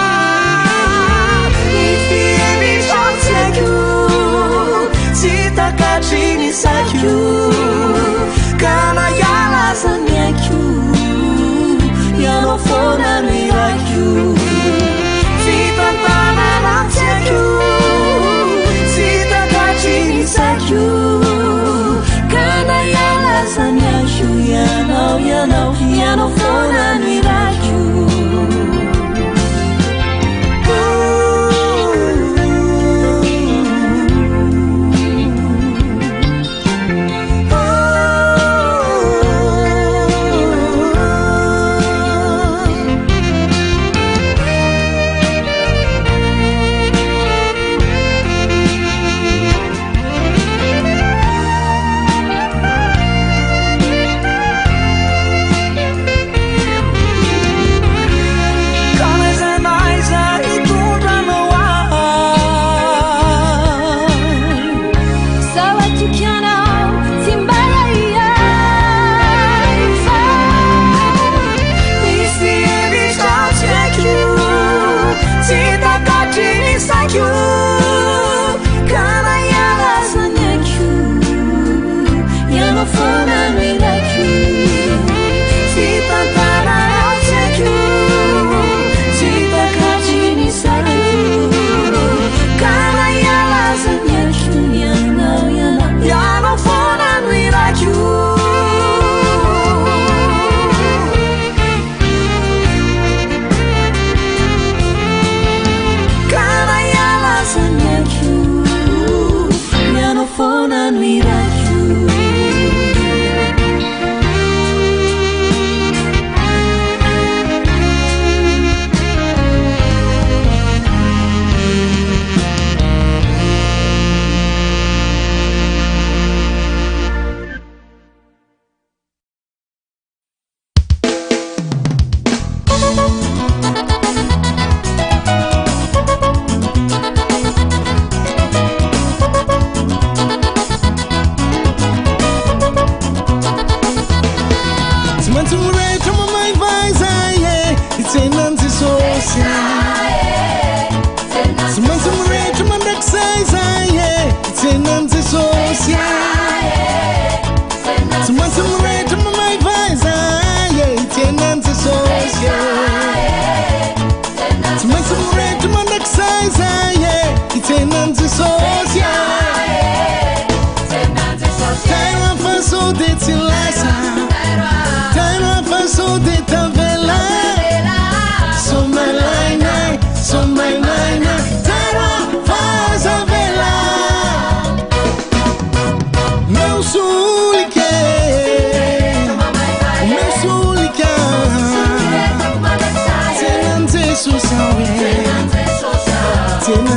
ny fihevitrao tsy haiko, tsy takatry ny saiko, ka na hiala aza ny aiko, ianao foana no iraiko. Fitantanana tsy haiko, tsy takatry ny saiko, ka na hiala aza ny aiko, ianao, ianao, ianao foana no iraiko.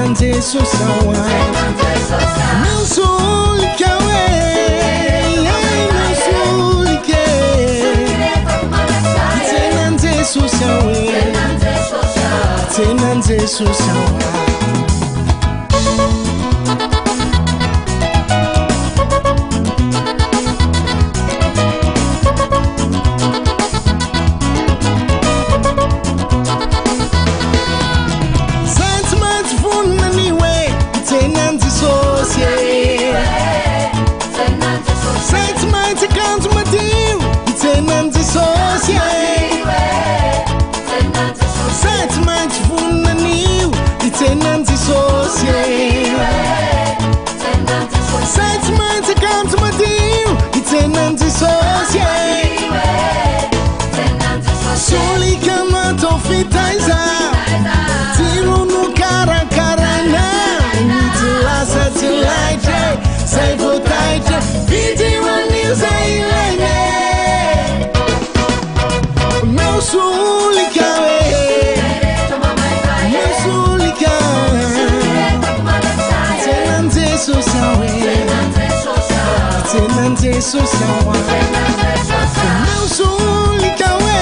Tsenan'i Jesosy aho a. Misolika hoe, misolika e. Tsenan'i Jesosy aho e. Tsenan'i Jesosy aho a. Zay tsy maintsy vonona ny hoe hitsena an'i Jesosy e. Zay tsy maintsy akanjo madio hitsena an'i Jesosy e. Zay tsy maintsy vonona anio hitsena an'i Jesosy e. Zay tsy maintsy akanjo madio hitsena an'i Jesosy e. Solika natao fitaiza, jiro no karakaraina, ny tsy lasa tsy laitra e, zay vao taitra, vidio anio zay ilaina e. Omeo solika e, omeo solika, tsenan'i Jesosy aho e, tsenan'i Jesosy aho a. Omeo solika hoe,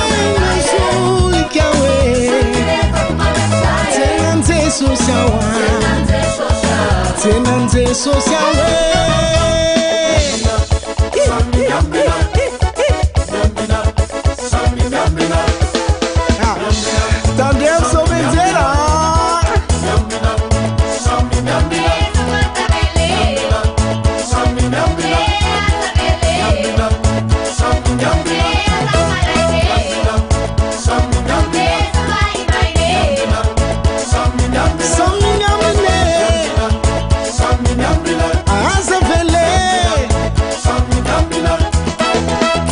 omeo solika hoe, tsenan'i Jesosy aho a, tsenan'i Jesosy aho e. Tandremo sao mianjera. Samy miambina e, aza avela e.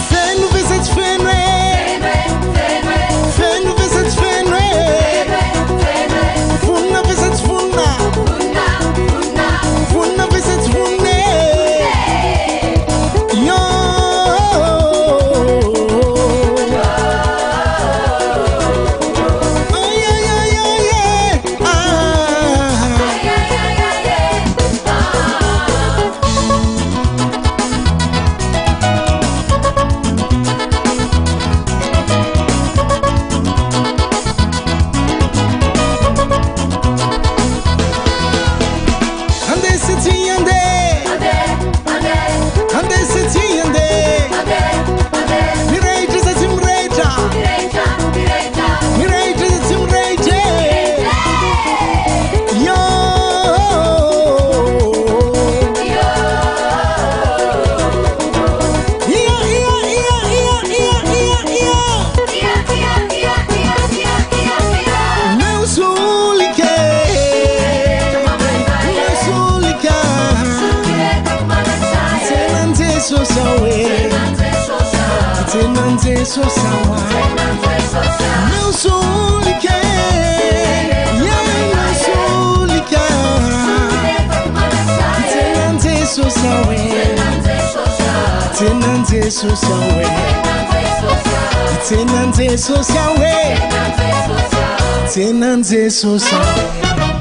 Feno ve sa tsy feno e? Feno ve sa tsy feno e? Vonona ve sa tsy vonona? Vonona ve sa tsy vonona e? Yo. Ay, ay, ay, ay, ay. Ah. Andeha sy tsy andeha? Andeha sy tsy andeha? Mirehitra sa tsy mirehitra? Mirehitra sa tsy mirehitra e? Yo. Ia, ia, ia, ia, ia, ia, ia. Meu solika e, meu solika. Tsenan'i Jesosy aho e, tsenan'i Jesosy aho a. Meu solika e, yeah, meu solika. Tsenan'i Jesosy aho e, tsenan'i Jesosy aho e, tsenan'i Jesosy aho e, tsenan'i Jesosy aho e.